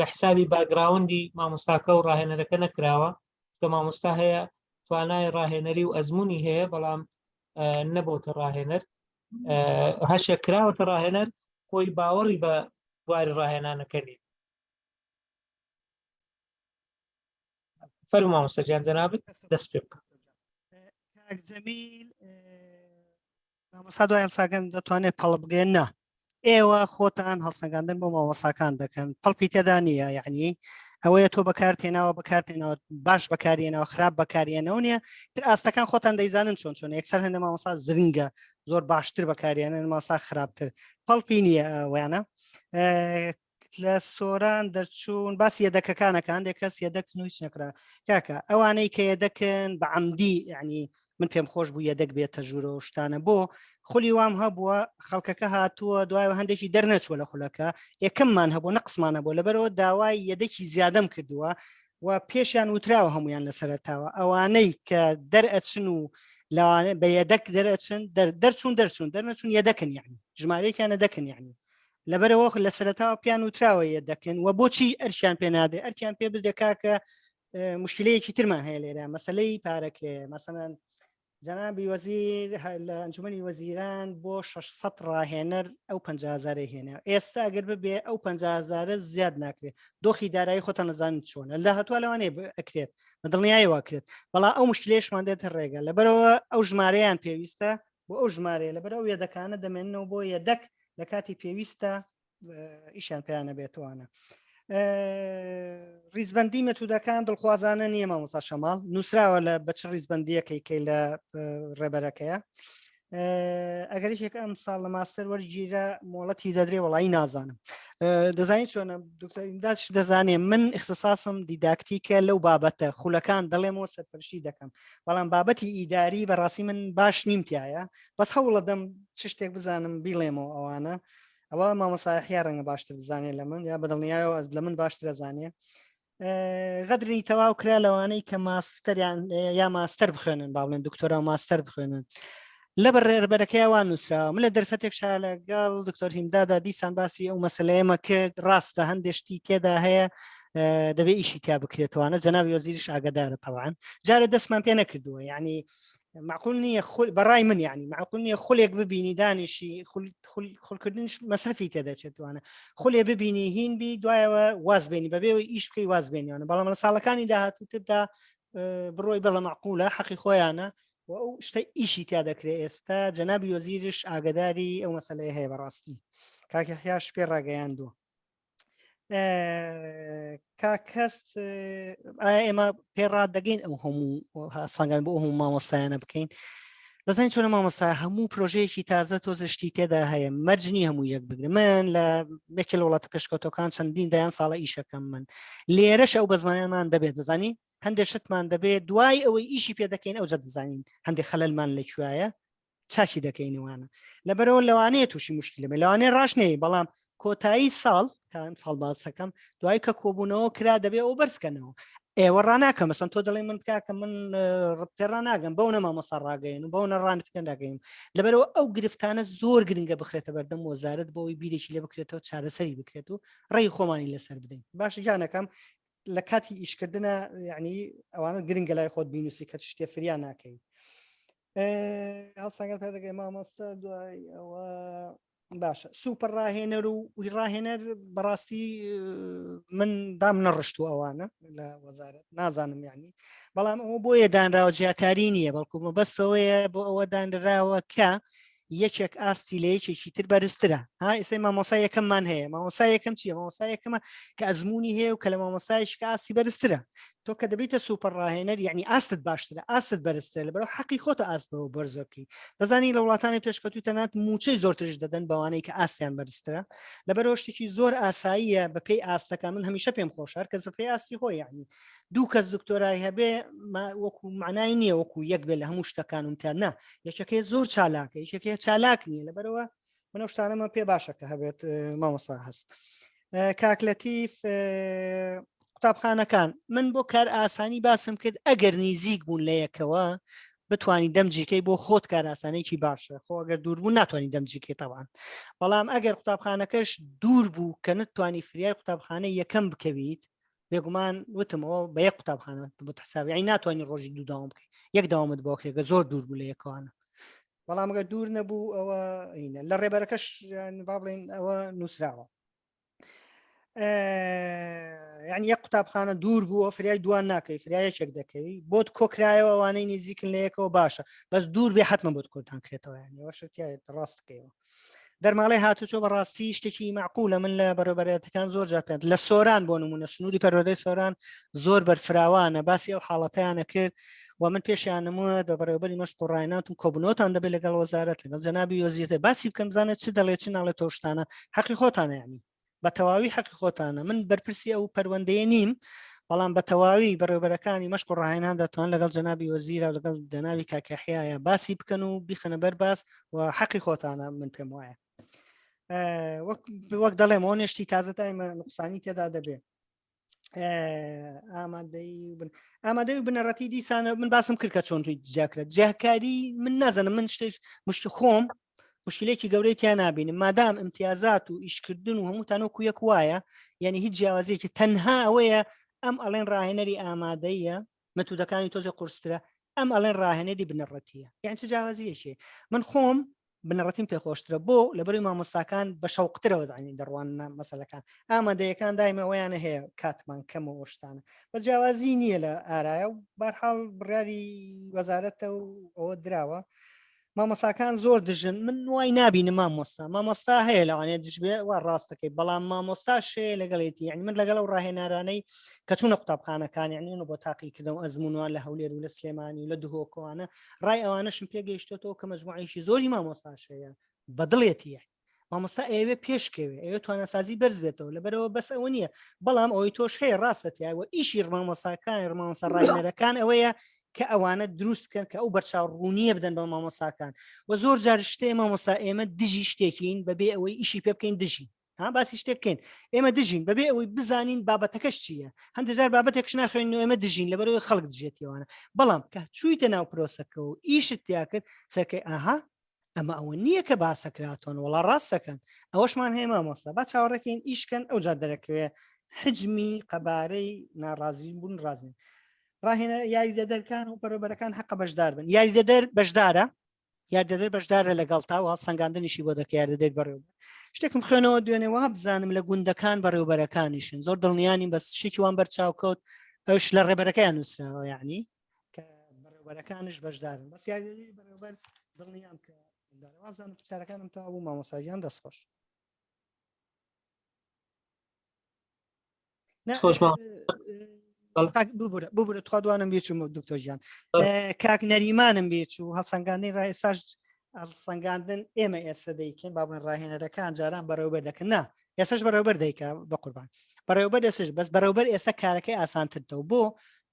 لە حسابی باگراوندی مامۆستاکە و ڕاهێنەرەکە نەکراوە کە مامۆستا هەیە توانای ڕاهێنەری و ئەزمموی هەیە بەڵام نەبۆتە ڕاهێنەر هەشە کراوەتە ڕاهێنەر خۆی باوەڕی بە بواری ڕاهێنانەکە نیە فەرموو مامۆستا گیان جەنابت دەست پێ بکە. کاک جەمیل مامۆستا دوای هەڵساگەن دەتوانێت پەڵپ بگرێت نا ئێوە خۆتان هەڵسەنگاندن بۆ مامۆستاکان دەکەن پەڵپی تێدا نییە یعنی ئەوەیە تۆ بەکارتێناوە بەکارتێنەوە باش بەکارێنەوە خراپ بەکارێنەوە نییە تر ئاستەکان خۆتان دەیزانن چۆن چۆن یەکسەر هەندە مامۆستا زرنگە زۆر باشتر بەکارێنن ماسا خراپتر پەڵپی نییە ویانە لە سۆران دەرچوون باسی یەدەکەکانەکە هەندێک کەس یەدەکن و هیچ نەکرا کاکە ئەوانەی کە یەدەکن بە عەمدی یعنی من پێم خۆش بوو یەدەک بێتە ژوورەوە شتانە بۆ خولی وام هەبووە خەڵکەکە هاتووە دوایەوە هەندێکی دەرنەچووە لە خولەکە یەکەممان هەبوو نەقسمانە بۆ لەبەرەوە داوای یەدەکی زیادەم کردووە و پێشیان وتراوە هەمویان لە سەرەتاوە ئەوانەی کە دەرئەچن و لەوانە بە یەدەک دەرئەچن دەرچوون دەرچوون دەرنەچوون یەدەکن یعنی ژمارەیەکیانە دەکەن یعنی لەبەرەوە لە سەرەتاوە پیان وتراوە یە دەکەن و بۆچی ئەرکیان پێ نادرێ ئەرکیان پێ بدرێ کاکە مشکلەیەکی ترمان هەیە لێرە مەسلەی پارەکەیە مەسەەن جەنابی وەزیر لە ئەنجومەنی وەزیران بۆ 600 ڕاهێنەر ئەو 500 هێنا ئێستا ئەگەر ببێ ئەو 500 زیاد ناکرێت دۆخی دارایی خۆتان نەزانن چۆنە لە هەتووە لەوانەیە ئەکرێت بە دڵنیایی واکرێت بەڵام ئەو مشکلێشمان دێتە ڕێگە لەبەرەوە ئەو ژمارەیان پێویستە بۆ ئەو ژمارەیە لەبەر ئەو یەدەکانە دەمێننەوە بۆ یەدەک لە کاتی پێویستە ئیشیان پێیانە بێتوانە ریزبندی مەتودەکان دڵخوازانە نییە مامۆسا شەماڵ نووسراوە لە بە چ ریزبندیەکەی کەی لە ڕێبەرەکەیە ئەگەر یەکێک ئەم ساڵ لە ماستەر وەرگیرە مۆڵەتی دەدرێ وڵی نازانم. دەزانین چۆنە دکتۆر ئیمدادش دەزانێ من اختصاصم دیداکتیکە لەو بابەتە خولەکان دەڵێمەوە سەرپەرشی دەکەم بەڵام بابەتی ئیداری بەڕاستی من باش نیم تایە بەس هەوڵەدەم چ شتێک بزانم بیڵێمەوە ئەوانە ئەوە مامۆسایحیا ڕەنگە باشتر بزانێت لە من یا بەدڵنیایەوە ئەس لە من باشترە زانێ غەدری تەواو کرا لەوانەی کە ماستەریان یا ماستەر بخوێنن با بڵێن دکتۆرا و ماستەر بخوێنن لە بەڕێربەرەکەی وان نووسراوە من لە دەرفەتێک شا لەگەڵ دکتۆر هیمدادا دیسان باسی ئەو مەسلەیەمە کرد ڕاستە هەندێک شتی تێدا هەیە دەبێ ئیشی تیا بکرێتوانە جەنابی وەزیریش ئاگادارە تەوان جارە دەستمان پێ نەکردووە یعنی معقول نییە خول بەڕای من یعنی معقول نییە خولێک ببینی دانیشی خولکردنش مەسرفی تێدەچێتوانە خولێ ببینی هین بی دوایەوە واز بێنی بەبێەوە ئیش بکەی واز بێنیانە بەڵام لە ساڵەکانی داهاتووتردا بڕۆی بەڵە معقولە حەقی خۆیانە و ئەو شتە ئیشی تیا دەکرێت ئێستا جەنابی وەزیرش ئاگداری ئەو مەسلەیە هەیە بەڕاستی کاکە حیاش پێ ڕاگەیاندووە کاکەست ئایا ئێمە پێڕادەگەین ئەو هەموو سانگان بۆ هەموو مامۆستایانە بکەین دەزانین چۆنە مامۆستا هەموو پرۆژەیەکی تازە تۆزە شتی تێدا هەیە مەرجنی هەموو یەک بگرن من لە یەکێ لە وڵاتە پێشکەوتەکان چەندین دەیان ساڵە ئیشەکەم من لێرەش ئەو بەزمانیانمان دەبێت دەزانی هەندێک شتمان دەبێت دوای ئەوەی ئیشی پێ دەکەین ئەو جە دەزانین هەندێک خەلەلمان لەکوایە چاکی دەکەینەوانە لەبەرەوە لەوانەیە تووشی مشکلە بێ لەوانەیە ڕاش نەیە بەڵام کۆتایی ساڵ کام ساڵ باسەکەم دوای کە کۆبوونەوە کرا دەبێ ئەو بەرزکەنەوە ئێوە ڕناکەم مەسەن تۆ دەڵێ من بکاکە من پێ ڕناگەم بەو نە مامۆسا ڕاگەین و بەو نەڕان پێ داگەین لەبەرەوە ئەو گرفتانە زۆر گرنگە بخرێتە بەردەم وەزارت بۆی بیرێکی لێ بکرێتەوە چارەسەری بکرێت و ڕێی خۆمانی لەسەر بدەین باش گیانەکەم لە کاتی ئیشکردنە یعنی ئەوانە گرنگە لای خۆت بینوسی کە شتێ فریا ناکەی هەڵسەنگە پێ دەگەی مامۆستا دوای ئەوە باشە سوپەر ڕاهێنەر و وی ڕاهێنەر بەڕاستی من دام نەڕشت و ئەوانە لە وەزارەت نازانم یعنی بەڵام ئەوە بۆیە دانراوە جیاکاری نییە بەڵکو مەبەستەوەیە بۆ ئەوە دانراوە کە یەکێک ئاستی لە یەکێکی تر بەرزترە ها ئێستا مامۆسا یەکەممان هەیە مامۆسا یەکەم چییە مامۆسا یەکەمە کە ئەزمموی هەیە و کە لە مامۆسایش کە ئاستی بەرزترە تۆ کە دەبیتە سوپەر ڕاهێنەر یعنی ئاستت باشترە ئاستت بەرزترە لەبەرەوە حەقی خۆتە ئاست بەوە بەرزۆ بکەی دەزانی لە وڵاتانی پێشکەوتوو تەنات موچەی زۆرترش دەدەن بەوانەی کە ئاستیان بەرزترە لەبەرەوە شتێکی زۆر ئاساییە بە پێی ئاستەکە من هەمیشە پێم خۆشە هەر کەس بە پێی ئاستی خۆی یعنی دوو کەس دکتۆرای هەبێ وەکو معنای نییە وەکو یەک بێ لە هەموو شتەکان و تا نا یەکەکەی زۆر چالاکە یەکەکەی چالاک نییە لەبەرەوە منەو شتانەمە پێ باشە کە هەبێت مامۆستا هەست کاک لەتیف قوتابخانەکان من بۆ کار ئاسانی باسم کرد ئەگەر نیزیک بوون لە یەکەوە بتانی دەمجیکەی بۆ خۆت کار ئاسانێکی باشە خۆ ئەگەر دوور بوو ناتوانانی دەمجیکەی تاوان بەڵام ئەگەر قوتابخانەکەش دوور بوو کە نتوانی فریای قوتابخانە یەکەم بکەویت بێگومان وتمەوە بە یەک قوتابخانە بۆ حسابی ناتوانانی ڕۆژی دوو داوام بکەیت یەک داوامت بۆکرێگە زۆر دوور بوو لە یەکەوانە بەڵام گە دوور نەبوو ئەوە ئینە لە ڕێبەرەکەش با بڵێن ئەوە نووسراوە یعنی یەک قوتابخانە دوور بووە فریای دوان ناکەی فریای یەکێک دەکەی بۆت کۆکرایەوە ئەوانەی نزیکن لە یەکەوە باشە بەس دوور بێ حتممە بۆت کۆتان کرێتەوە یعنی ئەوە شتیایە ڕاستکەیەوە دەرماڵەی هاتوچۆ بەڕاستی شتێکی معقولە من لە بەڕێوەبەرایەتەکان زۆر جار پێ لە سۆران بۆ نمونە سنووری پەروەردەی سۆران زۆر بەرفراوانە باسی ئەو حاڵەتیانە کرد و من پێشیان نمووە بە بەڕێوەبەری مەشق و ڕاهێنانتون کۆبنەوەتان دەبێت لەگەڵ وەزارەت لەگەڵ جەنابی وەزیرتە باسی بکەن بزانێت چ دەڵێ چ ناڵێت تۆ شتانە حەقی خۆتانە یعنی بە تەواوی حەقی خۆتانە من بەرپرسی ئەو پەروەندەیە نیم بەڵام بە تەواوی بەڕێوبەرەکانی مەشق و ڕاهێنان دەتوان لەگەڵ جەنابی وەزیرە و لەگەڵ جەنابی کاکەحیایە باسی بکەن و بیخەنە بەر باس و حەقی خۆتانە من پێم وایە وەک دەڵێم ئەو نێشتی تازە تایمە نقصانی تێدا دەبێ ئامادەی بن ئامادەی و بنەڕەتی دیسانە من باسم کرد کە چۆن توی جیاکرێت جیاکاری من نازانم من شتێک مشتی خۆم مشکلێکی گەورەی تیا نابینم مادام امتیازات و ئیشکردن و هەمووتان وەکو یەک وایە یعنی هیچ جیاوازیەکی تەنها ئەوەیە ئەم ئەڵێن ڕاهێنەری ئامادەیە مەتودەکانی تۆزێ قورسترە ئەم ئەڵێن ڕاهێنەری بنەڕەتیە یان چ جیاوازیەکی من خۆم بنەڕەتیم پێخۆشترە بۆ لەبەری مامۆستاکان بە شەوقترەوە دانی دەڕوانە مەسلەکان ئامادەیەکان دایمە ئەویانە هەیە کاتمان کەمەوە شتانە بە جیاوازی نییە لە ئارایە و بارحاڵ بڕیاری وەزارەتە و ئەوە دراوە مامۆستاکان زۆر دژن من وای نابینم مامۆستا مامۆستا هەیە لەوانەیە دژ بێ وا ڕاستەکەی بەڵام مامۆستا شێ لەگەڵێتی یعنی من لەگەڵ ئەو ڕاهێنارانەی کە چوونە قوتابخانەکان یعنی ئەو بۆ تاقیکردنەوە ئەزمونوان لە هەولێر و لە سلێمانی و لە دهۆکەوانە ڕای ئەوانەشم پێگەیشتێتەوە کە مەجموعەیەکی زۆری مامۆستاش هەیە بەدڵێتی یعنی. مامۆستا ئەوێ پێشکەوێ ئەوێ تواناسازی بەرز بێتەوە لەبەرەوە بەس ئەوە نییە بەڵام ئەوەی تۆش هەیە ڕاستەتیا و ئیشی مامۆساکان مامۆسا ڕاهێنەرەکان ئەوەیە کە ئەوانە دروستکەن کە ئەو بەرچاو ڕوونیە بدەن بە مامۆساکان و زۆر جار شتێ مامۆسا ئێمە دژی شتێکین بەبێ ئەوەی ئیشی پێ بکەین دژی ها باسی شتێک بکەین ئێمە دژین بەبێ ئەوەی بزانین بابەتەکەش چییە هەندێک جار بابەتێکش ناخوێن و ئێمە دژین لەبەرەوەی خەڵک دژێتیوانە بەڵام کە چوویتە ناو پرۆسەکە و ئیشت تیا کرد سەرکەی ئاها ئەمە ئەوە نییە کە باسەکراتۆن وڵا ڕاست دەکەن ئەوەشمان هەیە مامۆستا با چاوەڕێکین ئیشکەن ئەو جار دەرەکەوێ حجمی قەبارەی ناڕازی بوون ڕازین ڕاهێنە یاریدەدەرکان و بەرەبەرەکان حەقە بەشدار بن یاریدەدەر بەشدارە یاریدەدەر بەشدارە لەگەڵ تا و هەڵسەنگاندنیشی بۆ دەکە یاریدەدەر بەڕێوبەر شتێکم خوێنەوە دوێنێ وا بزانم لە گوندەکان بەڕێوبەرەکانیشن زۆر دڵنیانیم بەس شتێکی وان بەرچاو کەوت ئەوش لە ڕێبەرەکەیان نووسراوە یعنی کە بەڕێوبەرەکانش بەشدارن بەس یاریدەدەری بەڕێوبەر دڵنیام کە بەشدارە. وابزانم پرسیارەکانم تەواو بوو مامۆستا گیان دەستخۆش. ببورە تخوا دوانم بێچوم دکتۆر گیان کاک نەریمانم بێچوو هەڵسەنگاندنی ڕای ئێستاش هەڵسەنگاندن ئێمە ئێستا دەیکەین با بڵێن ڕاهێنەرەکان جاران بەڕێوبەر دەکەن نا ئێستاش بەڕێوبەر دەیکا بە قوربان بەڕێوبەر ئێستاش بەس بەڕێوبەر ئێستا کارەکەی ئاسانترتەوە بۆ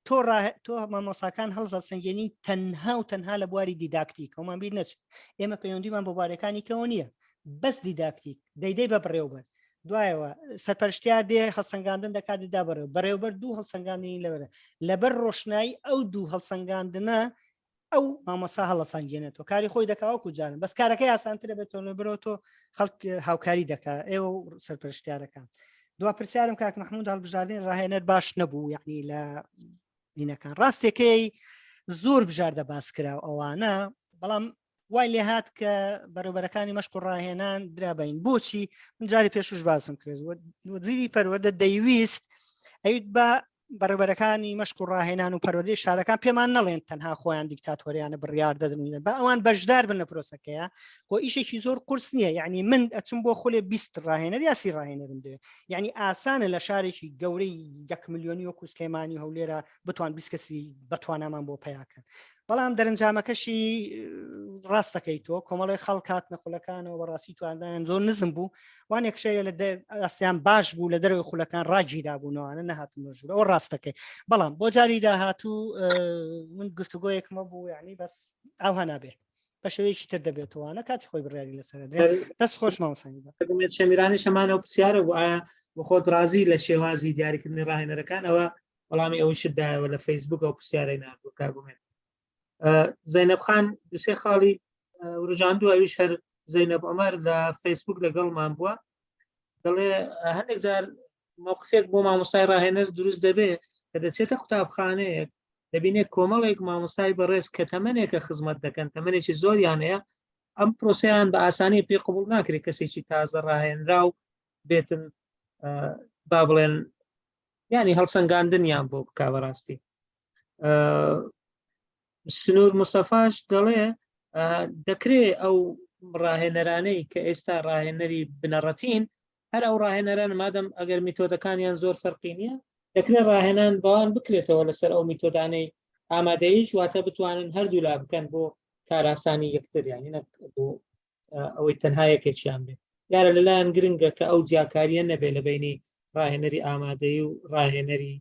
تۆ تۆ مامۆساکان هەڵدەسەنگێنی تەنها و تەنها لە بواری دیداکتیک ئەومان بیر نەچێت ئێمە پەیوەندیمان بۆ بوارەکانی کەەوە نییە بەس دیداکتیک دەیدەی بە بڕێوبەر دوایەوە سەرپەرشتیار دێ هەڵسەنگاندن دەکات دا بەڕێوە بەڕێوبەر دوو هەڵسەنگاندنی لەبەرە لەبەر ڕۆشنایی ئەو دوو هەڵسەنگاندنە ئەو مامۆسا هەڵەسەنگێنێتەوە کاری خۆی دەکاوەکو جارن بەس کارەکەی ئاسانترە بێت تۆ برۆ تۆ خەڵک هاوکاری دەکا ئێوە و سەرپەرشتیارەکان دوا پرسیارم کاک مححمود هەڵبژاردنی ڕاهێنەر باش نەبوو یعنی لە دینەکان ڕاستێکەی زۆر بژاردە باس کرا ئەوانە بەڵام وای لێهات کە بەرەبەرەکانی مەشق و ڕاهێنان درابین بۆچی من جاری پێشوش باسم کرد وەزیری پەروەردە دەیویست ئەویت بە بەڕێوبەرەکانی مەشق و ڕاهێنان و پەروەردەی شارەکان پێمان نەڵێن تەنها خۆیان دیکتاتۆریانە بڕیار دەدن بە ئەوان بەشدار بن لە پرۆسەکەیە خۆ ئیشێکی زۆر قورس نییە یعنی من ئەچم بۆ خولێ 20 ڕاهێنەر یاسی ڕاهێنەرم دێ یعنی ئاسانە لە شارێکی گەورەی یەک ملیۆنی وەکو سلێمانی و هەولێرە بتوان 20 کەسی بەتوانامان بۆ پیاکەن بەڵام دەرەنجامەکەشی ڕاستەکەی تۆ کۆمەڵی خەڵک هاتنە خولەکانەوە بەڕاستی توانایان زۆر نزم بوو وانێک شەیە لە ئاستیان باش بوو لە دەرەوەی خولەکان ڕاگیرا بوونەوانە نەهاتن ژوورە ئەو ڕاستەکەی بەڵام بۆ جاری داهاتوو من گفتوگۆیەکمە بوو یعنی بەس ئەوها نابێ بە شێوەیەکی تر دەبێتەوەە کاتی خۆی بڕیاری لەسەر درێت دەست خۆش مامۆسانی شەمیرانی شەمانەوە پرسیارە بوو ئایا بۆ خۆت ڕازی لە شێوازی دیاریکردنی ڕاهێنەرەکان ئەوە وەڵامی ئەوەی شت دایەوە لە فەیسبوک ئەو پرسیارەی ناردووە کاک ئومێد زەینەب خان دوسێ خاڵی وروژاندووە ئەویش هەر زەینەب عومەر لە فەیسبوک لەگەڵمان بووە دەڵێ هەندێک جار موقفێک بۆ مامۆستای ڕاهێنەر دروست دەبێ کە دەچێتە قوتابخانەیەک دەبینێت کۆمەڵێک مامۆستای بەڕێز کە تەمەنێکە خزمەت دەکەن تەمەنێکی زۆریان هەیە ئەم پرۆسەیان بە ئاسانی پێ قبول ناکرێت کەسێکی تازە ڕاهێنراو بێتن با بڵێن یعنی هەڵسەنگاندنیان بۆ بک بەڕاستی سنوور مستەفاش دەڵێ دەکرێ ئەو ڕاهێنەرانەی کە ئێستا ڕاهێنەری بنەڕەتین هەر ئەو ڕاهێنەران مادەم ئەگەر میتۆدەکانیان زۆر فەرقی نییە دەکرێت ڕاهێنان بەوان بکرێتەوە لەسەر ئەو میتۆدانەی ئامادەیش واتە بتوانن هەردوو لا بکەن بۆ کاراسانی یەکتر یانی نەک بۆ ئەوەی تەنها یەکێکیان بێت دیارە لەلایەن گرنگە کە ئەو جیاکاریە نەبێت لە بینی ڕاهێنەری ئامادەی و ڕاهێنەری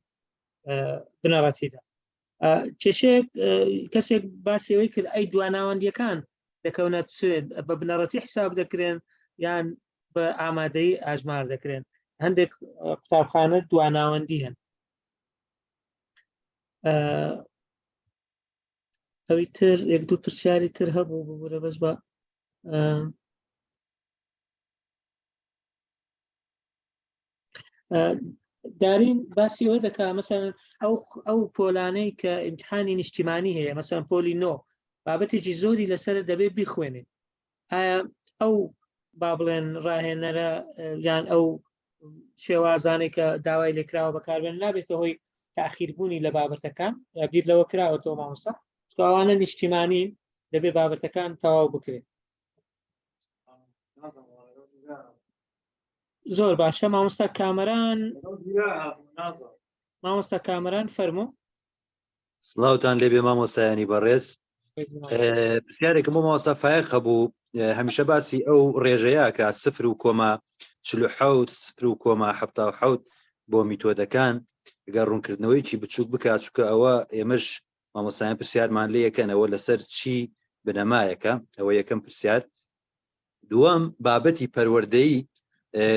بنەڕەتیدا کێشەیەک کەسێک باسیەوەی کرد ئەی دواناوەندیەکان دەکەونە چ بە بنەڕەتی حساب دەکرێن یان بە ئامادەی ئاژمار دەکرێن هەندێک قوتابخانە دواناوەندی هەن ئەوی تر یەک دوو پرسیاری تر هەبوو ببوورە بەس بە دارین باسی ئەوە دەکا مەسەن ئەو ئەو پۆلانەی کە ئیمتحانی نیشتیمانی هەیە مەسەن پۆلی نۆ بابەتێکی زۆری لەسەر دەبێت بیخوێنێت ئایا ئەو با بڵێن ڕاهێنەرە یان ئەو شێوازانێک کە داوای لێکراوە بەکاربێن نابێتە هۆی تاخیربوونی لە بابەتەکان یا بیر لەوە کراوەتەوە مامۆستا ئەوانە نیشتیمانین دەبێ بابەتەکان تەواو بکرێت زۆر باشە مامۆستا کامەران مامۆستا کامەران فەرموو سڵاوتان لێبێ مامۆستایانی بەڕێز پرسیارێکم بۆ مامۆستا فایق هەبوو. هەمیشە باسی ئەو ڕێژەیە کە سفر و کۆما 47 سفر و کۆما 77 بۆ میتۆدەکان گەر ڕوونکردنەوەیکی بچووک بکات چونکە ئەوە ئێمەش مامۆستایان پرسیارمان لێ یەکەنەوە لەسەر چی بنەمایەکە ئەوە یەکەم پرسیار دووەم بابەتی پەروەردەیی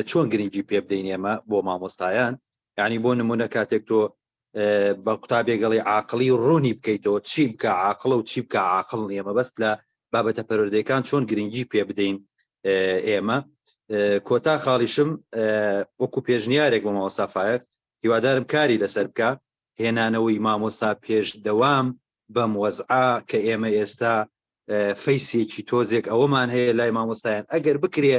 چۆن گرنگی پێ بدەین ئێمە بۆ مامۆستایان یعنی بۆ نمونە کاتێک تۆ بە قوتابێگەڵی عاقڵی ڕوونی بکەیتەوە چی بکە عاقڵە و چی بکە عاقڵ نییە مەبەست لە بابەتە پەروەردەیەکان چۆن گرنگی پێ بدەین ئێمە کۆتا خاڵیشم وەکو پێشنیارێک بۆ مامۆستا فایەق هیوادارم کاری لەسەر بکە هێنانەوەی مامۆستا پێش دەوام بەم وەزعە کە ئێمە ئێستا فەیسێکی تۆزێک ئەوەمان هەیە لای مامۆستایان ئەگەر بکرێ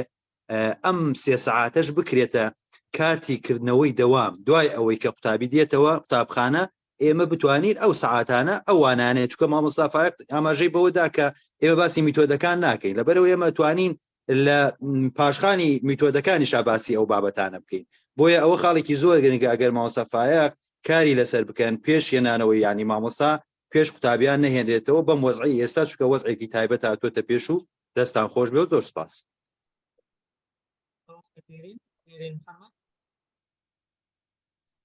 ئەم سێ سەعاتەش بکرێتە کاتی کردنەوەی دەوام دوای ئەوەی کە قوتابی دێتەوە قوتابخانە ئێمە بتوانین ئەو سەعاتانە ئەوانانێ چکە مامۆستا فایق ئاماژەی بەوەدا کە ئێمە باسی میتۆدەکان ناکەین لەبەرەوە ئێمە توانین لە پاشخانی میتۆدەکانی شاباسی ئەو بابەتانە بکەین بۆیە ئەوە خاڵێکی زۆر گرنگە ئەگەر مامۆستا فایق کاری لەسەر بکەن پێش هێنانەوەی یانی مامۆستا پێش قوتابیان نەهێنرێتەوە بەم وەزعی ئێستا چونکە وەزعێکی تایبەت هاتووەتە پێش و دەستان خۆش بێ و زۆر سپاس. مامۆستا دێرین دێرین محەممەد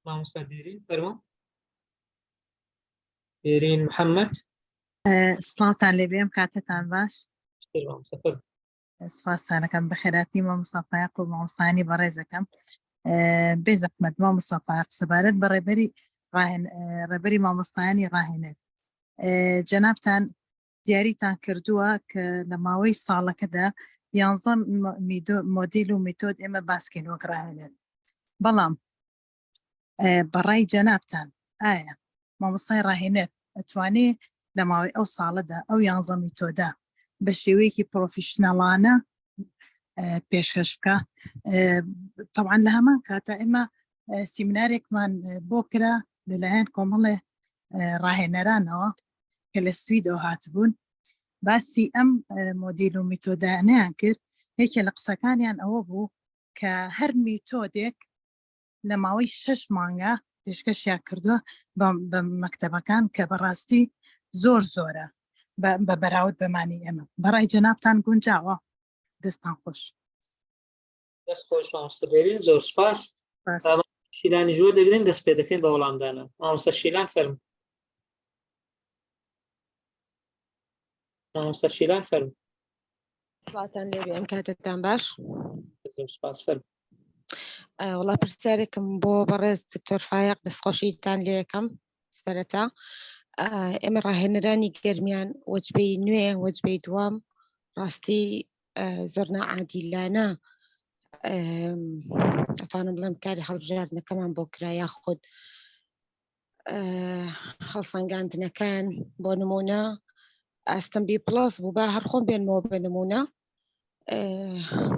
مامۆستا دێرین فەرموو دێرین محەممەد سڵاوتان لێبێ ئەم کاتەتان باش مامۆستا فەرموو. سپاستانەکەم بەخێراتنی مامۆستا فایەق و مامۆستایانی بەڕێزەکەم بێ زەحمەت مامۆستا فایەق سەبارەت بە ڕێبەری ڕاهێن ڕێبەری مامۆستایانی ڕاهێنەر جەنابتان دیاریتان کردووە کە لە ماوەی ساڵەکەدا یانزە مۆدیل و میتۆد ئێمە باسکەین وەک ڕاهێنەر بەڵام بەڕای جەنابتان ئایا مامۆستای ڕاهێنەر ئەتوانێ لە ماوەی ئەو ساڵەدا ئەو یانزە میتۆدە بە شێوەیەکی پرۆفیشنەڵانە پێشکەش بکە طبعا لە هەمان کاتە ئێمە سیمینارێکمان بۆ کرا لەلایەن کۆمەڵێ ڕاهێنەرانەوە کە لە سویدەوە هاتبوون باسی ئەم مۆدیل و میتۆدانیان کرد یەکێ لە قسەکانیان ئەوە بوو کە هەر میتۆدێک لە ماوەی شەش مانگە پێشکەشیان کردووە بە مەکتەبەکان کە بەڕاستی زۆر زۆرە بە بەراورد بەمانی ئێمە بەڕای جەنابتان گونجاوە دەستان خۆش دەست خۆش مامۆستا دێرین زۆر سپاس شیلانی ژوە دەگرین دەست پێ دەکەین بە وەڵامدانە مامۆستا شیلان فەرم مامۆستا شیلان فەرم سڵاتان لێبێ ئەم کاتەتان باش زۆر سپاس فەرم وڵا پرسیارێکم بۆ بەڕێز دکتۆر فایق دەستخۆشیتان لێکەم سەرەتا ئێمە ڕاهێنەرانی گەرمیان وەجبەی نوێ وەجبەی دووەم ڕاستی زۆر ناعادیلانە ئەتوانم بڵێم کاری هەڵبژاردنەکەمان بۆ کرا یاخود هەڵسەنگاندنەکان بۆ نمونە ئاستم بی پڵاس بوو با هەر خۆم بێنمەوە بە نمونە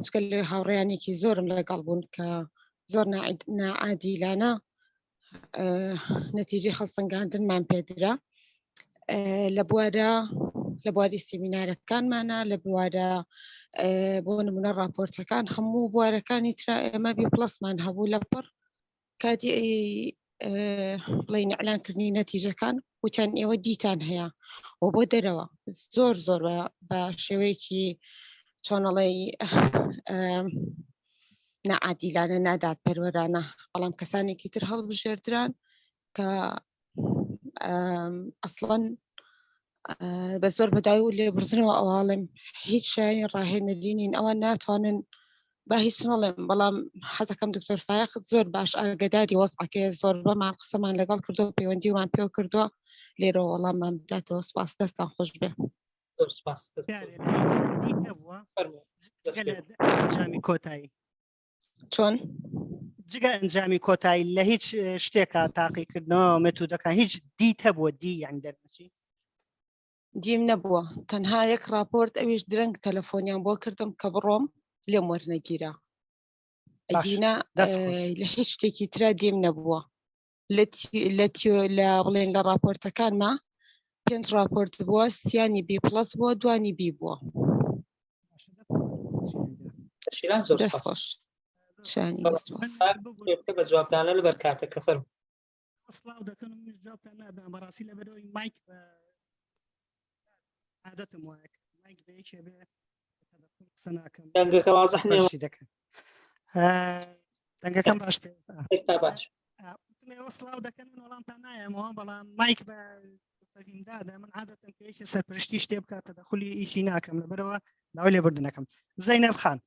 چکە لێ هاوڕێیانێکی زۆرم لەگەڵ بوون کە زۆر ناعادیلانە نەتیجەی هەڵسەنگاندنمان پێدرا لە بوارە لە بواری سیمینارەکانمانە لە بوارە بۆ نمونە راپۆرتەکان هەموو بوارەکانی ترا ئێمە بی پلسمان هەبوو لە پڕ کاتی بڵین ئەلانکردنی نەتیجەکان وتیان ئێوە دیتان هەیە و بۆ دەرەوە زۆر زۆر بە شێوەیەکی چۆنەڵی نەعادیلانە نادات پەروەرانە بەڵام کەسانێکی تر هەڵبژێردران کە ئەسڵەن بە زۆر بەدای و لێبوردنەوە ئەوواڵێم هیچ شایانی ڕاهێنەری نین ئەوان ناتوانن با هیچ نەڵێم بەڵام حەزەکەم دکتۆر فایق زۆر باش ئاگداری وەزعەکەی زۆر بەمان قسەمان لەگەڵ کردو پەیوەندیمان پێ کردووە لێرە وەڵاممان بداتەوە سپاس دەستان خۆش بێ زۆر سپاس ئەنجامی کۆتایی چۆن جگە ئەنجامی کۆتایی لە هیچ شتێکا تاقیکردنەوە مێتودەکان هیچ دیت هەبووە دی یان دەرنەچی دیم نەبووە تەنها یەک راپۆرت ئەویش درەنگ تەلەفۆنیان بۆ کردم کە بڕۆم لێم وەرنەگیرا ئەگینا لە هیچ شتێکی ترا دیم نەبووە لە لە بڵێن لە راپۆرتەکانما پێنج راپۆرت بووە سیانی بی پلس بووە دوانی بی بووە شیلان زۆر خۆش بە جوابدانە لەبەر کاتەکە فەرم سڵاو دەکەن و منیش جوابتان نادەم بەڕاستی لەبەرەوەی مایک بە عادەتم وایە مایک بە یەکێ بێ قسە ناکەم دەنگەکە وازح نییە پەرشی دەکەن دەنگەکەم باش ئێستا باش ئێوە سڵاو دەکەن من وەڵامتان نایەمەوە بەڵام مایک بە دادە من عادەتەن کە یەکی سەرپەرشتی شتێ بکاتە دەخولی ئیشی ناکەم لەبەرەوە داوای لێبوردنەکەم زەینەب خان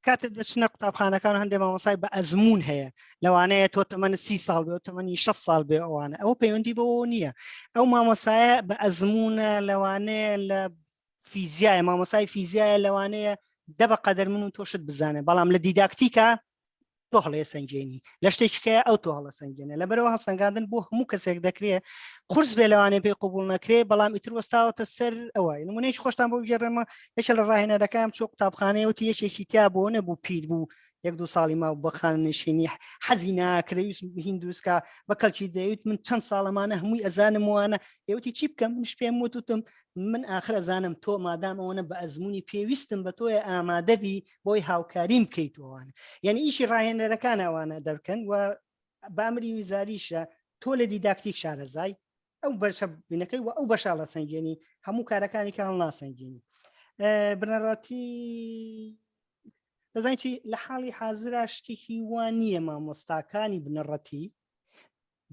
کاتێک دەچنە قوتابخانەکان هەندێک مامۆسای بە ئەزمون هەیە لەوانەیە تۆ تەمەن سی ساڵ بێ و تەمەنی 6 ساڵ بێ ئەوانە ئەو پەیوەندی بەوە نییە ئەو مامۆسایە بە ئەزمونە لەوانەیە لە فیزیایە مامۆسای فیزیایە لەوانەیە دە بە قەدەر من و تۆشت بزانێ بەڵام لە دیداکتیکە تۆ هەڵەیە سەنگێنی لە شتێکیکەیە ئەو تۆ هەڵە سەنگێنە لەبەرەوە هەڵسەنگاندن بۆ هەموو کەسێک دەکرێت قورس بێ لەوانێ پێی قوبول نەکرێ بەڵام ئیتر وەستاوەتە سەر ئەوە نمونەیەکی خۆشتان بۆ بگێڕمە یەکێ لە ڕاهێنەرەکان چۆ قوتابخانەیە وتی یەکێکی تیا بۆ نەبوو پیر بوو یەک دوو ساڵی ما بە خانەنشینی حەزی ناکرێ هین دروستکە بە کەلکی دەیوت من چەند ساڵەمانە هەمووی ئەزانم وانە ئێوتی چی بکەم منش پێم وتوتم من ئاخر ئەزانم تۆ مادام ئەوەنە بە ئەزمموی پێویستم بە تۆیە ئامادەبی بۆی هاوکاریم بکەیت ئەوانە یعنی ئیشی ڕاهێنەرەکان ئەوانە دەرکەن و بامری ویزاریشە تۆ لە دیداکتیک شارەزای ئەو بەشە بینەکەی و ئەو بەشە لە سەنگێنی هەموو کارەکانی کە هەڵ ناسەنگێنی بنەڕەتی دەزانین چی لە حاڵی حازرا شتێکی وان نییە مامۆستاکانی بنەڕەتی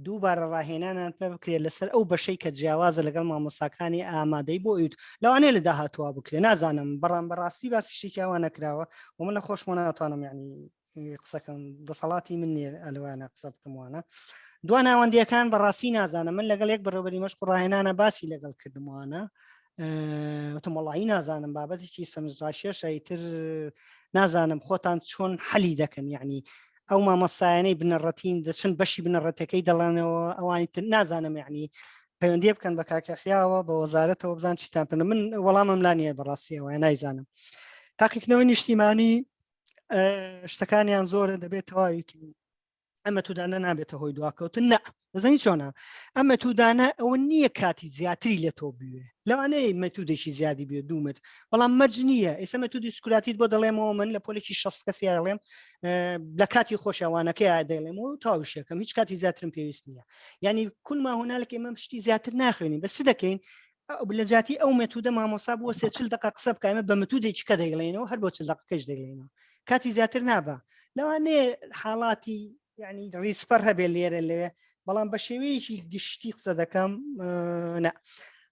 دووبارە ڕاهێنانان پێ بکرێت لەسەر ئەو بەشەی کە جیاوازە لەگەڵ مامۆستاکانی ئامادەی بۆ ئیوت لەوانەیە لە داهاتوە بکرێت نازانم بەڕام بەڕاستی باسی شتێکی ئەوە نەکراوە و من لە خۆشمە ناتوانم یعنی قسەکەم دەسەڵاتی من نییە ئەلوانە قسە بکەم وانە دوا ناوەندیەکان بەڕاستی نازانم من لەگەڵ یەک بەڕێوەبەری مەشق و ڕاهێنانە باسی لەگەڵ کردموانە وتم وەڵی نازانم بابەتێکی سەرنجڕاکێشە ئیتر نازانم خۆتان چۆن حەلی دەکەن یعنی ئەو مامۆستایانەی بنەڕەتین دەچن بەشی بنەڕەتەکەی دەڵێنەوە ئەوانی تر نازانم یعنی پەیوەندی بکەن بە کاکەحیاوە بە وەزارەتەوە بزان چیتان پێن من وەڵامم لا نییە بەڕاستیەوە نایزانم تاقیکردنەوەی نیشتیمانی شتەکانیان زۆرە دەبێت تەواوی ئەمە تودانە نابێتە هۆی دواکەوتن نە دەزانی چۆنە ئەمە تودانە ئەوە نییە کاتی زیاتری لە تۆ بوێ لەوانەیە مەتودێکی زیادی بێ دوومت بەڵام مەرج نییە ئێستا مەتودی سکراتیت بۆ دەڵێمەوە من لە پۆلێکی 6 کەسی دەڵێم لە کاتی خۆشەوانەکەی دەڵێم و تاوشەکەم هیچ کاتی زیاترم پێویست نییە یعنی کل ما هنالك ئێمە شتی زیاتر ناخوێنین بەس چ دەکەین لە جاتی ئەو مێتودە مامۆسا بۆ سێ چل دقە قسە بکە ئێمە بە متودێکی کە دەیڵێنەوە هەر بۆ چل دقەکەش دەیڵێنەوە کاتی زیاتر نابە لەوانەیە حاڵاتی یعنی ڕیسپەر هەبێ لێرە لەوێ بەڵام بە شێوەیەکی گشتی قسە دەکەم نە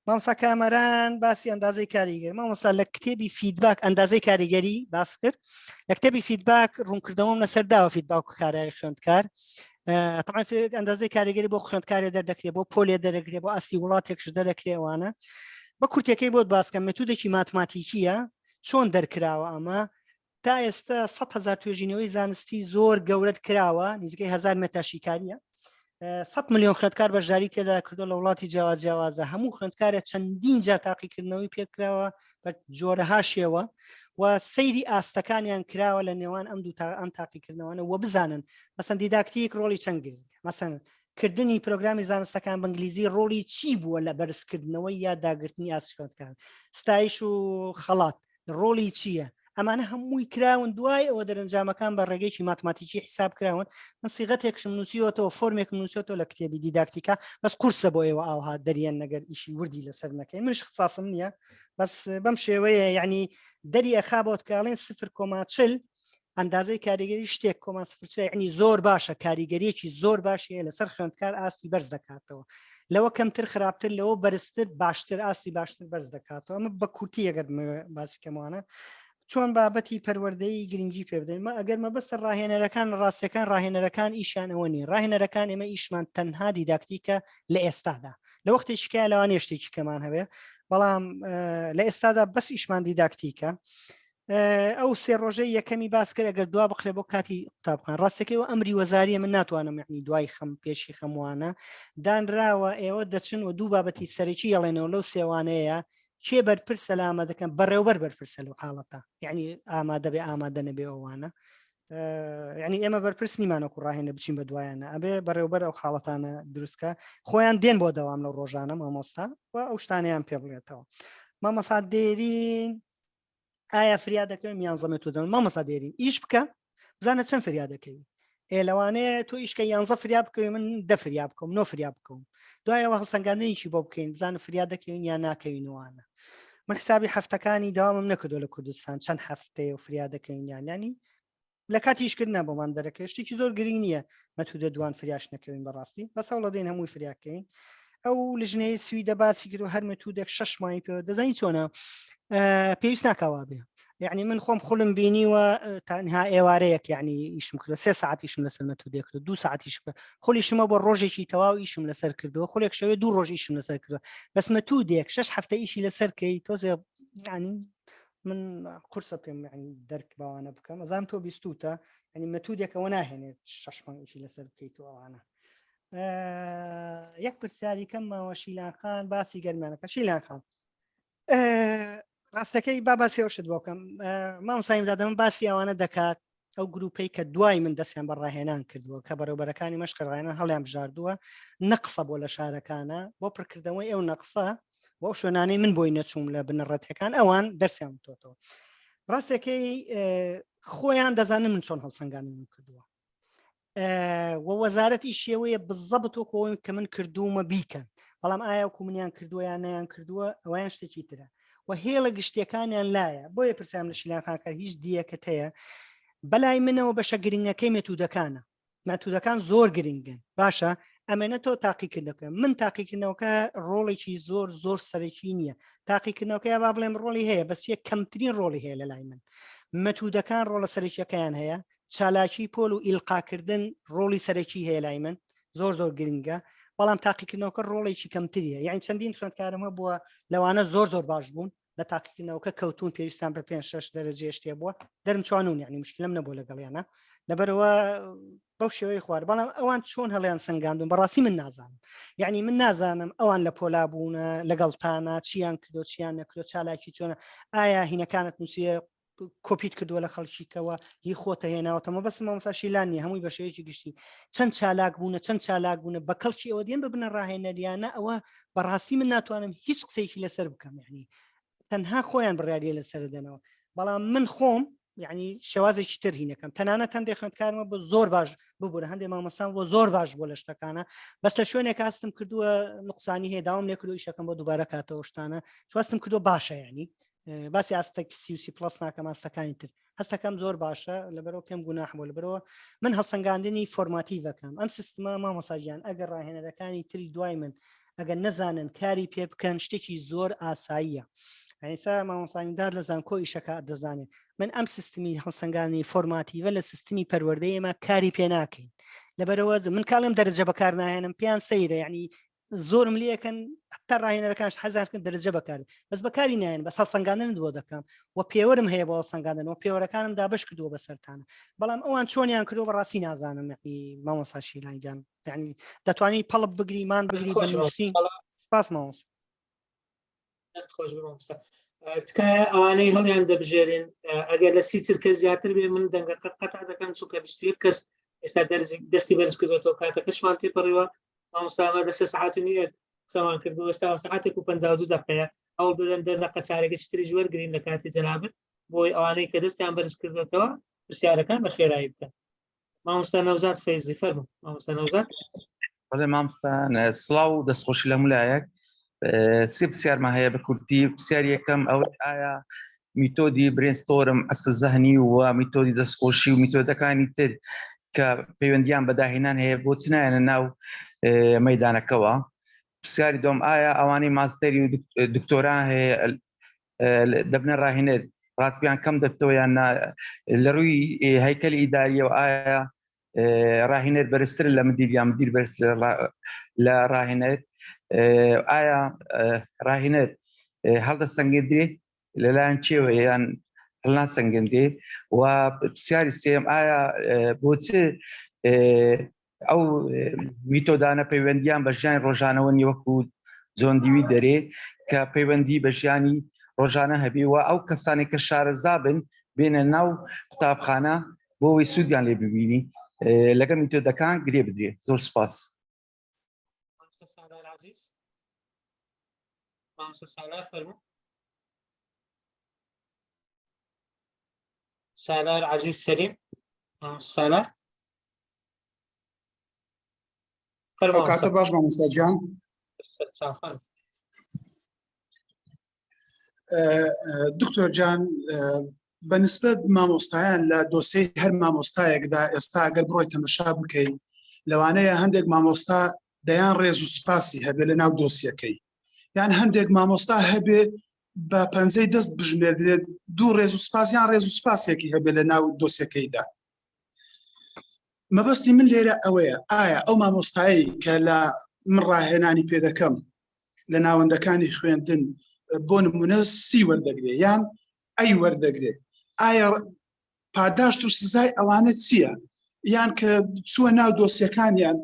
مامۆستا کامەران باسی ئەندازەی کاریگەر مامۆستا لە کتێبی feedback ئەندازەی کاریگەری باس کرد لە کتێبی feedback ڕوونکردنەوەم لەسەر داوە feedback و کارای خوێندکار طبعا ئەندازەی کاریگەری بۆ خوێندکارێ دەردەکرێ بۆ پۆلێ دەرەکرێ بۆ ئاستی وڵاتێکش دەرەکرێوانە بە کورتەکەی بۆت باسکەم مێتودێکی ماتماتیکیە چۆن دەرکراوە ئەمە تا ئێستا 100 هزار توێژینەوەی زانستی زۆر گەورەت کراوە نزیکەی هزار مێتا شیکاریە 100 میلیۆن خوێندکار بەشداری تێدا کردو لە وڵاتی جیاوا جیاوازە هەموو خوێندکارە چەندین جار تاقیکردنەوەی پێکراوە بە جۆرەها شێوە و سەیری ئاستەکانیان کراوە لە نێوان ئەم دوو تا ئەم تاقیکردنەوەنە و بزانن مەسەن دیداکتیک ڕۆڵی چەند گرنگە مەسەن کردنی پرۆگرامی زانستەکان بەنگلیزی ڕۆڵی چی بووە لە بەرزکردنەوەی یا داگرتنی ئاستی خوێندکار ستایش و خەڵات ڕۆڵی چییە؟ ئەمانە هەمووی کراون دوای ئەوە دەرەنجامەکان بە ڕێگەیەکی ماتماتیکی حیساب کراون من سیغەتێکشم نووسیوەتەوە فۆرمێکم نووسیوەتەوە لە کتێبی دیداکتیکا بەس قورسە بۆ ئێوە ئاوها دەریان نەگەر ئیشی وردی لەسەر نەکەین منش اختصاصم نییە بەس بەم شێوەیە یعنی دەری ئەخا بۆت کاڵێن 0.40 ئەندازەی کاریگەری شتێک کۆما سفر چلە یعنی زۆر باشە کاریگەریەکی زۆر باشی هەیە لەسەر خوێندکار ئاستی بەرز دەکاتەوە لەوە کەمتر خراپتر لەوە بەرزتر باشتر ئاستی باشتر بەرز دەکاتەوە ئەمە بە کورتی ئەگەر باسی کەموانە چۆن بابەتی پەروەردەی گرنگی پێ بدەین مە ئەگەر مەبەستە ڕاهێنەرەکان ڕاستەکان ڕاهێنەرەکان ئیشیان ئەوە نیە ڕاهێنەرەکان ئێمە ئیشمان تەنها دیداکتیکە لە ئێستادا لە وەختێکی کە لەوانەیە شتێکی کەمان هەبێ بەڵام لە ئێستادا بەس ئیشمان دیداکتیکە ئەو سێ ڕۆژەی یەکەمی باس کرد ئەگەر دوا بخرێ بۆ کاتی قوتابخان ڕاستەکەی و ئەمری وەزاریە من ناتوانم یعنی دوای خەم پێشی خەموانە دانراوە ئێوە دەچن و دوو بابەتی سەرەکی یاڵێنەوە لەو سێوانەیە کێ بەرپرسە لامە دەکەن بەڕێوبەر بەرپرسە لەو حاڵەتە یعنی ئامادە بێ ئامادە نەبێ ئەوانە یعنی ئێمە بەرپرس نیمانەکو ڕاهێنە بچین بە دوایانە ئەبێ بەڕێوبەر ئەو حاڵەتانە دروستکە خۆیان دێن بۆ دەوام لەو ڕۆژانە مامۆستا و ئەو شتانیان پێ بڵێتەوە مامۆستا دێرین ئایا فریا دەکەوم یان زەمێت و دەم مامۆستا دێرین ئیش بکە بزانە چەند فریا دەکەوی ئێ لەوانەیە تۆ ئیشکە یانزە فریا بکەوی من دە فریا بکەم نۆ فریا بکەم دوایەوە هەڵسەنگاندنیی بۆ بکەین بزانە فریا دەکەوین یان ناکەوینەوانە. من حسابی هەفتەکانی داوامم نەکردو لە کوردستان چەند هەفتەیە و فریا دەکەین یان ینی لە کاتی ئیشکردنا بۆمان دەرەکەوێت شتێکی زۆر گرنگ نییە مەتودە دوان فریاش نەکەوین بەڕاستی بەس هەوڵەدەین هەمووی فریاکەین ئەو لژنەیە سویدە باسی کرد و هەر مەتودێک شش مانگی پێوە دەزانی چۆنە پێویست ناکەوا بێ یعنی من خۆم خولم بینیوە تەنها ئێوارەیەک یعنی ئیشم کردو سێ ساعتیشم لەسەر مەتودێک کرد دو ساعتیش خولی شمە بۆ ڕۆژێکی تەواو ئیشم لەسەر کردووە خولێک شەوێ دوو ڕۆژ ئیشم لەسەر کردووە بەس مەتودێک شش هەفتە ئیشی لەسەر کەی تۆزێ یعنی من قورسە پێم یعنی دەرک باوانە بکەم ئەزانم تۆ بیستوتە ینی مەتودێکەوە ناهێنێت شش مانگ ئیشی لەسەر بکەیت و ئەوانە یەک پرسیاری کەم ماوە شیلان خان باسی گەرمیانەکە شیلان خان ڕاستەکەی با باسی ئەو شت بۆ بکەم مامۆستا ئیمداد من باسی ئەوانە دەکات ئەو گروپەی کە دوای من دەستیان بە ڕاهێنان کردووە کە بەڕێوبەرەکانی مەشقی ڕاهێنان هەڵیان بژاردووە نەقسە بۆ لە شارەکانە بۆ پڕکردنەوەی ئەو نەقسە بۆ شوێنانەی من بۆی نەچووم لە بنەڕەتەکان ئەوان دەرسیان وتۆتەوە ڕاستەکەی خۆیان دەزانن من چۆن هەڵسەنگاندنم کردووە وە وەزارەتی شێوەیە بزەبت وەکەوەی کە من کردوومە بیکەن بەڵام ئایا وەکو منیان کردووە یان نەیان کردووە ئەویان شتێکی ترە و هێڵە گشتیەکانیان لایە بۆیە پرسیارم لە شیلان خان کرد هیچ دیەکەت هەیە بەلای منەوە بەشە گرنگەکەی مێتودەکانە مێتودەکان زۆر گرنگن باشە ئەمێنە تۆ تاقیکردنەکە من تاقیکردنەوەکە ڕۆڵێکی زۆر زۆر سەرەکی نییە تاقیکردنەوەکە یا با بڵێم ڕۆڵی هەیە بەس یە کەمترین ڕۆڵی هەیە لە لای من مەتودەکان ڕۆڵە سەرەکیەکەیان هەیە چالاکی پۆل و ئیلقاکردن ڕۆڵی سەرەکی هەیە لای من زۆر زۆر گرنگە بەڵام تاقیکردنەوەکە ڕۆڵێکی کەمتریە یعنی چەندین خوێندکارم هەبووە لەوانە زۆر زۆر باش بوون لە تاقیکردنەوەکە کەوتون پێویستان بە پێ شش دەرەجێ شتێ بووە دەرم چوانون یعنی مشکلم نەبوو لەگەڵیانە لەبەرەوە بەو شێوەی خوار بەڵام ئەوان چۆن هەڵیان سنگاندون بەڕاستی من نازانم یعنی من نازانم ئەوان لە پۆلا بوونە لەگەڵتانە چیان کردو چیان نەکردو چالاکی چۆنە ئایا هینەکانت نووسیە کۆپیت کردووە لە خەڵکیکەوە هی خۆتە هێناوەتە مەبەستم مامۆستا شیلان نیە هەمووی بە شێوەیەکی گشتی چەند چالاک بوونە چەند چالاک بوونە بە کەڵکی ئەوە دێن ببنە ڕاهێنەریانە ئەوە بەڕاستی من ناتوانم هیچ قسەیەکی لەسەر بکەم یعنی تەنها خۆیان بڕیاریە لەسەر دەنەوە بەڵام من خۆم یعنی شێوازێکی تر هینەکەم تەنانەت هەندێک خوێندکارمە بۆ زۆر باش ببوورە هەندێک مامۆستام بۆ زۆر باش بۆ لە شتەکانە بەس لە شوێنێک هەستم کردووە نقصانی هەیە داوام لێ کردو ئیشەکەم بۆ دووبارە کاتەوە شتانە چواستم کردو باشە ینی باسی ئاستێک سی و C plus ناکەم ئاستەکانی تر هەستەکەم زۆر باشە لەبەرەوە پێم گوناح بۆ لەبەرەوە من هەڵسەنگاندنی formative ەکەم ئەم سیستمە مامۆساگیان ئەگەر ڕاهێنەرەکانی تری دوای من ئەگەر نەزانن کاری پێ بکەن شتێکی زۆر ئاساییە ئەیسا مامۆسانیدار لە زانکۆ ئیشەکە دەزانێت من ئەم سیستمی هەڵسەنگانی formative ە لە سیستمی پەروەردەی ئێمە کاری پێ ناکەین لەبەرەوە من کاڵێم دەرەجە بەکار ناهێنم پێیان سەیرە یعنی زۆرم لەکەن حتا ڕاهێنەرەکانش حەزارکەن دەرەجە بەکار بەس بەکاری نایەن بەس هەڵسەنگاندن بۆ دەکەم و پێوەرم هەیە بۆ هەڵسەنگاندن و پێوەرەکانم دابش کردووە بەسەرتانە بەڵام ئەوان چۆنیان کردو بەڕاستی نازانم یعنی مامۆستا شیلان گیان یعنی دەتوانی پەڵپ بگری مان بگری بنووسی سپاس مامۆستا دەست خۆش بێ مامۆستا تکایە ئەوانەی هەڵیان دەبژێرن ئەگەر لە سی چرکە زیاتر بێ من دەنگەکە قەتع دەکەم چونکە 21 کەس ئێستا دەستی بەرز کردێتەوە کاتەکەشمان تێپەڕیوە مامۆستا لە سێ سەعات و نیوێک قسەمان کردو ئێستا سەعاتێک و 52 دقەیە ئەوڵ دەدەن دە دەقە چارێکێکی تریش وەرگین لە کاتی جەنابت بۆی ئەوانەی کە دەستیان بەرز کردێتەوە پرسیارەکان بە خێرایی بکەن مامۆستا نەوزاد فەیزی فەرموو مامۆستا نەوزاد بەڵێ مامۆستا سڵاو و دەستخۆشی لە مولایەک سێ پرسیارمان هەیە بە کورتی پرسیار یەکەم ئەوەی ئایا میتۆدی brainstorm عەسف زەهنی و میتۆدی دەستخۆشی و میتۆدەکانی تر کە پەیوەندیان بە داهێنان هەیە بۆ چ نایەنە ناو مەدانەکەوە پرسیاری دوم ئایا ئەوانەی ماستەری و دکتۆرا هەیە دەبنە ڕاهێنەر ڕاتبیان کەم دەبتەوە یان لە ڕووی هەیکەلی ئیداریەوە ئایا ڕاهێنەر بەرزتر لە مدیر یان مدیر بەرزتر لە ڕاهێنەر ئایا ڕاهێنەر هەڵدەسەنگێندرێ لەلایەن چێوە یان هەڵناسەنگێندرێ و پرسیاری سێم ئایا بۆچ ئەو میتۆدانە پەیوەندیان بە ژیانی ڕۆژانەوە نیە وەکو جۆن دیوی دەرێ کە پەیوەندی بە ژیانی ڕۆژانە هەبی و ئەو کەسانێک کە شارەزا بن بێنە ناو قوتابخانە بۆ ئەوەی سوودیان لێ ببینی لەگەڵ میتۆدەکان گرێ بدرێ زۆر سپاس. مامۆستا سالار عەزیز مامۆستا سالار فەرموو سالار عەزیز سەلیم مامۆستا سالار ئەو کاتە باش مامۆستا گیان. دکتۆر جان بەنسبەت مامۆستایان لە دۆسەی هەر مامۆستایەکدا ئێستا گەر بڕۆی تەمەشا بکەیت لەوانەیە هەندێک مامۆستا دەیان ڕێز و سوپاسی هەبێ لە ناو دۆسیەکەی یان هەندێک مامۆستا هەبێ بە پەنجەی دەست بژمێردرێت دوو ڕێز و سپاس یان ڕێز و سپاسێکی هەبێ لە ناو دۆسیەکەیدا مەبەستی من لێرە ئەوەیە ئایا ئەو مامۆستایی کە لە من ڕاهێنانی پێدەکەم لە ناوەندەکانی خوێندن بۆ نمونە سی وەردەگرێ یان ئەی وەردەگرێ ئایا پاداشت و سزای ئەوانە چییە یان کە چووە ناو دۆسیەکانیان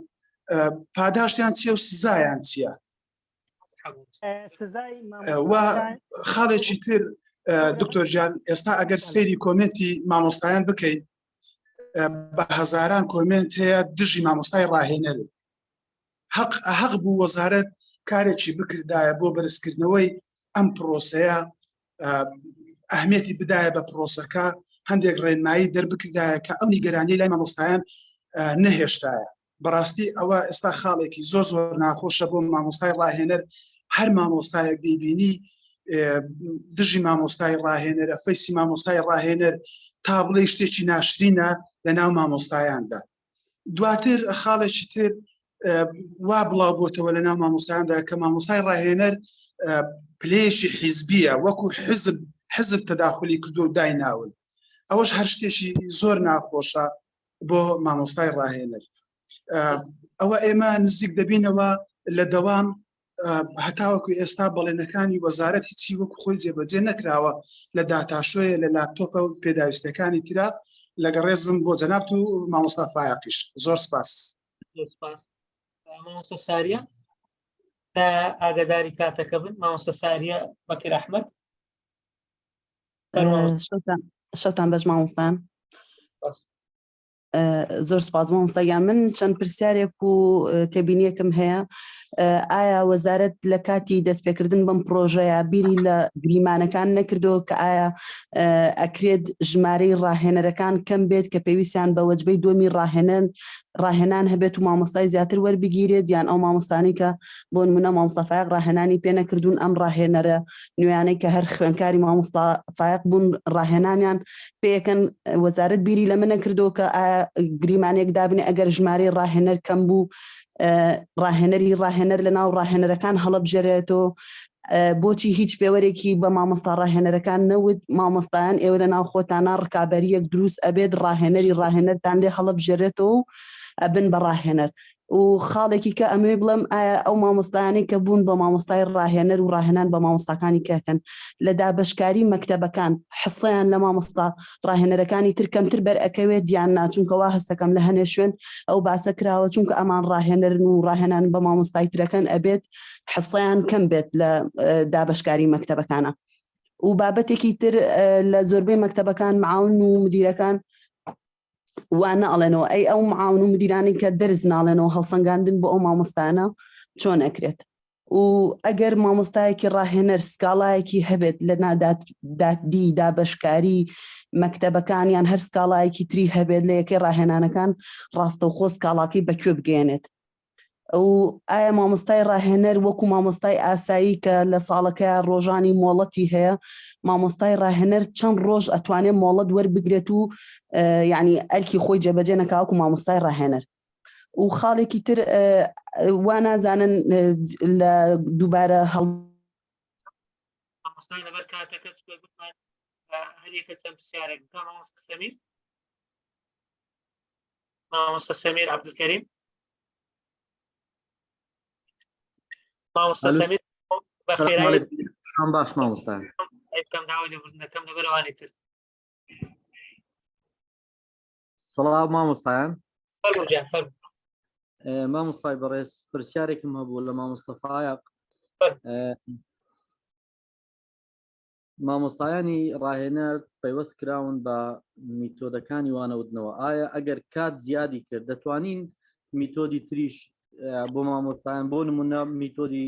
پاداشتیان چییە و سزایان چییە سزای خاڵێکی تر دکتۆر جان ئێستا ئەگەر سەیری کۆمنتی مامۆستایان بکەیت بە هەزاران کۆمنت هەیە دژی مامۆستای ڕاهێنەر هەق هەق بوو وەزارەت کارێکی بکردایە بۆ بەرزکردنەوەی ئەم پرۆسەیە ئەهمیەتی بدایە بە پرۆسەکە هەندێک ڕێنمایی دەربکردایە کە ئەو نیگەرانی لای مامۆستایان نەهێشتایە بەڕاستی ئەوە ئێستا خاڵێکی زۆر زۆر ناخۆشە بۆ مامۆستای ڕاهێنەر هەر مامۆستایەک دەیبینی دژی مامۆستای ڕاهێنەرە فەیسی مامۆستای ڕاهێنەر تا بڵێ شتێکی ناشرینە لە ناو مامۆستایاندا دواتر خاڵێکی تر وا بڵاو بۆتەوە لە ناو مامۆستایاندا کە مامۆستای ڕاهێنەر پلەیەکی حیزبیە وەکو حزب حزب تەداخلی کردو و دایناون ئەوەش هەر شتێکی زۆر ناخۆشە بۆ مامۆستای ڕاهێنەر ئەوە ئێمە نزیک دەبینەوە لە دەوام هەتاوەکو ئێستا بەڵێنەکانی وەزارەت هیچی وەکو خۆی جێبەجێ نەکراوە لە داتاشۆیە لە لاپتۆپە و پێداویستەکانی ترا لەگە ڕێزم بۆ جەنابت و مامۆستا فایەقیش زۆر سپاس. زۆر سپاس مامۆستا ساریە تا ئاگاداری کاتەکە بن مامۆستا ساریە بەکر ئەحمەد شەوتان بەش مامۆستان زۆر سپاس مامۆستا گیان من چەند پرسیارێک و تێبینیەکم هەیە ئایا وەزارەت لە کاتی دەستپێکردن بەم پرۆژەیە بیری لە گریمانەکان نەکردو کە ئایا ئەکرێت ژمارەی ڕاهێنەرەکان کەم بێت کە پێویستیان بە وەجبەی دووەمی ڕاهێنەر ڕاهێنان هەبێت و مامۆستای زیاتر وەربگیرێت یان ئەو مامۆستانی کە بۆ نمونە مامۆستا فایق ڕاهێنانی پێ نەکردوون ئەم ڕاهێنەرە نوێیانەی کە هەر خوێنکاری مامۆستا فایق بوون ڕاهێنانیان پێیەکەن وەزارەت بیری لەمە نەکردەوە کە گریمانێک دابنێ ئەگەر ژمارەی ڕاهێنەر کەم بوو ڕاهێنەری ڕاهێنەر لە ناو ڕاهێنەرەکان هەڵبژێرێتەوە بۆچی هیچ پێوەرێکی بە مامۆستا ڕاهێنەرەکان نەوت مامۆستایان ئێوە لە ناو خۆتانە ڕکابەریەک دروست ئەبێت ڕاهێنەری ڕاهێنەرتان لێ هەڵبژێرێتەوە و ئەبن بە ڕاهێنەر و خاڵێکی کە ئەمەوێ بڵێم ئایا ئەو مامۆستایانەی کە بوون بە مامۆستای ڕاهێنەر و ڕاهێنان بە مامۆستاکانی کەکەن لە دابەشکاری مەکتەبەکان حسەیان لە مامۆستا ڕاهێنەرەکانی تر کەمتر بەر ئەکەوێت یان نا چونکە وا هەستەکەم لە هەنێ شوێن ئەو باسە کراوە چونکە ئەمان ڕاهێنەرن و ڕاهێنان بە مامۆستای ترەکەن ئەبێت حسەیان کەم بێت لە دابەشکاری مەکتەبەکانە و بابەتێکی تر لە زۆربەی مەکتەبەکان معاون و مدیرەکان وانە ئەڵێنەوە ئەی ئەو معاون و مدیرانی کە دەرس ناڵێنەوە هەڵسەنگاندن بۆ ئەو مامۆستانە چۆن ئەکرێت و ئەگەر مامۆستایەکی ڕاهێنەر سکاڵایەکی هەبێت لە نادادی دابەشکاری مەکتەبەکان یان هەر سکاڵایەکی تری هەبێت لە یەکەی ڕاهێنانەکان ڕاستەوخۆ سکاڵاکەی بەکوێ بگەێنێت و ئایا مامۆستای ڕاهێنەر وەکو مامۆستای ئاسایی کە لە ساڵەکەیا ڕۆژانی مۆڵەتی هەیە مامۆستای ڕاهێنەر چەند ڕۆژ ئەتوانێت مۆڵەت وەربگرێت و یعنی ئەرکی خۆی جێبەجێ نەکاوەکو مامۆستای ڕاهێنەر و خاڵێکی تر وا نازانن لە دووبارە هەڵ مامۆستای لەبەر کاتەکە هەریەکە چەند پرسیارێک بکە مامۆستا سەمیر مامۆستا سەمیر عەبدولکەریم مامۆستا سەمیر بەخێرایی باش مامۆستا بکەم داوای لێبوردن دەکەم لەبەر ئەوانی تر سڵاو مامۆستایان فەرموو گیان فەرموو مامۆستای بەڕێز پرسیارێکم هەبوو لە مامۆستا فایەق مامۆستایانی ڕاهێنەر پەیوەست کراون بە میتۆدەکانی وانەوتنەوە ئایا ئەگەر کات زیادی کرد دەتوانین میتۆدی تریش بۆ مامۆستایان بۆ نمونە میتۆدی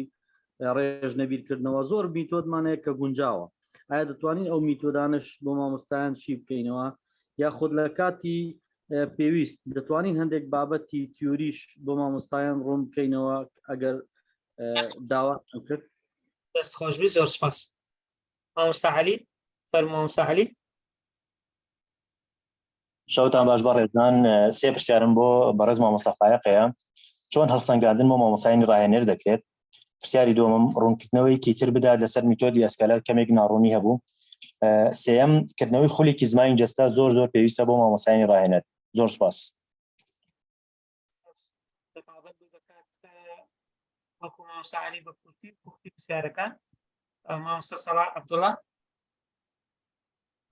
ڕێژنە بیرکردنەوە زۆر میتۆدمان هەیە کە گونجاوە ئایا دەتوانین ئەو میتۆدانش بۆ مامۆستایان شی بکەینەوە یاخود لە کاتی پێویست دەتوانین هەندێک بابەتی تیوریش بۆ مامۆستایان ڕوون بکەینەوە ئەگەر داوا کرد دەست خۆشبی زۆر سپاس. مامۆستا عەلی فەرموو مامۆستا عەلی. شەوتان باش بەڕێزان سێ پرسیارم بۆ بەڕێز مامۆستا فایەق هەیە چۆن هەڵسەنگاندن بۆ مامۆستایانی ڕاهێنەر دەکرێت پرسیاری دووەمم ڕوونکردنەوەیەکی تر بدات لەسەر میتۆدی ئەسکەلە کەمێک ناڕوونی هەبوو سێیەم کردنەوەی خولێکی زمانی جەستە زۆر زۆر پێویستە بۆ مامۆستایانی ڕاهێنەر زۆر سپاس وەکو مامۆستا عەلی بە کورتی و پوختی پرسیارەکان مامۆستا سەڵاح عەبدوڵا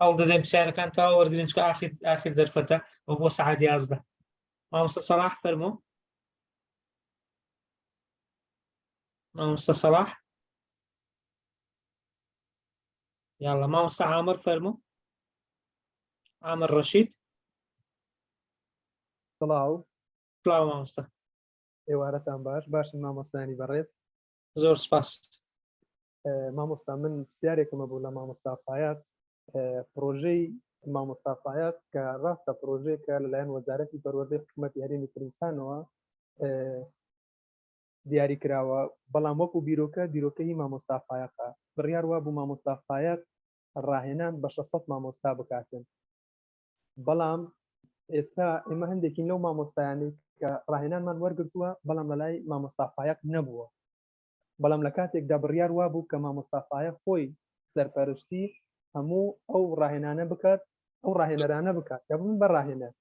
هەوڵ دەدەین پرسیارەکان تەواو وەرگرین چونکە ئاخر ئاخر دەرفەتە و بۆ سەعات 11 مامۆستا سەڵاح فەرموو مامۆستا سەڵاح یاڵا مامۆستا عامر فەرموو عامر ڕەشید سڵاو سڵاو مامۆستا ئێوارەتان باش باشن مامۆستانی بەڕێز زۆر سپاس مامۆستا من پرسیارێکم هەبوو لە مامۆستا فایات پرۆژەی مامۆستا فایات کە ڕاستە پرۆژەیەکە لەلایەن وەزارەتی پەروەردەی حکوومەتی هەرێمی کوردستانەوە دیاری کراوە بەڵام وەکو بیرۆکە بیرۆکەی مامۆستا فایەقە بڕیار وا بوو مامۆستا فایەق ڕاهێنان بە 600 مامۆستا بکاتن بەڵام ئێستا ئێمە هەندێکین لەو مامۆستایانەی کە ڕاهێنانمان وەرگرتووە بەڵام لەلای مامۆستا فایەق نەبووە بەڵام لە کاتێکدا بڕیار وابوو کە مامۆستا فایەق خۆی سەرپەرشتی هەموو ئەو ڕاهێنانە بکات ئەو ڕاهێنەرانە بکات کە ببن بە ڕاهێنەر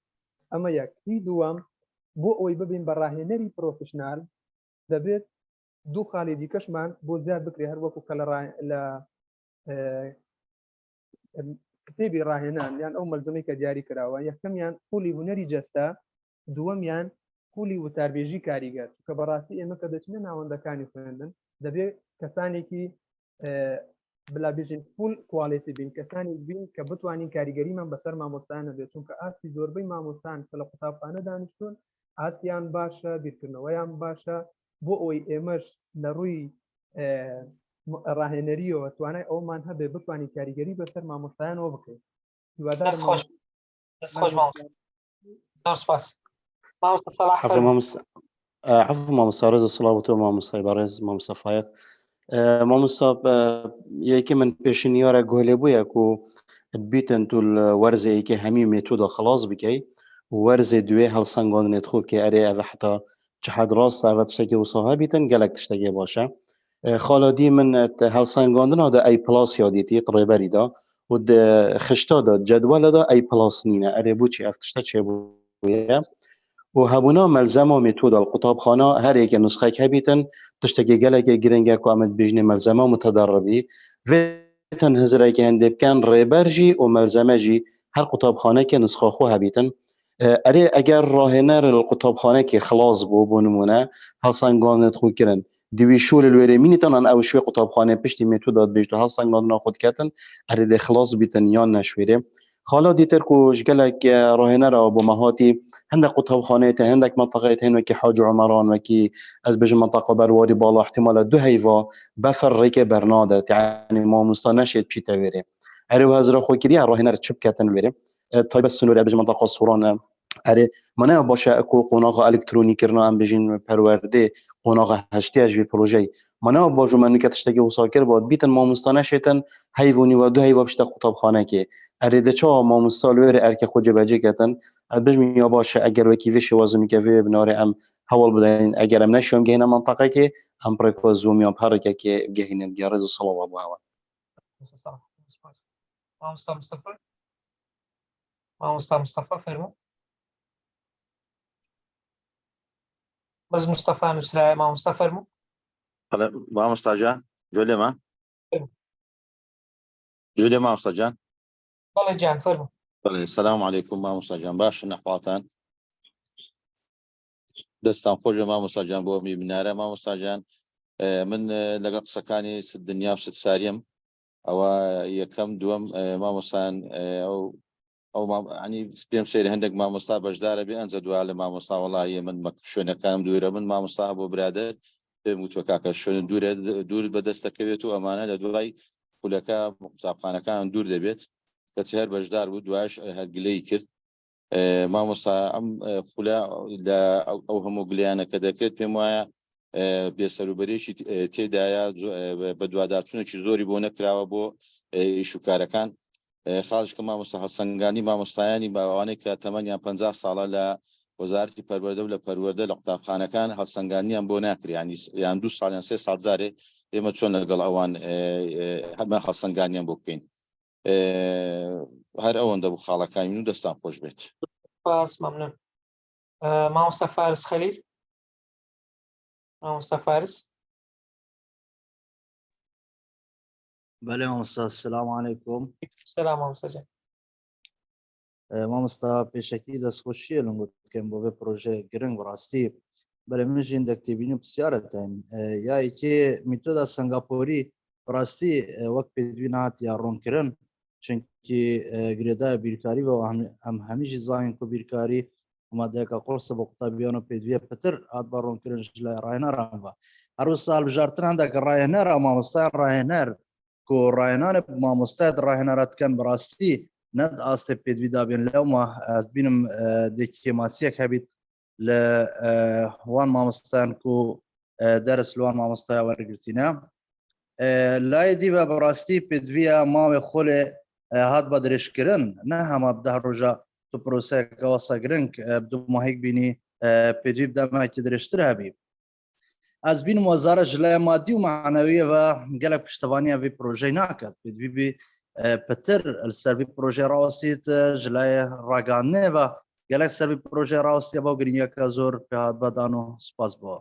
ئەمە یەک هی دووەم بۆ ئەوەی ببین بە ڕاهێنەری پرۆفشنال دەبێت دوو خاڵی دیکەشمان بۆ زیاد بکرێ هەر وەکو کە لە کتێبی ڕاهێنان یان ئەو مەلزەمەی کە دیاری کراوە یەکەمیان خولی هونەری جەستە دووەمیان خولی وتاربێژی کاریگەر چونکە بەڕاستی ئێمە کە دەچینە ناوەندەکانی خوێندن دەبێت کەسانێکی بلا بێژین full quality بین کەسانی بین کە بتوانین کاریگەریمان بەسەر مامۆستان نەبێت چونکە ئاستی زۆربەی مامۆستان کە لە قوتابخانە دانیشتون ئاستیان باشە بیرکردنەوەیان باشە بۆ ئەوەی ئێمەش لە ڕووی ڕاهێنەریەوە توانای ئەومان هەبێ بتوانین کاریگەری بەسەر مامۆستایانەوە بکەین هیوادارم خۆش خۆش زۆر سپاس مامۆستا سەڵاح عەفو فەرموو. مامۆستا عەفو مامۆستا ڕێز و سڵاو بۆ تۆ مامۆستای بەڕێز مامۆستا فایەق مامۆستا یەکێ من پێشنیارە گۆلێ بووە کو بیتن تو وەرزێ یەکێ هەمی مێتۆدا خلاص بکەی وەرزێ دوێ هەڵسەنگاندنێت خۆ بکەی ئەرێ ئەvە حتا چ حد ڕاستە ئەvە تشتێکی وسا هەبیتن گەلک تشتێکی باشە خاڵا دی من هەڵسەنگاندنا دا A plus یا دیتی ڕێبەری دا و خشتا دا جەدوەلە دا A plus نینە ئەرێ بۆچی ئەف تشتە چێ بووە و هەبوونا مەلزەمە و مێتۆدا قوتابخانە هەر یەکە نسخەک هەبیتن تشتێکی گەلێکی گرنگە کو ئەمت بژنێ مەلزەمە متەدەڕبی ڤێتن هزرێکی هەندێ بکەن ڕێبەرژی و مەلزەمەژی هەر قوتابخانەکە نسخە خۆ هەبیتن ئەرێ ئەگەر ڕاهێنەر قوتابخانەکی خلاص بوو بۆ نمونە هەڵسەنگاندنت خو کرن دوی شول الوێرێ مینیتن ئەن ئەو شوێ قوتابخانە پشتی مێتۆدات بێژت و هەڵسەنگاندنا خود کەتن ئەرێ دێ خلاص بیتن یان نەشوێرێ خالا دیتر کو ژگەلک ڕاهێنەرەوە بۆ مەهاتی هەندێک قوتابخانەیە تە هەندێک منطقەیە هەن وەکی حاج عمران وەکی ئەس بژم منطقە بەرواری باڵا احتمالە دو هەیڤا بەفر ڕێکێ بەرنادەت یعنی مامۆستا نەشێت بچیتە وێرێ ئەرێ و هەزرە خۆ کریە ڕاهێنەر چ بکەتن وێرێ تایبەت سنوورە بژم منطقە سوورانە ئەرێ مانە باشە ئەکۆ قۆناغە ئەلکترۆنی کردنا ئەم بژین پەروەردێ قۆناغە هەشتیاش بێ پرۆژەی مانە باش و منوکە تشتێکی وسا کرد بۆ بیتن مامۆستا نەشێتن هەیڤ و نیوە دو هەیڤ بشتە قوتابخانەکێ ئەرێ دەچەوە مامۆستا لێرە ئەرکە خۆ جێبەجێ کردن بژم یا باشە ئەگەر وەکی vê شێوازمیکە vê بنارێ ئەم هەوڵ بدەین ئەگەر ئەم نەشۆم گەینە منطقەکێ ئەم پرێکۆ زوومیان پەڕێکێکێ بگەهینن گەڕێز و سڵاو بۆ ئەوە مامۆستا مستەفا مامۆستا مستەفا فەرموو بەس مستەفا نووسرایە مامۆستا فەرموو مامۆستا جان گوێ لێمە گوێ لێ مامۆستا جان بەڵێ جان فەرموو بەڵێ سلام علیکم مامۆستا جان باشن ئەحواڵتان دەستان خۆش بێ مامۆستا جان بۆ وێبینارە مامۆستا جان من لەگەڵ قسەکانی ست دنیا و ست ساریم ئەوە یەکەم دووەم مامۆستان ئەو ئەو ینی پێم سەیرە هەندێک مامۆستا بەشدارە بێ ئەنجە دوا لە مامۆستا وەڵایە من شوێنەکانم دوورە من مامۆستا بۆ برادەر پێم وتوە کاکە شوێن دوورە دوور بەدەستەکەوێت و ئەمانە لە دوای خولەکە قوتابخانەکان دوور دەبێت کەچی هەر بەشدار بوو دوایش هەر گلەی کرد مامۆستا ئەم خولە لە ئەو هەموو گلیانە کە دەکرێت پێم وایە بێسەروبەرێکی تێدایە، بەدواداچوونێکی زۆری بۆ نەکراوە بۆ ئیش و کارەکان. خاڵش کە مامۆستا هەڵسەنگاندنی مامۆستایانی باوانەی کە تەمەنیان 50 ساڵە لە وەزارەتی پەروەردە و لە پەروەردە لە قوتابخانەکان هەڵسەنگاندنیان بۆ ناکرێ، یانی یان دوو ساڵ یان سێ ساڵ جارێ ئێمە چۆن لەگەڵ ئەوان هەمە هەڵسەنگانیان بۆ بکەین. هەر ئەوەندە بوو خاڵەکانی من و دەستان خۆش بێت. سپاس، مەمنون. مامۆستا فارس خەلیل، مامۆستا فارس. بەلێ مامۆستا، سلام علیکم. سلام مامۆستا جان. مامۆستا پێشەکی دەستخۆشیە لەم بکەم بۆ بێ پرۆژەیە گرنگ بەڕاستی بەرە من ژین دەکتێبین و پرسیارەتەن یا یەکێ میتۆدا سنگاپۆری بەڕاستی وەک پێدوی نهات یا ڕوونکردن چونکی گرێدایە بیرکاری بە ئەم هەمیشی زانین کو بیرکاری مادەیەکە قورسە بۆ قوتابیان و پێدویە پتر هات بە ڕوونکردن لای ڕاهێنەران بە هەروسا هەڵبژارتن هەندێک ڕاهێنەر مامۆستایان ڕاهێنەر کو ڕاهێنانە مامۆستایت ڕاهێنەرە دکەن بەڕاستی نەد ئاستێ پێدوی دابێن لەوما ئەس بینم دێکێماسیەک هەبیت لە وان مامۆستایان کو دەرس لوان مامۆستای وەرگرتینە لای دی بە بەڕاستی پێدویە ماوێ خۆلێ هات بە درێژکردن نە هەما بدە ڕۆژە تو پرۆسەیەکە وەسە گرنگ بدو ماهێک بینی پێدوی بدەمایکی درێژتر هەبی ئەس بینم وەزارە ژلای مادی و معنەویەوە گەلک پشتەوانیە vê پرۆژەی ناکات پێدوی بی پتر سەر vê پرۆژەی ڕاوەستیت ژلای ڕاگەاندنێوە گەلک سەر vê پرۆژەی ڕاوەستیە بۆ گرنگەکە زۆر پێهات بەدان و سپاس بۆ.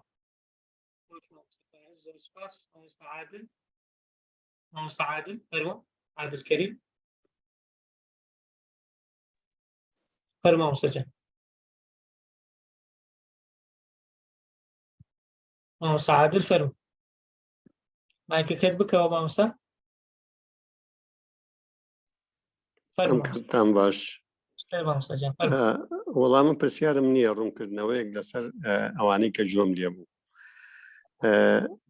زۆر سپاس مامۆستا عادل. مامۆستا عادل فەرموو. عادل کەریم فەرموو مامۆستا جان. مامۆستا عادل فەرموو مایکەکەت بکەوە مامۆستا. ئەم کاتتان باش. وەڵام من پرسیارم نییە، ڕوونکردنەوەیەک لەسەر ئەوانەی کە جۆم لێ بوو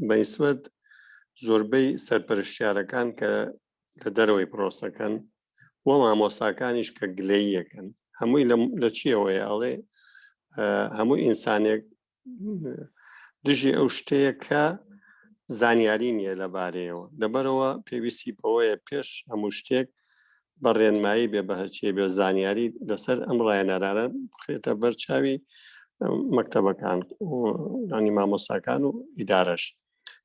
بەنیسبەت زۆربەی سەرپەرشتیارەکان کە لە دەرەوەی پرۆسەکەن و مامۆساکانیش کە گلەییەکەن هەمووی لە چیەوەیە ئەڵێ هەموو ئینسانێک دژی ئەو شتەیە کە زانیاری نییە لەبارەیەوە لەبەرەوە پێویستی بەوەیە پێش هەموو شتێک بە ڕێنمایی بێ بەهچێ بێ زانیاری لەسەر ئەم ڕایەنەرانە بخرێتە بەر چاوی مەکتەبەکان ینی مامۆساکان و ئیدارەش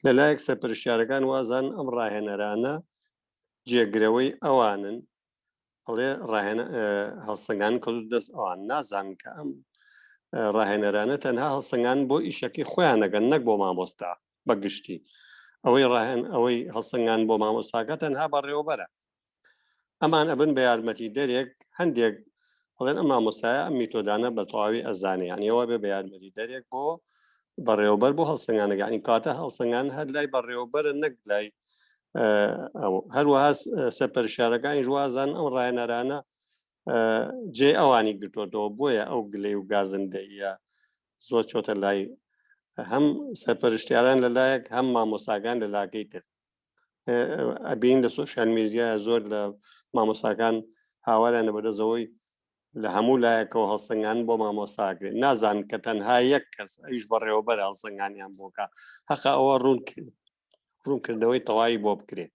لەلایەک سەرپەرشتیارەکان وازان ئەم ڕاهێنەرانە جێگرەوەی ئەوانن ئەڵێ ڕاهێنە هەڵسەنگان کەوت دەست ئەوان نازان کە ئەم ڕاهێنەرانە تەنها هەڵسەنگان بۆ ئیشەکەی خۆیان نەگەن نەک بۆ مامۆستا بە گشتی ئەوەی ڕاهێن ئەوەی هەڵسەنگان بۆ مامۆستاکە تەنها بەڕێوەبەرە ئەمان ئەبن بە یارمەتی دەرێک هەندێک بڵێن ئەم مامۆستایە ئەم میتۆدانە بە تەواوی ئەزانێ یعنی ئەوە بێ بە یارمەتی دەرێک بۆ بەڕێوەبەر بۆ هەڵسەنگانەکانی کاتە هەڵسەنگان هەر لای بەڕێوەبەرە نەک لای هەروەها سەرپەرشارەکانی ژوازان ئەم ڕایەنەرانە جێ ئەوانی گرتوەتەوە بۆیە ئەو گلەی و گازندەیە زۆر چۆتە لای هەم سەرپەرشتیاران لەلایەک هەم مامۆساکان لە لاکەی تر ئەبین لە سۆشیال میدیا زۆر لە مامۆساکان هاواریان لە بەدەستەوەی لە هەموو لایەکەوە هەڵسەنگان بۆ مامۆساکرێت نازان کە تەنها یەک کەس ئەویش بەڕێوەبەر هەڵسەنگانیان بۆکە هەقە ئەوە ڕوون ڕوونکردنەوەی تەواوی بۆ بکرێت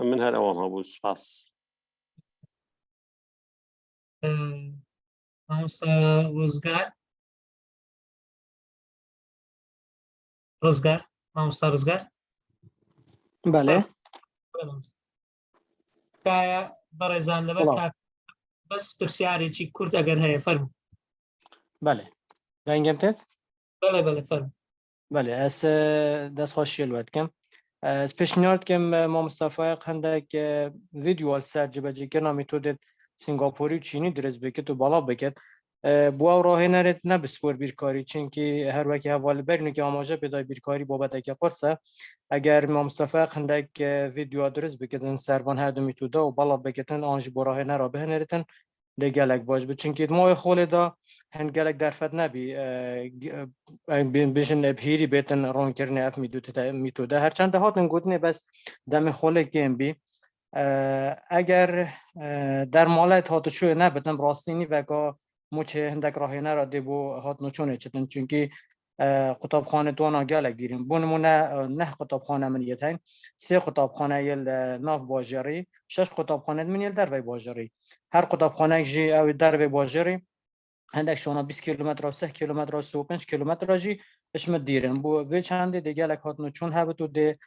من هەر ئەوەم هەبوو سپاس. مامۆستا ڕزگار ڕزگار مامۆستا ڕزگار بەڵێ تکایە بەڕێزان لەبەر کات بەس پرسیارێکی کورت ئەگەر هەیە فەرموو بەڵێ دەنگم تێت بەڵێ بەڵێ فەرموو بەڵێ ئەس دەست خۆشیە لوە دکەم ئەس پێشنیار دکەم مامۆستا فایق هەندێک ڤیدیۆ سەر جێبەجێکردنا میتۆدێت سنگاپۆری و چینی درست بکرد و بەڵاو بکرد بۆ ئەو ڕاهێنەرێت نەبسپۆر بیرکاری چونکی هەروەکی هەواڵ بەرنێکی ئاماژە پێدای بیرکاری بابەتێکی قورسە ئەگەر مامۆستا فایق هەندێک ڤیدیۆ درست بکردن سەروان هەردوو میتۆدا و بەڵاو بکردن ئانژ بۆ ڕاهێنەرا بهێنێتن دە گەلک باش بوو چونکی ماوەی خۆلێدا هەند گەلک دەرفەت نەبی بژن بهیری بێتن ڕۆنکردنی ئەف میتۆدە هەرچەندە هاتن گوتنێ بەس دەمی خۆلێک کێم بی ئەگەر دەرماڵەت هاتوچۆ نەبتن ڕاستینی وەکا موچێ هەندێک ڕاهێنەرا دێ بۆ هاتنەچۆنێ چتن چونکی. قوتابخانە دوانا gelek dîrin بۆ نمونە نه قوتابخانە من یەت هەین سێ قوتابخانە یل ناو باژێڕی شش قوتابخانە من یل دەرەوەی باژێڕی هەر قوتابخانەیەک ژی ئەو دەرەوەی باژێڕی هەندێک شۆنا 20 کیلومتر و 3 کیلومتر و 35 کیلومتر ژی اشمت دیرن بۆ vê çendê dê gelek hatin û çûn hebit û dê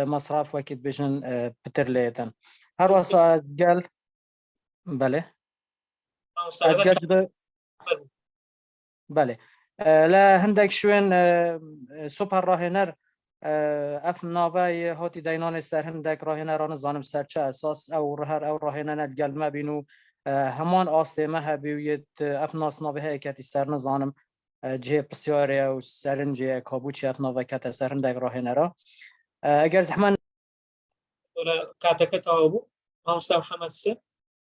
masraf wekî dibêjin pitir lêtin her wesa gel belê ez gel بەێ لە هەندێک شوێن سوپەر ڕاهێنەر ئەف ناوای هاتی داینانی سەر هەندێک ڕاهێنەرانە زانم سەر چه ئەساس ئەو هەر ئەو ڕاهێنەنە گەل مەبین و هەمان ئاستێ مە هەبیویت ئەف ناسناوی هەیە کەتی سەر نزانم جێ پرسیارەیە و سەرنجەیە کابوو ئەف ناوە کەتە سەر هەندێک ڕاهێنەرە ئەگەر زەحمە کاتەکە تەواو بوو مامۆستا محەممەد حسێن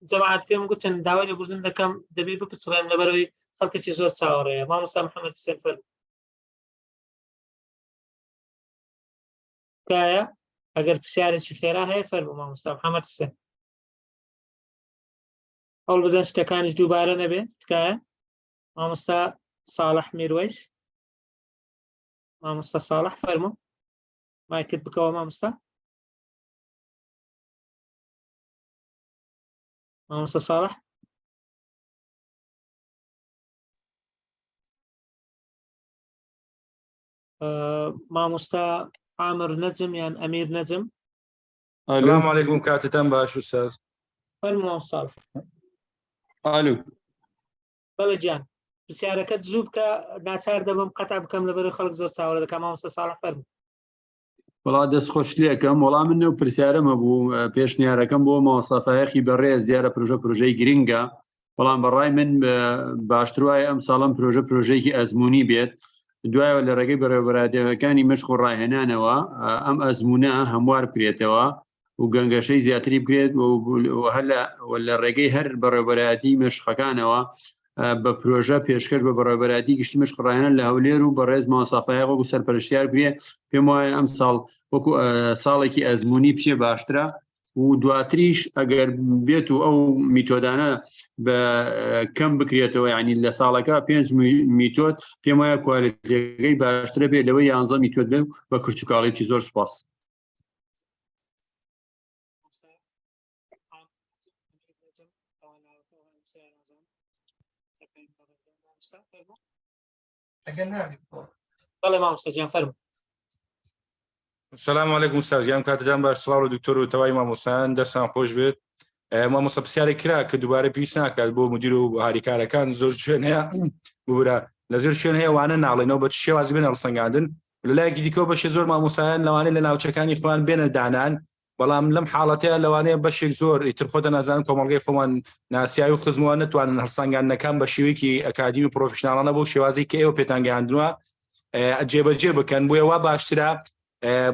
جەماعەت پێم گوتن داوای لێبوردن دەکەم دەبێ بپچڕێن لەبەرەوەی خەڵکێکی زۆر چاوەڕێیە مامۆستا محەممەد حسێن فەرموو تکایە ئەگەر پرسیارێکی خێرا هەیە فەرموو مامۆستا محەممەد حسێن هەوڵ بدەن شتەکانیش دووبارە نەبێ تکایە مامۆستا ساڵح میروەیس مامۆستا ساڵح فەرموو مایکت بکەوە مامۆستا مامۆستا ساڵح مامۆستا عامر نەجم یان ئەمیر نەجم سلام علیکم کاتتان باش ئوستاذ فەرموو مامۆستا ساڵح ئالو بەڵێ گیان پرسیارەکەت زوو بکە ناچار دەبم قەتع بکەم لەبەر خەڵک زۆر چاوەڕێ دەکا مامۆستا ساڵح فەرموو وەڵا دەست خۆش لێکەم وەڵام من ئەو پرسیارەم هەبوو پێشنیارەکەم بۆ مامۆستا فایەقی بەڕێز دیارە پرۆژە پرۆژەی گرنگە بەڵام بەڕای من باشتر وایە ئەم ساڵم پرۆژە پرۆژەیەکی ئەزمموی بێت دوایەوە لە ڕێگەی بەڕێوەبەرایەتەکانی مەشق و ڕاهێنانەوە ئەم ئەزمونە هەموار بکرێتەوە و گەنگەشەی زیاتری بکرێت و هەر لە ڕێگەی هەر بەڕێوەبەرایەتی مەشقەکانەوە بە پرۆژە پێشکەش بە بەڕێوەبەرایەتی گشتی مەشق ڕاهێنان لە هەولێر و بەڕێز مامۆستا فایەق وەکو سەرپەرشتیار بکرێ پێم وایە ئەم ساڵ وەکو ساڵێکی ئەزمموی بچێ باشترە و دواتریش ئەگەر بێت و ئەو میتۆدانە بە کەم بکرێتەوە ینی لە ساڵەکە پێنج میتۆد پێم وایە کوالێتیەکەی باشترە بێت لەوەی یانزە میتۆد بێت بە کرچوکاڵێکی زۆر سپاس. بەڵێ مامۆستا گیان فەرموو. سلام علیکم استاد گیان کاتتان باش سڵاو لە دکتۆر و تەوای مامۆستایان دەستان خۆش بێت مامۆستا پرسیارێک کرا کە دووبارە پێویست ناکات بۆ مدیر و هاریکارەکان زۆر شوێن هەیە ببورە لە زۆر شوێن هەیە وانە ناڵێنەوە بە چ شێوازی بێنە هەڵسەنگاندن لەلایەکی دیکەوە بەشێ زۆر مامۆستایان لەوانەیە لە ناوچەکانی خۆیان بێنە دانان بەڵام لەم حاڵەتەیە لەوانەیە بەشێک زۆر ئیتر خۆتە نازانن کۆمەڵگەی خۆمان ناسیاوی و خزموان نتوانن هەڵسەنگاندنەکان بە شێوەیەکی ئەکادیمی و پرۆفیشناڵانە بۆ شێوازی کە ئێوە پێتان گەیاندنوە جێبەجێ بکەن بۆیە وا باشترە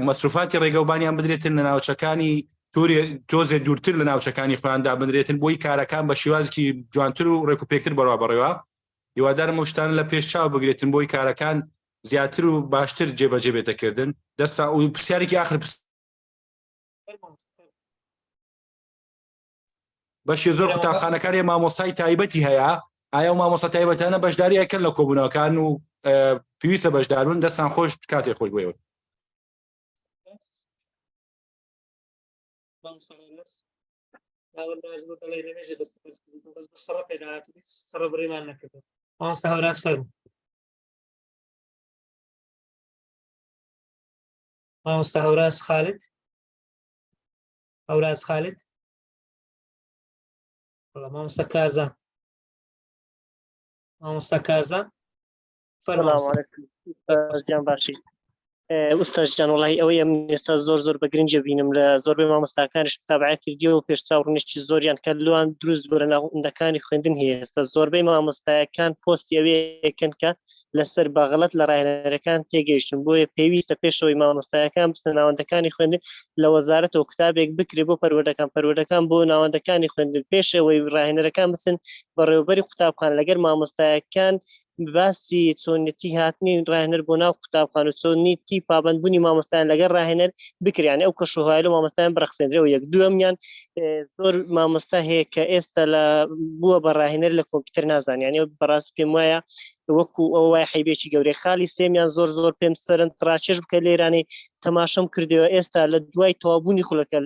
مەسروفاتی ڕێگەوبانیان بدرێتن لە ناوچەکانی تۆزێ دوورتر لە ناوچەکانی خۆیاندا بدرێتن بۆی کارەکان بە شێوازێکی جوانتر و ڕێک و پێکتر بەڕوا بەڕێوە هیوادارم ئەو شتانە لە پێش چاو بگرێتن بۆی کارەکان زیاتر و باشتر جێبەجێ بێتەکردن دەستا و پرسیارێکی ئاخر بەشی زۆر قوتابخانەکانی مامۆستای تایبەتی هەیە ئایا و مامۆستا تایبەتانە بەشداری ئەکەن لە کۆبوونەوەکان و پێویستە بەشدارون دەستان خۆش کاتێ خۆش بۆیەوە مامۆستا هەوراز فەرموو مامۆستا هەوراز خالد هەوراز خالد مامۆستا کارزان مامۆستا کارزان فەرموو باشی ئوستاز جان وڵی ئەوەی ئەم ئێستا زۆر زۆر بە گرنگە بینم لە زۆربەی مامۆستاکانیش متابعە کردیەوە و پێشچاو ڕوونیشی زۆریان کە لوان دروست بوو لە ناوەندەکانی خوێندن هەیە ئێستا زۆربەی مامۆستایەکان پۆستی ئەوەیەکەن کە لەسەر بە غەڵەت لە ڕاهێنەرەکان تێگەیشتن بۆیە پێویستە پێشەوەی مامۆستایەکان بچنە ناوەندەکانی خوێندن لە وەزارەتەوە کتابێک بکرێ بۆ پەروەردەکان پەروەردەکان بۆ ناوەندەکانی خوێندن پێشەوەی ڕاهێنەرەکان بچن بەڕێوەبەری قوتابخانە لەگەر مامۆستایەکان باسی چۆنیەتی هاتنی ڕاهێنەر بۆ ناو قوتابخانە و چۆنیەتی پابەندبوونی مامۆستایان لەگەڵ ڕاهێنەر بکریان ئەو کەشوهوای لە مامۆستایان بڕەخسێندرێ و یەک دووەمیان زۆر مامۆستا هەیە کە ئێستا لە بووە بە ڕاهێنەر لە کۆمپیوتەر نازانیان بەڕاستی پێم وایە وەکو ئەوە وای حیبێکی گەورەی خالی سێمیان زۆر زۆر پێم سەرنج ڕاکێش بکە لێرانەی تەماشەم کردەوە ئێستا لە دوای تەوابوونی خولەکە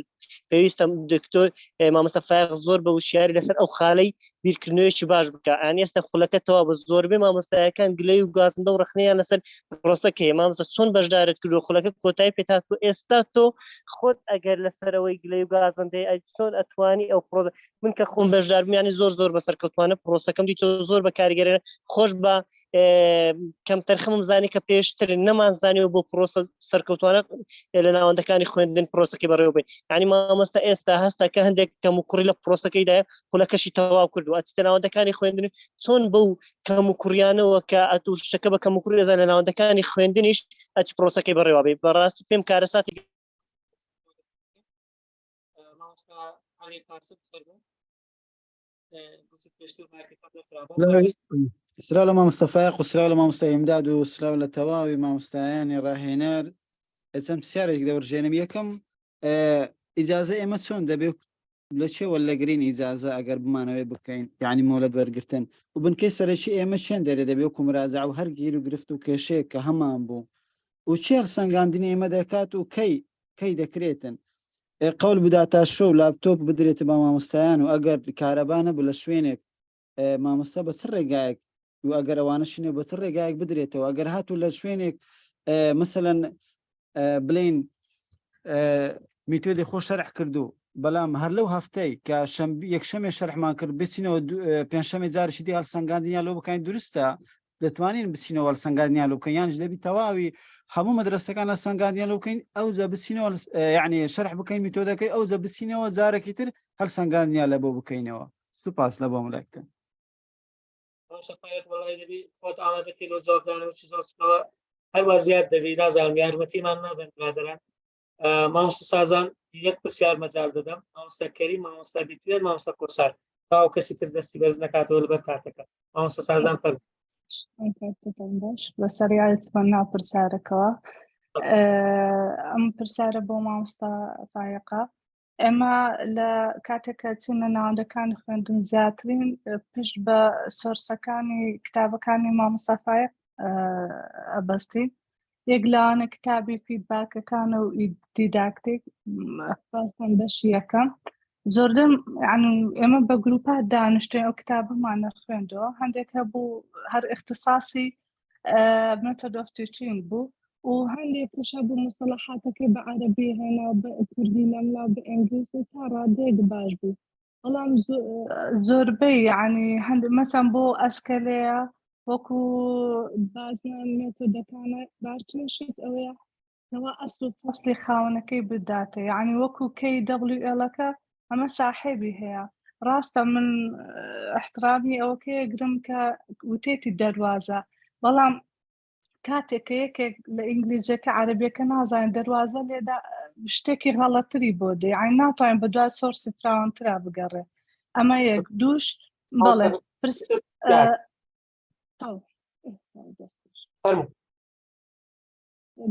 پێویستە دکتۆر مامۆستا فایق زۆر بە وشیاری لەسەر ئەو خالەی بیرکردنەوەیەکی باش بکە ئەیان ئێستا خولەکە تەوا بە زۆربەی مامۆستایەکان گلەی و گازندە و ڕخنەیان لەسەر پرۆسەکە هەیە مامۆستا چۆن بەشدارت کردو خولەکە کۆتایی پێتاتوە ئێستا تۆ خۆت ئەگەر لەسەرەوەی گلەی و گازندەی ئەی چۆن ئەتوانی ئەو پرۆسە من کە خۆم بەشداربووم یانی زۆر زۆر بەسەرکەوتوانە پرۆسەکەم دیتەوە زۆر بە کاریگەرە خۆش بە کەمتەرخەمم زانی کە پێشتر نەمانزانیەوە بۆ پرۆسە سەرکەوتوانە لە ناوەندەکانی خوێندن پرۆسەکەی بەڕێوەبەین یعنی مامۆستا ئێستا هەستا کە هەندێک کەم و کوڕی لە پرۆسەکەیدا خولەکەشی تەواو کردو ئەچیتە ناوەندەکانی خوێندن چۆن بەو کەم و کوڕیانەوە کە ئەتوو شتەکە بە کەم و کوڕی دەزانێت لە ناوەندەکانی خوێندنیش ئەچ پرۆسەکەی بەڕێوەبەی بەڕاستی پێم کارەساتی مامۆستا عەلی قاسم فەرموو سراو لە مامۆستا فایەق و سراو لە مامۆستا ئیمداد و سراو لە تەواوی مامۆستایانی ڕاهێنەر چەند پرسیارێک دەورژێنم یەکەم ئیجازە ئێمە چۆن دەبێت لە چێ وەلەگرین ئیجازە ئەگەر بمانەوەی بکەین یعنی مۆلەت وەرگتن و بنکەی سەرەکی ئێمە چێن دەرێ دەبێت و مراجع و هەر گیر و گرفت و کێشەیەک کە هەمان بوو و چێ هەڵسەنگاندنی ئێمە دەکات و کەی کەی دەکرێتن قەول بدات data show و لاپتۆپ بدرێت بە مامۆستایان و ئەگەر کارەبا نەبوو لە شوێنێک مامۆستا بە چ ڕێگایەک و ئەگەر ئەوانەشی نەبوو بە چ ڕێگایەک بدرێتەوە ئەگەر هاتوو لە شوێنێک مەسەلەن بلین میتۆدی خۆ شەرح کردو بەڵام هەر لەو هەفتەی کە یەکشەمێ شەرحمان کرد بچینەوە پێنجشەمێ جارشی دی هەڵسەنگاندنیان لۆ بکەین دروستە دەتوانین بچینەوە هەڵسەنگاندنیان لۆ بکەین یانیش دەبی تەواوی هەموو مەدرەسەکان هەڵسەنگاندنیان لۆ بکەین ئەوجا بچینەوە یعنی شەرح بکەین میتۆدەکەی ئەوجا بچینەوە جارێکی تر هەڵسەنگاندنیان لە بۆ بکەینەوە سوپاس لە بۆ ملایکتن. مامۆستا فایەق وەڵای دەبی خۆت ئامادەکەی لۆ جوابدانەوە چ زۆر چکەوە هەروە زیاد دەبی نازانم یارمەتیمان نادەن برادەران مامۆستا سازان یەک پرسیار مەجال دەدەم مامۆستا کەریم مامۆستا بیتوێن مامۆستا کۆسار تاو کەسی تر دەستی بەرز نەکاتەوە لەبەر کاتەکە مامۆستا سازان فەرموو. کاتتان باش بە سەریعەت بە ناو پرسیارەکەوە ئەم پرسیارە بۆ مامۆستا فایەقە ئێمە لە کاتێک کە چینە ناوەندەکانی خوێندن زیاترین پشت بە source ەکانی کتابەکانی مامۆستا فایەق ئەبەستین یەک لەوانە کتابی feedback ەکان و دیداکتیک خاصن بەشی یەکەم زۆردەم ئێمە بە گروپات دانیشتین ئەو کتابەمانە خوێندەوە هەندێک هەبوو هەر اختصاصی method of teaching بوو و هەندێک پشە بوو مصطلحاتەکەی بە عەرەبی هێنا بە کوردی لەملا بە ئینگلیزی تا ڕادەیەک باش بوو بەڵام زۆربەی یعنی هەند مەسەن بۆ ئەسکەلەیە وەکو بازنە مێتۆدەکانە باشترین شت ئەوەیە کەوا ئەسڵ و فەسلی خاوەنەکەی بداتێ یعنی وەکو KWL ەکە ئەمە ساحێبی هەیە ڕاستە من احترامی ئەوەکەیە گرم کە وتێتی دەروازە بەڵام کاتێک کە یەکێک لە ئینگلیزیەکە عەربیەکە نازانێت دەروازە لێدا شتێکی غەڵەتری بۆ دێ ئەی ناتوانین بە دوای source ی فراوانترا بگەڕێ ئەمە یەک دووش بەڵێ پرس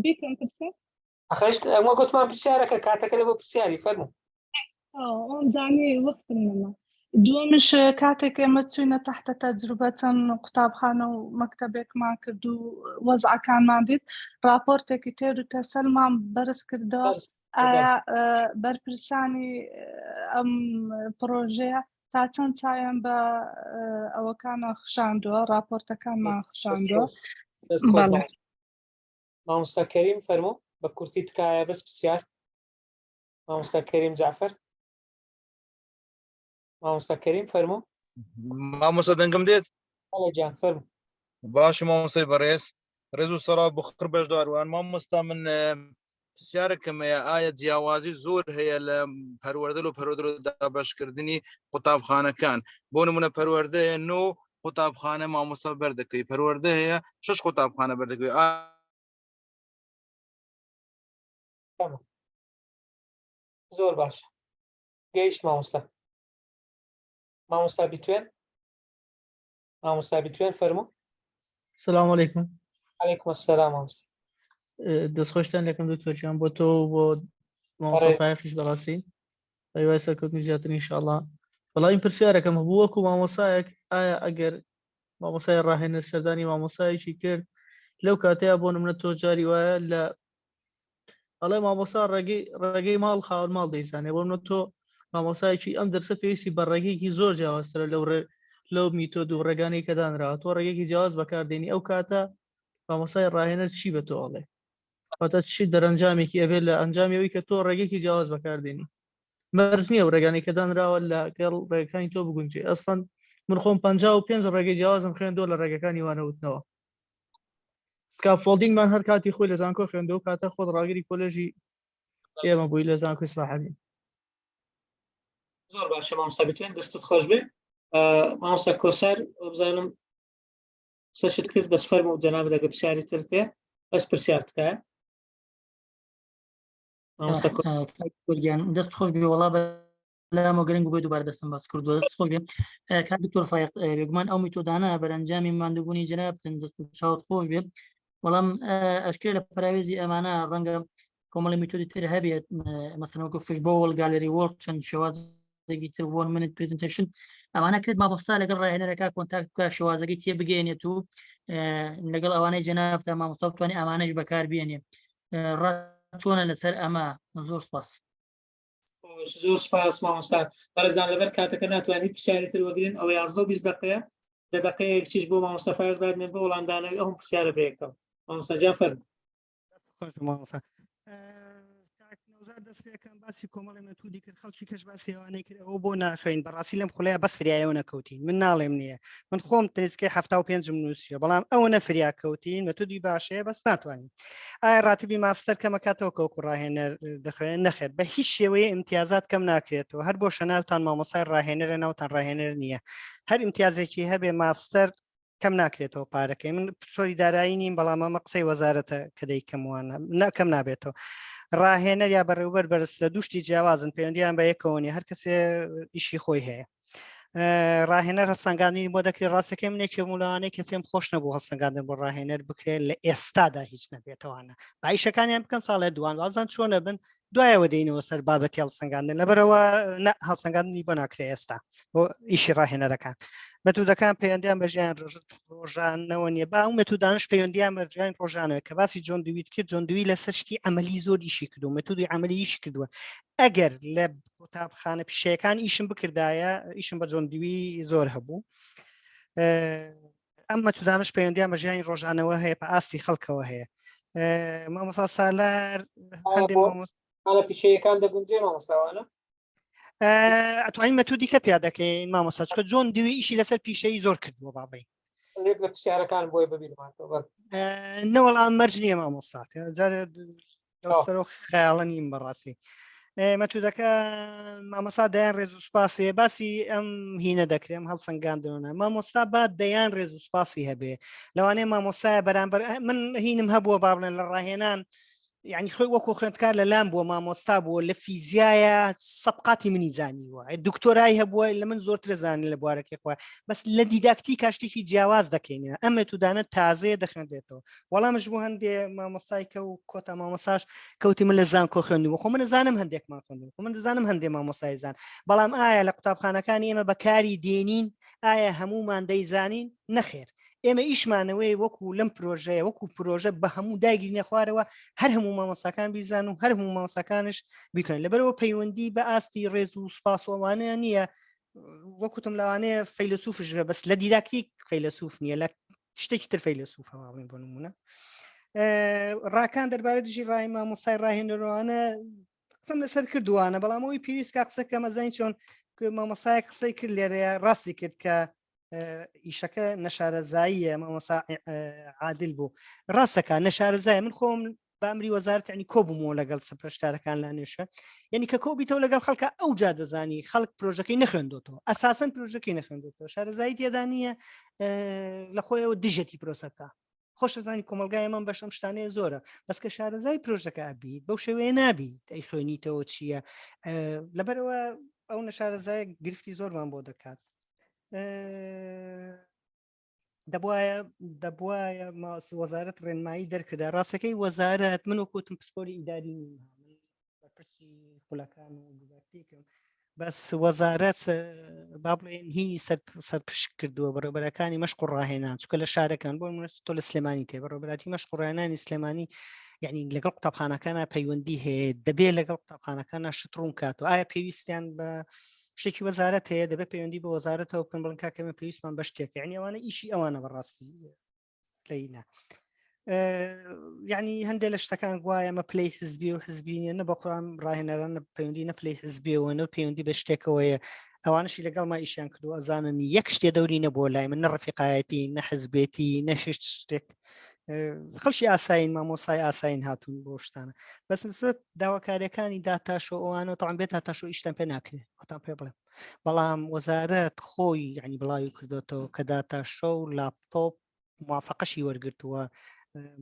بیکەم پرسیار ئەخەشت ئەمە گوتمان پرسیارەکە کاتەکە لە بۆ پرسیاری فەرموو ئەوم زانی وەختم نەما دووەمیش کاتێک ئێمە چوینە تەحتە تەجروبە چەند قوتابخانە و مەکتەبێکمان کرد و وەزعەکانمان دیت راپۆرتێکی تێر و تەسەلمان بەرز کردەوە ئایا بەرپرسانی ئەم پرۆژەیە تا چەند چاویان بە ئەوەکانە خشاندووە راپۆرتەکانمان خشاندووە مامۆستا کەریم فەرموو بە کورتی تکایە بەس پرسیار مامۆستا کەریم جعفر مامۆستا کەریم فەرموو مامۆستا دەنگم دێت بەڵێ گیان فەرموو باش مامۆستای بەڕێز ڕێز و سەراو بخر بەشداروان مامۆستا من پرسیارەکەم هەیە ئایا جیاوازی زۆر هەیە لە پەروەردە و پەروەردە و دابەشکردنی قوتابخانەکان بۆ نمونە پەروەردە هەیە نۆ قوتابخانە مامۆستا بەردەکەوی پەروەردە هەیە شش قوتابخانە بەردەکەوی زۆر باش گەیشت مامۆستا مامۆستا بیتوێن مامۆستا بیتوێن فەرموو سلام علیکم علیکم السلام مامۆستا دەستخۆشتان لەکەم دکتۆر گیان بۆ تۆ و بۆ مامۆستا فایەقیش بەڕاستی هیوای سەرکەوتنی زیاتر ئینشاءاللە وەڵا این پرسیارەکەم هەبوو وەکو مامۆسایەک ئایا ئەگەر مامۆسای ڕاهێنەر سەردانی مامۆسایەکی کرد لەو کاتەیە بۆ نمونە تۆ جاری وایە لە ئەڵێ مامۆسا ڕێگەی ڕێگەی ماڵ خاوەن ماڵ دەیزانێ بۆ منە تۆ مامۆسایەکی ئەم دەرسە پێویستی بە ڕێگەیەکی زۆر جیاوازترە لەو ڕێ لەو میتۆد و ڕێگانەی کە دانراوە تۆ ڕێگەیەکی جیاواز بەکاردێنی ئەو کاتە مامۆسای ڕاهێنەر چی بە تۆ ئەڵێ واتە چی دەرەنجامێکی ئەبێت لە ئەنجامی ئەوەی کە تۆ ڕێگەیەکی جیاواز بەکاردێنی مەرج نییە و ڕێگانی کە دانراوە لەگەڵ ڕێگەکانی تۆ بگونجێ ئەسڵەن من خۆم 55 ڕێگەی جیاوازم خوێندووە لە ڕێگەکانی وانەوتنەوە scaffolding مان هەر کاتی خۆی لە زانکۆ خوێندەوە کاتە خۆت ڕاگری کۆلێژی ئێمە بووی لە زانکۆی سلاحەدین زۆر باشە مامۆستا بتوێن دەستت خۆش بێ مامۆستا کۆسار بزانم قسەشت کرد بەس فەرموو جەنابت ئەگەر پرسیاری ترت هەیە بەس پرسیار تکایە مامۆستا گیان دەست خۆش بێ وەڵا لامەوە گرنگ بوو دووبارە دەستم باس کردووە دەست خۆش بێ کاک دکتۆر فایق بێگومان ئەو میتۆدانە بەرەنجامی ماندووبوونی جەنابتن دەست و چاوت خۆش بێ بەڵام ئەشکرێ لە پەراوێزی ئەمانە ڕەنگە کۆمەڵی میتۆدی تر هەبێت مەسەلەن وەکو fishbowl gallery work چەند شێوازێکی تر one minute presentation ئەمانە کرد مامۆستا لەگەڵ ڕاهێنەرەکە contact بکە شێوازەکەی تێ بگەێنێت و لەگەڵ ئەوانەی جەنابتە مامۆستا بتوانێت ئەمانەش بەکار بێنێ ڕا چۆنە لەسەر ئەمە زۆر سپاس. زۆر سپاس مامۆستا بەڕێزان لەبەر کاتەکە ناتوانین هیچ پرسیاری تر وەگرین ئەوە 11 و 20 دقەیە دە دقەیەک چیش بۆ مامۆستا فایق دادنێن بۆ وەڵامدانەوەی ئەو پرسیارە بەیەکەوە مامۆستا جان فەرموو. خۆش مامۆستا نەوزاد دەست پێکەم باسی کۆمەڵی مەتودی کرد خەڵکی کەش باسی ئەوانەی کرد ئەوە بۆ ناخوێن بەڕاستی لەم خولەیە بەس فریایەوە نەکەوتین من ناڵێم نییە من خۆم تریسکەی 75م نووسیوە بەڵام ئەوە نەفریا کەوتین مەتودی باشەیە بەس ناتوانین ئایا ڕاتبی ماستەر کەمەکاتەوە کەوەکو ڕاهێنەر دەخوێن نەخێر بە هیچ شێوەیە امتیازات کەم ناکرێتەوە هەر بۆ شەناوتان مامۆسای ڕاهێنەرە ناوتان ڕاهێنەر نییە هەر امتیازێکی هەبێ ماستەر کەم ناکرێتەوە پارەکەی من پسۆری دارایی نیم بەڵام ئەمە قسەی وەزارەتە کە دەیکەم وانە نەکەم نابێتەوە ڕاهێنەر یا بەڕێوبەر بەرزترە دوشتی جیاوازن پەیوەندیان بە یەکەوە نیە هەر کەسێ ئیشی خۆی هەیە ڕاهێنەر هەڵسەنگاندنی بۆ دەکرێت ڕاستەکەی من یەکێک بوو لەوانەی کە پێم خۆش نەبوو هەڵسەنگاندن بۆ ڕاهێنەر بکرێت لە ئێستادا هیچ نەبێتەوانە بایشەکانیان بکەن ساڵێ دوان وابزان چۆنە بن دوایەوە دێینەوە سەر بابەتی هەڵسەنگاندن لەبەرەوە هەڵسەنگاندنی بۆ ناکرێ ئێستا بۆ ئیشی ڕاهێنەرەکان مەتودەکان پەیوەندیان بە ژیان ڕۆژانەوە نیە با ئەو مەتودانش پەیوەندیان بە ژیان ڕۆژانەوە کە باسی جۆن دویت کرد جۆن دوی لەسەر شتی عملی زۆر ئیشی کردو مەتودی عملی ئیشی کردووە ئەگەر لە قوتابخانە پیشەیەکان ئیشم بکردایە ئیشم بە جۆن دوی زۆر هەبوو ئەم مەتودانش پەیوەندیان بە ژیانی ڕۆژانەوە هەیە بە ئاستی خەڵکەوە هەیە مامۆستا سالار هەندێک پیشەیەکان دەگونجێ مامۆستاوانە ئەتوانین مەتودی کە پیا دەکەین مامۆستا چکە جۆن دوی ئیشی لەسەر پیشەی زۆر کردووە بابەی لە پرسیارەکان بۆی ببیرماتەوە نەوەڵام مەرج نییە مامۆستا جارێ لەسەرەوە خەیاڵە نیم بەڕاستی مەتودەکە مامۆستا دەیان ڕێز و سوپاسی باسی ئەم هینە دەکرێم هەڵسەنگاندنەوە مامۆستا با دەیان ڕێز و سوپاسی هەبێ لەوانەیە مامۆستای بەرامبەر من هینم هەبووە با بڵێن لە ڕاهێنان یعنی خۆی وەکو خوێندکار لە لام بووە مامۆستا بووە لە فیزیایە سەبقاتی منی زانیوە دکتۆرای هەبووە لە من زۆرتر زانانی لە بوارەکەی خۆی بەس لە دیداکتی کاشتێکی جیاواز دەکەینە ئەم مێتودانە تازەیە دەخوێنرێتەوە وەڵامش بۆ هەندێ مامۆستای کە و کۆتا مامۆساش کەوتی من لە زانکۆ خوێندووە خۆ من زانم هەندێکمان خوێندووە خۆ من دەزانم هەندێ مامۆسای زان بەڵام ئایا لە قوتابخانەکانی ئێمە بەکاری دێنین ئایا هەمومان دەیزانین نەخێر ئێمە ئیشمانەوەی وەکو لەم پرۆژەیە وەکو پرۆژە بە هەموو داگیرنە خوارەوە هەر هەموو مامۆستاکان بیزان و هەر هەموو مامۆستاکانش بیکەن لەبەرەوە پەیوەندی بە ئاستی ڕێز و سوپاسۆوانە نییە وەکوتم لەوانەیە فەیلسوفش بێ بەس لە دیداکتیک فەیلسوف نییە لە شتێکی تر فەیلسوفە بڵێن بۆ نمونە ڕاکان دەربارە دژی ڕای مامۆسای ڕاهێنەرەوانە قسەم لەسەر کردوانە بەڵام ئەوی پێویست کا قسە کە مەزانین چۆن مامۆسایەک قسەی کرد لێرەیە ڕاستی کرد کە ئیشەکە نەشارەزاییە مامۆسا عادل بوو ڕاستەکە نەشارەزای من خۆم بە ئەمری وەزارەت ینی کۆبوومەوە لەگەڵ سەپەرشتارەکان لا نوێشە یعنی کە کۆبیتەوە لەگەڵ خەڵکە ئەو جا دەزانی خەڵک پرۆژەکەی نەخوێندۆتەوە ئەساسەن پرۆژەکەی نەخوێندۆتەوە شارەزایی تێدا نییە لە خۆیەوە دژەتی پرۆسەکە خۆشەزانی کۆمەلگای ئەمە بەشەم شتانەیە زۆرە بەس کە شارەزای پرۆژەکە ئەبیت بەو شێوەیە نابیت ئەی خوێنیتەوە چییە لەبەرەوە ئەو نەشارەزای گرفتی زۆرمان بۆ دەکات دەبواە دەبواە وەزارەت ڕێنمایی دەرکردا ڕاستەکەی وەزارەت من وەکوتم پسپۆری ئیداری نیم بەرپرسی خولەکان و دیداکتیکم. بەس وەزارەت با بڵێن هینی سەرپشک کردووە بەڕێوبەرەکانی مەشق و ڕاهێنان چکە لە شارەکان بۆ منست تۆ لە سلێمانی تێ بەڕێوبەراتی مەشق و ڕاهێنانی سلێمانی یعنی لەگەڵ قوتابخانەکانە پەیوەندی هەیە دەبێت لەگەڵ قوتابخانەکانە شت ڕوون کاتەوە ئایا پێویستیان بە شتێکی وەزارەت هەیە دەبێت پەیوەندی بە وەزارەتەوە بکەن بڵن کاکەمە پێویستمان بە شتێک یعنی ئەوانە ئیشی ئەوانە بەڕاستی لەینە یعنی هەندێک لە شتەکان گوایە ئەمە پلەی حزبی و حزبی نیە نە بەخۆیان ڕاهێنەران نە پەیوەندی نە پلەی حزبیەوە نە پەیوەندی بە شتێکەوەیە ئەوانشی لەگەڵما ئیشیان کردو ئەزانن یەک شتێ دەوری نەبووە لای من نە ڕفیقایەتی نە حزبێتی نە شت شتێک خەڵکی ئاسایین مامۆسای ئاسایین هاتوون بۆ شتانە بەس نسبەت داواکاریەکانی داتاشۆ ئەوانە تاوان بێت داتاشۆ ئیشتان پێ ناکرێت خۆتان پێ بڵێم بەڵام وەزارەت خۆی یعنی بڵاوی کردوێتەوە کە داتاشۆ و لاپتۆپ موافقەشی وەرگرتووە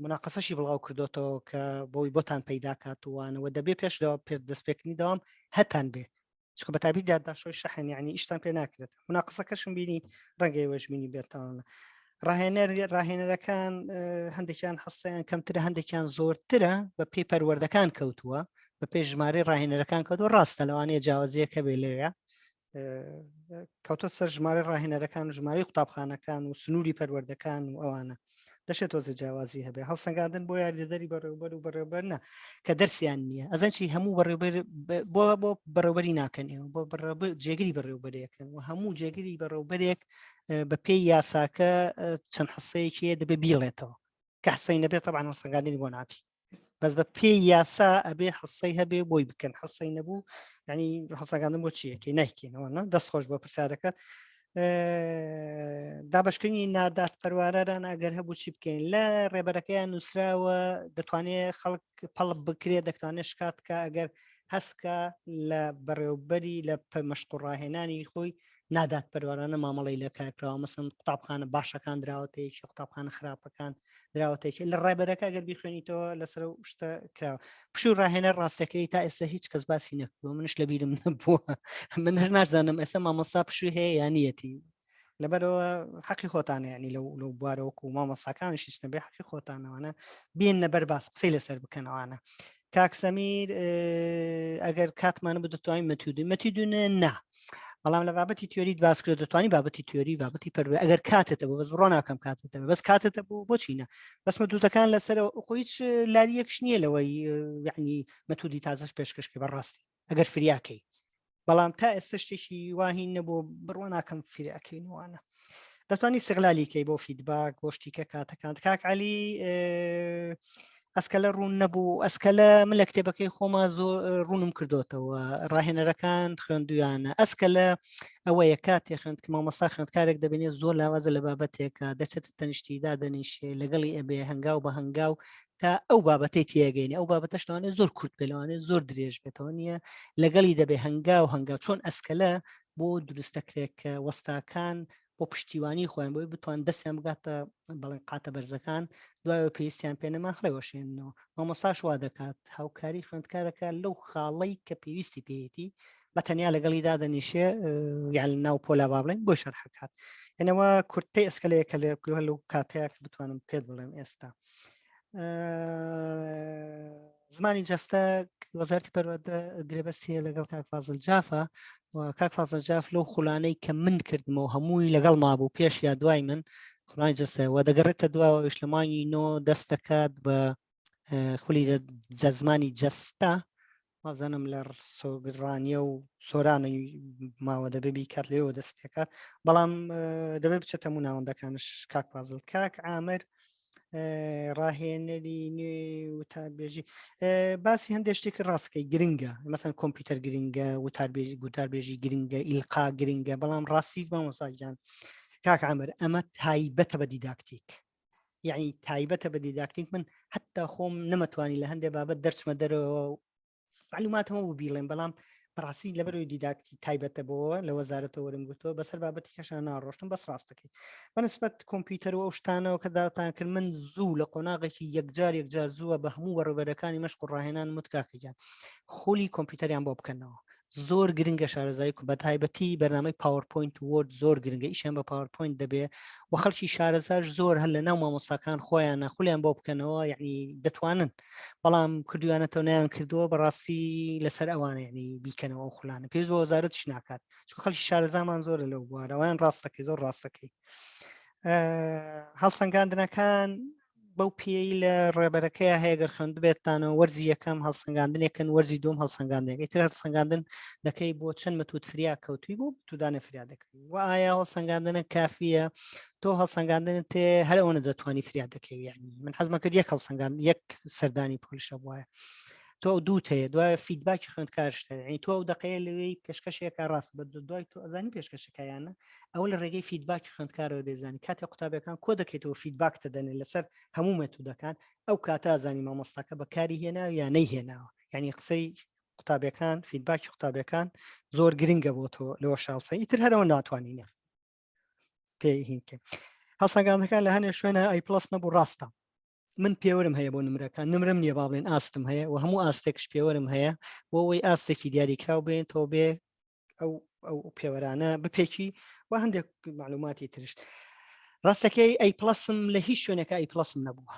مناقەسەشی بڵاو کردوێتەوە کە بۆی بۆتان پەیدا کاتوانەوە دەبێ پێش پێ دەستپێکردنی داوام هەتان بێ چکە بە تابی داداشۆی شەحن یعنی ئیشتان پێ ناکرێت مناقەسەکەشم بینی ڕەنگەی وەژبینی بێتەوەە ڕاهێنەر ڕاهێنەرەکان هەندێکیان حسیان کەمترە هەندێکیان زۆرترە بە پێی پەروەردەکان کەوتووە بە پێی ژمارەی ڕاهێنەرەکان کەوتووە ڕاستە لەوانەیە جیاوازیەکە بێ لەوێ کەوتە سەر ژمارە ڕاهێنەرەکان و ژمارەی قوتابخانەکان و سنووری پەروەردەکان و ئەوانە دەشێت تۆزە جیاوازی هەبێ هەڵسەنگاندن بۆ یاریدەدەری بەڕێوبەر و بەڕێوبەر نە کە دەرسیان نییە ئەزان چی هەموو بەڕێوبەر بۆ بۆ بەڕێوبەری ناکەن ئێوە بۆ بەڕێوبەر جێگری بەڕێوبەرێکن و هەموو جێگری بەڕێوبەرێک بە پێی یاساکە چەند حسەیەکی دەبێ بیڵێتەوە کە حسەی نەبێت طبعا هەڵسەنگاندنی بۆ ناکەی بەس بە پێی یاسا ئەبێ حسەی هەبێ بۆی بکەن حسەی نەبوو ینی هەڵسەنگاندن بۆ چیەکەی نایکەینەوە نە دەست خۆش بۆ پرسیارەکە دابشکردنی نادات پەرواران ئەگەر هەبوو چی بکەین لە ڕێبەرەکەیان نووسراوە دەتوانێت خەڵک پەڵب بکرێت دەتوانێت شکات کە ئەگەر هەستکە لە بەڕێوبەری لە مەشق و ڕاهێنانی خۆی نادادپەروەرانە مامەڵەی لە کارکراوە مەسەن قوتابخانە باشەکان دراوەتە یەکی قوتابخانە خراپەکان دراوەتە یەکی لە ڕێبەرەکە گەر بیخوێنیتەوە لەسەر و شتە کراوە پشوو ڕاهێنەر ڕاستەکەی تا ئێستا هیچ کەس باسی نەکردووە منش لە بیرم نەبووە من هەر نازانم ئێستا مامۆستا پشوو هەیە یانیەتی لەبەرەوە حەقی خۆتانە ینی لەو لەو بوارەوەکو مامۆستاکانش هیچ نەبێ حەقی خۆتانەوانە بێن نەبەر باس قسەی لەسەر بکەنەوانە کاک سەمیر ئەگەر کاتمان بوو دەتوانین مەتودی مەتیدونە نا بەڵام لە بابەتی تیۆریت باس کرد دەتوانی بابەتی تیۆری بابەتی پەروە ئەگەر کاتێتە بۆ بەس بڕۆ ناکەم کاتێتە بەس کاتێتە بۆ بۆچینە بەس مەدودەکان لەسەر خۆ هیچ لاریەکش نییە لەوەی یعنی مەتودی تازەش پێشکەشکە بەڕاستی ئەگەر فریاکەی بەڵام تا ئێستا شتێکی واهین نەبوو بڕوا ناکەم فریاکەین وانە دەتوانی سغلالی کەی بۆ feedback بۆ شتیکە کاتەکان کاک علی ئەسکەلە ڕوون نەبوو ئەسکەلە من لە کتێبەکەی خۆما زۆر ڕوونم کردوتەوە ڕاهێنەرەکان خوێندویانە ئەسکەلە ئەوەیە کاتێ خوێند مامۆستا خوێندکارێک دەبینێت زۆر لاوازە لە بابەتێکە دەچێت تەنیشتی دادەنیشێ لەگەڵی ئەبێ هەنگاو بە هەنگاو تا ئەو بابەتەی تێگەینێ ئەو بابەتەش لەوانەیە زۆر کورت بێ لەوانەیە زۆر درێژ بێتەوە نییە لەگەڵی دەبێ هەنگاو هەنگاو چۆن ئەسکەلە بۆ دروست دەکرێت کە وەستاکان بۆ پشتیوانی خۆیان بۆی بتوان دەستیان بگاتە بەڵێن قاتە بەرزەکان دوایەوە پێویستیان پێ نەما هەڵێوەشێنەوە مامۆساش وا دەکات هاوکاری خوێندکارەکە لەو خاڵەی کە پێویستی پێیەتی بە تەنیا لەگەڵی دادەنیشێ یان ناو پۆلا با بڵێن بۆ شەرحکات ئەنەوە کورتەی ئەسکەلەیە کە لێ بکرێ لەو کاتەیە کە بتوانم پێت بڵێم ئێستا زمانی جەستە وەزارتی پەروەردە گرێبەستی لەگەڵ کاک فازل جافە و کاک فازل جاف لەو خولانەی کە من کردمەوە هەمووی لەگەڵ مابوو پێش یا دوای من خوڵانی جەستە و دەگەڕێتە دواوەش لە مانگی نۆ دەست دەکات بە خولی جەزمانی جەستە وازانم لە سۆگرانیە و سۆرانە ماوە دەبێ بیکات لێەوە دەست پێکات بەڵام دەبێ بچێتە هەموو ناوەندەکانش کاک پازل کاک ئامر ڕاهێنەری نوێ وتاربێژی باسی هەندێک شتێکی ڕاستەکەی گرنگە مەسەن کۆمپیوتەر گرنگە وتاربێژی گوتاربێژی گرنگە ئیلقا گرنگە بەڵام ڕاستی مامۆساگیان کاک عمر ئەمە تایبەتە بە دیداکتیک یعنی تایبەتە بە دیداکتیک من حتا خۆم نەمەتوانی لە هەندێک بابەت دەرچمە دەرەوە معلوماتەوە بوو بیڵێن بەڵام بەڕاستی لەبەرەوەی دیداکتی تایبەتە بۆەوە لە وەزارەتە وەرم گوتووە بەسەر بابەتی کەشان ناڕۆشتم بەس ڕاستەکەی بەنسبەت کۆمپیوتەر و ئەو شتانەوە کە داوتان کرد من زوو لە قۆناغێکی یەکجار یەکجار زووە بە هەموو بەڕێوبەرەکانی مەشق و ڕاهێنان متکاکەیان خولی کۆمپیوتەریان بۆ بکەنەوە. زۆر گرنگە شارەزایی بە تایبەتی بەرنامەی PowerPoint Word زۆر گرنگە ئیشیان بە PowerPoint دەبێ و خەڵکی شارەزاش زۆر هەر لە ناو مامۆستاکان خۆیانە خولیان بۆ بکەنەوە یعنی دەتوانن بەڵام کردویانەتەوە نیان کردووە بەڕاستی لەسەر ئەوانە یعنی بیکەنەوە ئەو خولانە پێویست بە وەزارەتش ناکات چونکە خەڵکی شارەزامان زۆرە لەو بوارەوەیان ڕاستەکەی زۆر ڕاستەکەی هەڵسەنگاندنەکان بەو پێی لە ڕێبەرەکەی هەیە گەر خوێندبێتانەوە وەرزی یەکەم هەڵسەنگاندنێکن وەرزی دوم هەڵسەنگاندنێک ئیتر هەڵسەنگاندن دەکەی بۆ چەند متوت فریا کەوتوی بۆ تودانە فریا دەکەی و ئایا هەڵسەنگاندنە کافیە تۆ هەڵسەنگاندن تێ هەر ئەوەنە دەتوانی فریا دەکەوی یعنی من حەزمە کرد یەک هەڵسەنگاند یەک سەردانی پۆلیشە بواە تۆ ئەو دوو هەیە دوای feedback ی خوێندکارشت هەیە یعنی تۆ ئەو دقەیە لەوێی پێشکەشێکە ڕاست بە دوای تۆ ئەزانی پێشکەشەکەیانە ئەوە لە ڕێگەی feedback ی خوێندکارەوە دەزانی کاتێ قوتابیەکان کۆ دەکەیتەوە feedback دەدەنێ لەسەر هەموو مێتودەکان ئەو کاتە ئەزانی مامۆستاکە بەکاری هێناوە یا نەیهێناوە یعنی قسەی قوتابیەکان feedback ی قوتابیەکان زۆر گرنگە بۆ تۆ لەوە شاڵسە ئیتر هەرەوە ناتوانین پێ هینکە هەڵسەنگاندەکان لە هەنێ شوێنە A plus نەبوو ڕاستە من پێوەرم هەیە بۆ نمرەکان نمرم نییە با بڵێن ئاستم هەیە و هەموو ئاستێکش پێوەرم هەیە بۆ ئەوەی ئاستێکی دیاریکراو بێن تۆ بێ ئەو ئەو پێوەرانە بپێکی و هەندێک معلوماتی ترش ڕاستەکەی A plus م لە هیچ شوێنەکە A plus م نەبووە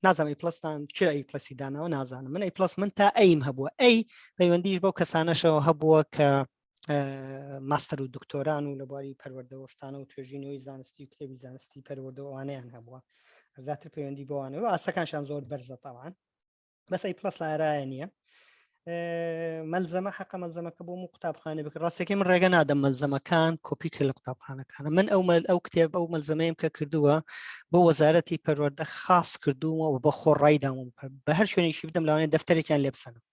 نازانم A plus تان چێ A plus ی داناوە نازانم من A plus من تا A م هەبووە A پەیوەندیش بەو کەسانەشەوە هەبووە کە ماستەر و دکتۆران و لە بواری پەروەردەوەشتانە و توێژینەوەی زانستی و کتێبی زانستی پەروەردەوانیان هەبووە زیاتر پەیوەندی بەوانەوە ئاستەکانشان زۆر بەرزە تاوان بەس A plus لارایە نییە مەلزەمە حەقە مەلزەمەکە بۆ و قوتابخانە بکە ڕاستەکەی من ڕێگە نادەم مەلزەمەکان کۆپی کرد لە قوتابخانەکانە من ئەو مەل ئەو کتێب ئەو مەلزەمەیم کە کردووە بۆ وەزارەتی پەروەردە خاص کردوومە و بە خۆڕایی داوم بە هەر شوێنێکی بدەم لەوانەیە دەفتەرێکیان لێ بسەنم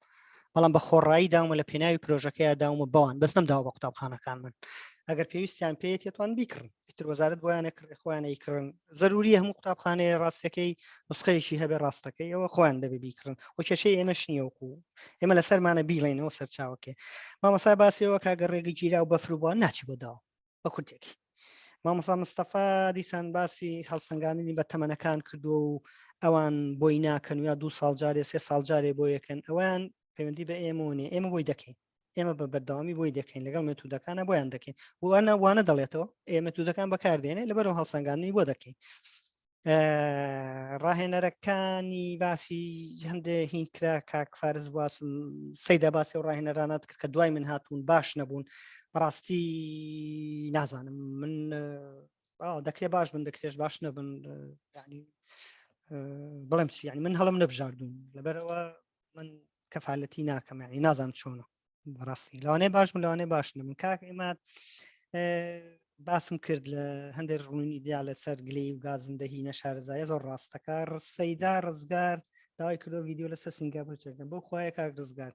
بەڵام بە خۆڕایی داومە لە پێناوی پرۆژەکەیا داومە بەوان بەس نەمداوە بە قوتابخانەکان من ئەگەر پێویستیان پێیەتی توان بیکڕن ئیتر وەزارەت بۆیان ئەکڕێ خۆیان ئەیکڕن زەروریە هەموو قوتابخانەیە ڕاستەکەی نسخەیەکی هەبێ ڕاستەکەی ئەوە خۆیان دەبێ بیکڕن و کێشەی ئێمەش نییە وەکو ئێمە لەسەرمانە بیڵێنەوە سەرچاوەکێ مامۆستا باسیەوە کاگە ڕێگە گیرا و بەفر بووە ناچی بۆ داوە بە کورتێکی مامۆستا مستەفا دیسان باسی هەڵسەنگاندنی بە تەمەنەکان کردووە و ئەوان بۆی ناکەن و یا دو ساڵ جارێ سێ ساڵ جارێ بۆ یەکەن ئەویان پەیوەندی بە ئێمەوە نیە ئێمە بۆی دەکەین ئێمە بە بەردەوامی بۆی دەکەین لەگەڵ مێتودەکانە بۆیان دەکەین وانە وانە دەڵێتەوە ئێمە تودەکان بەکاردێنێ لەبەرەوە هەڵسەنگاندنی بۆ دەکەین ڕاهێنەرەکانی باسی هەندێ هین کرا کاک فارس باسم سەیدا باسی و ڕاهێنەرانات کرد کە دوای من هاتوون باش نەبوون بەڕاستی نازانم من دەکرێ باش بن دەکرێش باش نەبن ینی بڵێم چی ینی من هەڵم نەبژاردوون لەبەرەوە من کەفاالەتی ناکەم ینی نازانم چۆنە بەڕاستی لەوانەیە باش بن لەوانەیە باش نەبن کاک عیماد باسم کرد لە هەندێک ڕوونی دیا لەسەر گلەی و گازندەهی نەشارەزایە زۆر ڕاستەکە ڕسەیدا ڕزگار داوای کردو ڤیدیۆ لەسەر سنگاپور چێکردن بۆ خوایە کاک ڕزگار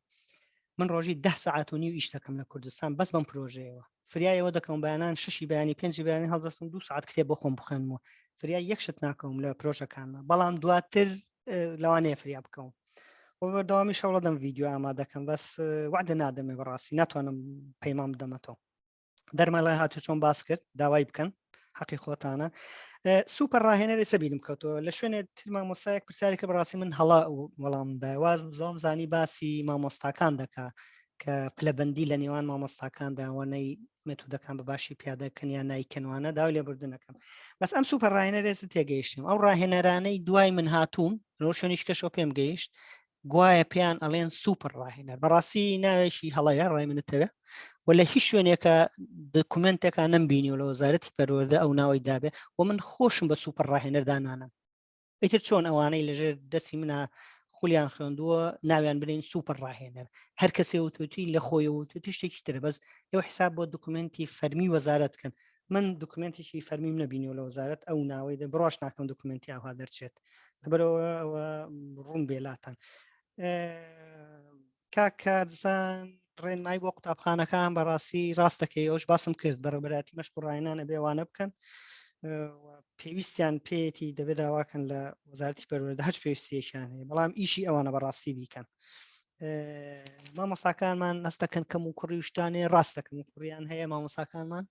من ڕۆژی ده سەعات و نیو ئیش دەکەم لە کوردستان بەس بەم پرۆژەیەوە فریایەوە دەکەم بەیانان شەشی بەیانی پێنجی بەیانی هەڵدەستم دو ساعت کتێب بۆ خۆم بخوێنمەوە فریای یەک شت ناکەوم لە پرۆژەکانمە بەڵام دواتر لەوانەیە فریا بکەوم و بەردەوامی شەوڵە دەم ڤیدیۆ ئامادەکەم بەس وعدە نادەمێ بەڕاستی ناتوانم پەیمان بدەمەتەوە دەرمەڵای هاتو چۆن باس کرد داوای بکەن حەقی خۆتانە سوپەر ڕاهێنەری سەبیرم کەوتەوە لە شوێنێ تر مامۆستایەک پرسیارێکە بەڕاستی من هەڵا وەڵام دایەوە زۆم زانی باسی مامۆستاکان دەکا کە پلەبندی لە نێوان مامۆستاکان داوانەی مێتودەکان بە باشی پیادەکەن یان نایکەنوانە داوای لێبوردنەکەم بەس ئەم سوپەر ڕاهێنەرێز تێگەیشتم ئەو ڕاهێنەرانەی دوای من هاتوون لەو شوێنیش کەشەوە پێم گەیشت گوایە پێیان ئەڵێن سوپەر ڕاهێنەر بەڕاستی ناوێکی هەڵەیە ڕای منتەوە و لە هیچ شوێنێکە دکومنتێکا نەمبینی و لە وەزارەتی پەروەردە ئەو ناوەی دابێ و من خۆشم بە سوپەر ڕاهێنەر دانانم ئیتر چۆن ئەوانەی لەژێر دەستی منە خولیان خوێندووە ناویان بنین سوپەر ڕاهێنەر هەر کەسێ وتوتی لە خۆی وتوتی شتێکی ترە بەس ئێوە حساب بۆ دکومنتی فەرمی وەزارەت کەن من دکومنتێکی فەرمیم نەبینیوە لە وەزارەت ئەو ناوەی دە بڕۆش ناکەم دکومنتی ئاوا دەرچێت لەبەرەوە ئەوە ڕوون بێلاتان کاک کارزان ڕێنمایی بۆ قوتابخانەکان بەڕاستی ڕاستەکەی ئەوش باسم کرد بەڕێوەبەرایەتی مەشق و ڕاهێنان ئەبێ وانە بکەن پێویستیان پێیەتی دەبێت داواکەن لە وەزارەتی پەروەردە هەر پێویستیەکیان هەیە بەڵام ئیشی ئەوانە بەڕاستی بیکەن مامۆستاکانمان هەستەکەن کەم و کوڕی شتانێ ڕاستەکەم و کوڕیان هەیە مامۆستاکانمان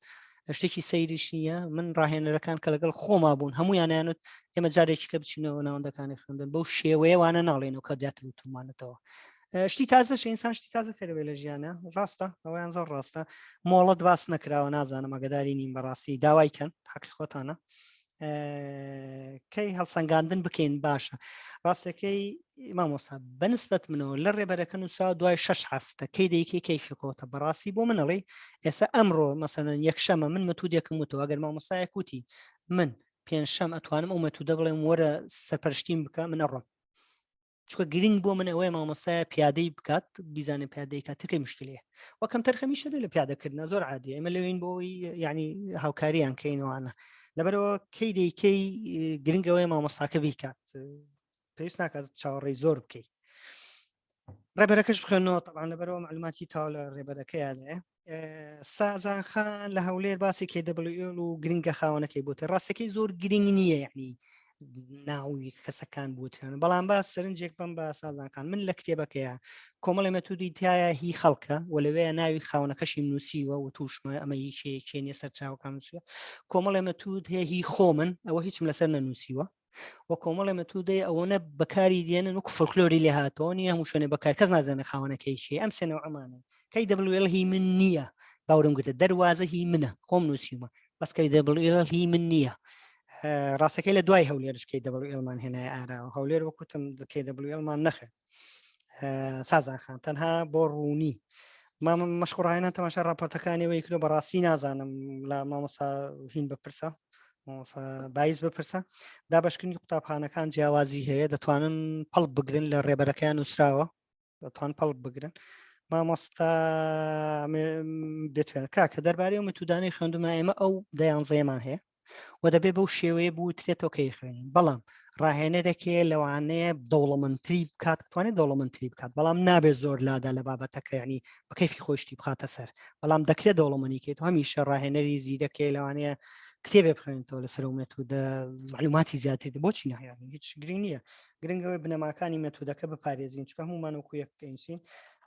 شتێکی سەیریش نییە من ڕاهێنەرەکان کە لەگەڵ خۆما بوون هەمویانیانوت ئێمە جارێکی کە بچینەوە ناوەندەکانی خوێندن بەو شێوەیە وانە ناڵێنەوە کە زیاتر وتومانەتەوە. شتی تازە ئینسان شتی تازە فێرەبێ لە ژیانە ڕاستە ئەویان زۆر ڕاستە مۆڵەت باس نەکراوە نازانم ئەگەداری نیم بەڕاستی داوای کەن حەقی خۆتانە کەی هەڵسەنگاندن بکەین باشە ڕاستەکەی مامۆستا بەنسبەت منەوە لە ڕێبەرەکە نووسا دوای شش هەفتە کەی دەیکەی کەیفی خۆتە بەڕاستی بۆ منەڵی ئێستا ئەمڕۆ مەسەن یەکشەمە من متودێکم وتەوە ئەگەر مامۆستایەک وتی من پێنجشەم ئەتوانم ئەو مەتودە بڵێم وەرە سەرپەرشتیم بکە من ئەڕۆم چکە گرنگ بۆ من ئەوەیە مامۆستایە پیادەی بکات بیزانێ پیادەی کات ترکەی مشکلەیە وە کەم تەرخەمیشە لە پیادەکردنە زۆر عادیە ئێمە لەوین بۆی یعنی هاوکاریان کەینەوانە لەبەرەوە کەی دەیکەی گرنگەوەی مامۆستاکە بیکات پێویست ناکات چاوەڕێی زۆر بکەیت ڕێبەرەکەش بخوێنەوە طبعا لەبەرەوە معلوماتی تاو لە ڕێبەرەکەیانەیە سازان خان لە هەولێر باسی KWL و گرنگە خاوەنەکەی بۆتە ڕاستەکەی زۆر گرنگ نییە یعنی ناوی کەسەکان بوتیان بەڵام با سەرنجێک بم بە سازانکان من لە کتێبەکەیە کۆمەڵی مەتودی تایە هی خەڵکە و لەوەیە ناوی خاونەکەشی نووسیوە و تووشمە ئەمە یچێ چێنیە سەرچاوەکان نووسیوە کۆمەڵی مەتود هەیە هی خۆمن ئەوە هیچم لەسەر نەنووسیوە و کۆمەڵی مەتودەی ئەوەنە بەکاری دێنن وەکو فۆلکلۆری لێ هاتەوە نیە هەموو شوێنێ بەکار کەس نازانێ خاوەنەکەی چیە ئەم سێ نەوعەمانە کەی دەبلوێڵ هی من نییە باورم گرتە دەروازە هی منە خۆم نووسیومە بەس کەی دەبلوێڵ هی من نییە ڕاستەکەی لە دوای هەولێرش کەی دەبلوێڵمان هێنای ئاراوە هەولێر وەکوتم کەی دەبلوێڵمان نەخێن سازان خان تەنها بۆ ڕوونی مامە مەشقڕایانە تەماشا راپۆرتەکانیەوەی کردو بەڕاستی نازانم لە مامۆسا هین بپرسە مامۆسا بایز بپرسە دابشکردنی قوتابخانەکان جیاوازی هەیە دەتوانن پەڵپ بگرن لە ڕێبەرەکەیان نووسراوە دەتوان پەڵپ بگرن مامۆستا بێتوێن کاکە دەربارەی و متودانەی خوێندومە ئێمە ئەو دەیانزەیەمان هەیە و دەبێ بەو شێوەیە بوترێتەوە کە خوێنین بەڵام ڕاهێنەرێک هەیە لەوانەیە دەوڵەمەندتری بکات توانێت دەوڵەمەندتری بکات بەڵام نابێت زۆر لادا لە بابەتەکە ینی بە کەیفی خۆشتی بخاتە سەر بەڵام دەکرێت دەوڵەمەنی کەیت و هەمیشە ڕاهێنەری زیرەکەی لەوانەیە کتێبێ بخوێنێتەوە لەسەر و مێتودە معلوماتی زیاتر بۆچی نایانی هیچ گرنگ نییە گرنگەوەی بنەماکانی مێتودەکە بپارێزین چکە هەمومان وەکو یەک بکەینسین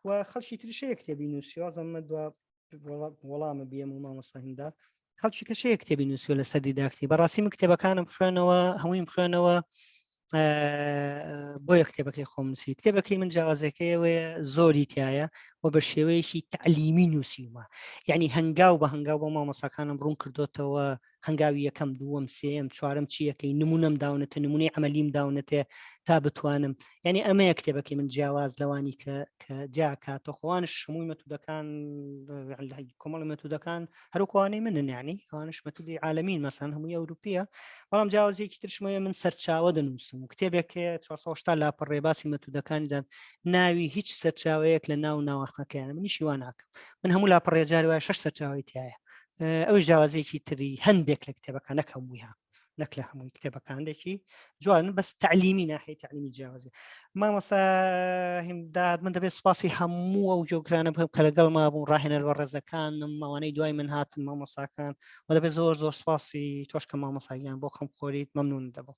و خەڵکی ترشەیە کتێبی نووسیوە زەمە دوا وەڵامە بیەم و مامۆستا هیمدا خەڵکی کەشەیە کتێبی نووسیوە لەسەر دیداکتی بەڕاستی من کتێبەکانم خوێنەوە هەموویم خوێنەوە بۆیە کتێبەکەی خۆم نووسی کتێبەکەی من جیاوازەکەیەوەیە زۆری تایە و بە شێوەیەکی تعلیمی نووسیومە یعنی هەنگاو بە هەنگاو بۆ مامۆساکانم ڕوون کردوتەوە هەنگاوی یەکەم دووەم سێم چوارم چیەکەی نمونەم داونەتە نمونەی عملیم داونەتێ تا بتوانم یعنی ئەمەیە کتێبەکەی من جیاواز لەوانی کە کە جیاکاتە خۆوانش هەمووی مەتودەکان کۆمەڵی مەتودەکان هەروکوانەی منن یعنی ئەوانش مەتودی عالمین مەسان هەمووی ئەوروپیە بەڵام جیاوازیەکی ترشمەیە من سەرچاوە دەنووسم و کتێبێک هەیە 480 لاپەڕێ باسی مەتودەکانی دان ناوی هیچ سەرچاوەیەک لە ناو ناوەخەکەیان منیشی وا ناکەم من هەموو لاپەڕێ جاری وایە شش سەرچاوەی تایە ئەوش جیاوازیەکی تری هەندێک لە کتێبەکان نەک هەمووی ها نەک لە هەمووی کتێبەکاندێکی جوان بەس تعلیمی ناحی تعلیمی جیاوازی مامۆستا هیمداد من دەبێت سوپاسی هەموو ئەو جۆگرانە بکەم کە لەگەڵ ما بوون ڕاهێنەر بە ڕێزەکانم ئەوانەی دوای من هاتن مامۆساکان و دەبێت زۆر زۆر سوپاسی تۆش کە مامۆساگیان بۆ خەم خۆریت مەمنون دەبم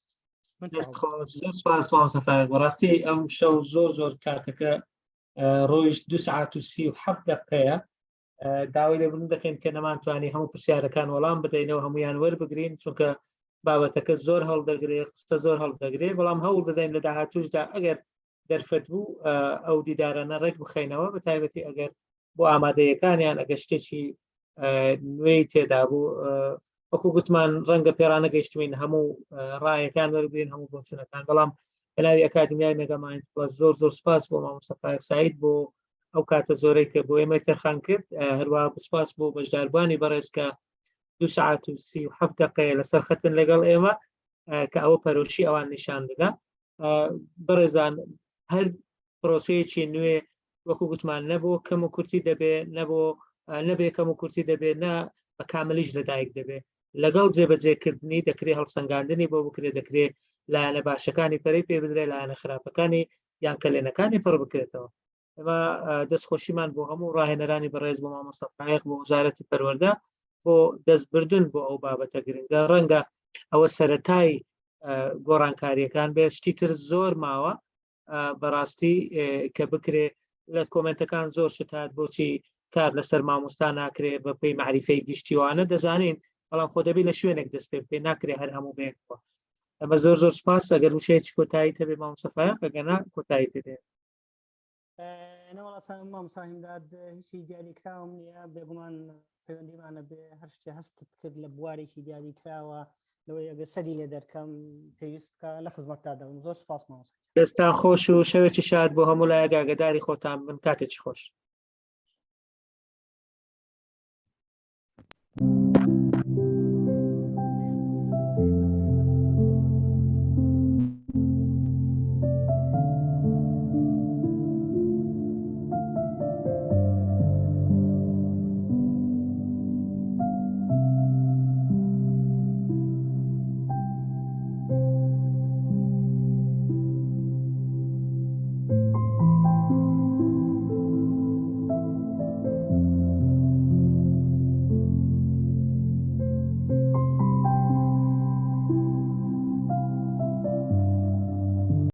زۆر سپاس مامۆستا فایەق بەڕاستی ئەم شەو زۆر زۆر کاتەکە ڕۆیشت دو سعات و 37 دقەیە داوای لێبوردن دەکەین کە نەمانتوانی هەموو پرسیارەکان وەڵام بدەینەوە هەمویان وەربگرین چونکە بابەتەکە زۆر هەڵدەگرێ قسە زۆر هەڵدەگرێ بەڵام هەوڵ دەدەین لە داهاتوشدا ئەگەر دەرفەت بوو ئەو دیدارانە ڕێک بخەینەوە بە تایبەتی ئەگەر بۆ ئامادەیەکانیان ئەگەر شتێکی نوێی تێدا بوو وەکو گوتمان ڕەنگە پێرانەگەیشتوین هەموو ڕایەکان وەربگرین هەموو بۆچونەکان بەڵام بەناوی ئەکادمیای مێگامایند پڵەس زۆر زۆر سپاس بۆ مامۆستا فایق سعید بۆ ئەو کاتە زۆرەی کە بۆ ئێمەی تەرخان کرد هەروە سپاس بۆ بەشداربووانی بەڕێز کە دو سعات و 37 دقەیە لەسەر خەتن لەگەڵ ئێمە کە ئەوە پەرۆشی ئەوان نیشان دەدا بەڕێزان هەر پرۆسەیەکی نوێ وەکو گوتمان نەبوو کەم و کورتی دەبێ نەبوو نەبێ کەم و کورتی دەبێ نە بە کاملیش لەدایک دەبێ لەگەڵ جێبەجێکردنی دەکرێ هەڵسەنگاندنی بۆ بکرێ دەکرێ لایەنە باشەکانی پەرەی پێ بدرێ لایەنە خراپەکانی یان کەلێنەکانی پڕ بکرێتەوە ئێمە دەستخۆشیمان بۆ هەموو ڕاهێنەرانی بەڕێز بۆ مامۆستا فایق بۆ وەزارەتی پەروەردە بۆ دەستبردن بۆ ئەو بابەتە گرنگە ڕەنگە ئەوە سەتای گۆڕانکاریەکان بێت شتی تر زۆر ماوە بەڕاستی کە بکرێ لە کۆمنتەکان زۆر شت هات بۆچی کار لەسەر مامۆستا ناکرێ بە پێی معریفەی گشتیوانە دەزانین بەڵام خۆ دەبی لە شوێنێک دەست پێ بکەی ناکرێ هەر هەموو بێکەوە ئەمە زۆر زۆر سپاس ئەگەر وشەیەکی کۆتایی تەبێ مامۆستا فایەق ئەگەر نا کۆتایی پێ دێن. نەوەڵا مامۆستا هیمداد هیچی دیاریکراوم نییە بێگومان پەیوەندیمانە بێ هەر شتێ هەستت کرد لە بوارێکی دیاریکراوە لەوەی ئەگەر سەری لێ دەرکەم پێویست بکە لە خزمەتتا دەبم زۆر سپاس مامۆستا دەستان خۆش و شەوێکی شاد بۆ هەموو لایەک ئاگاداری خۆتان بن کاتێکی خۆش.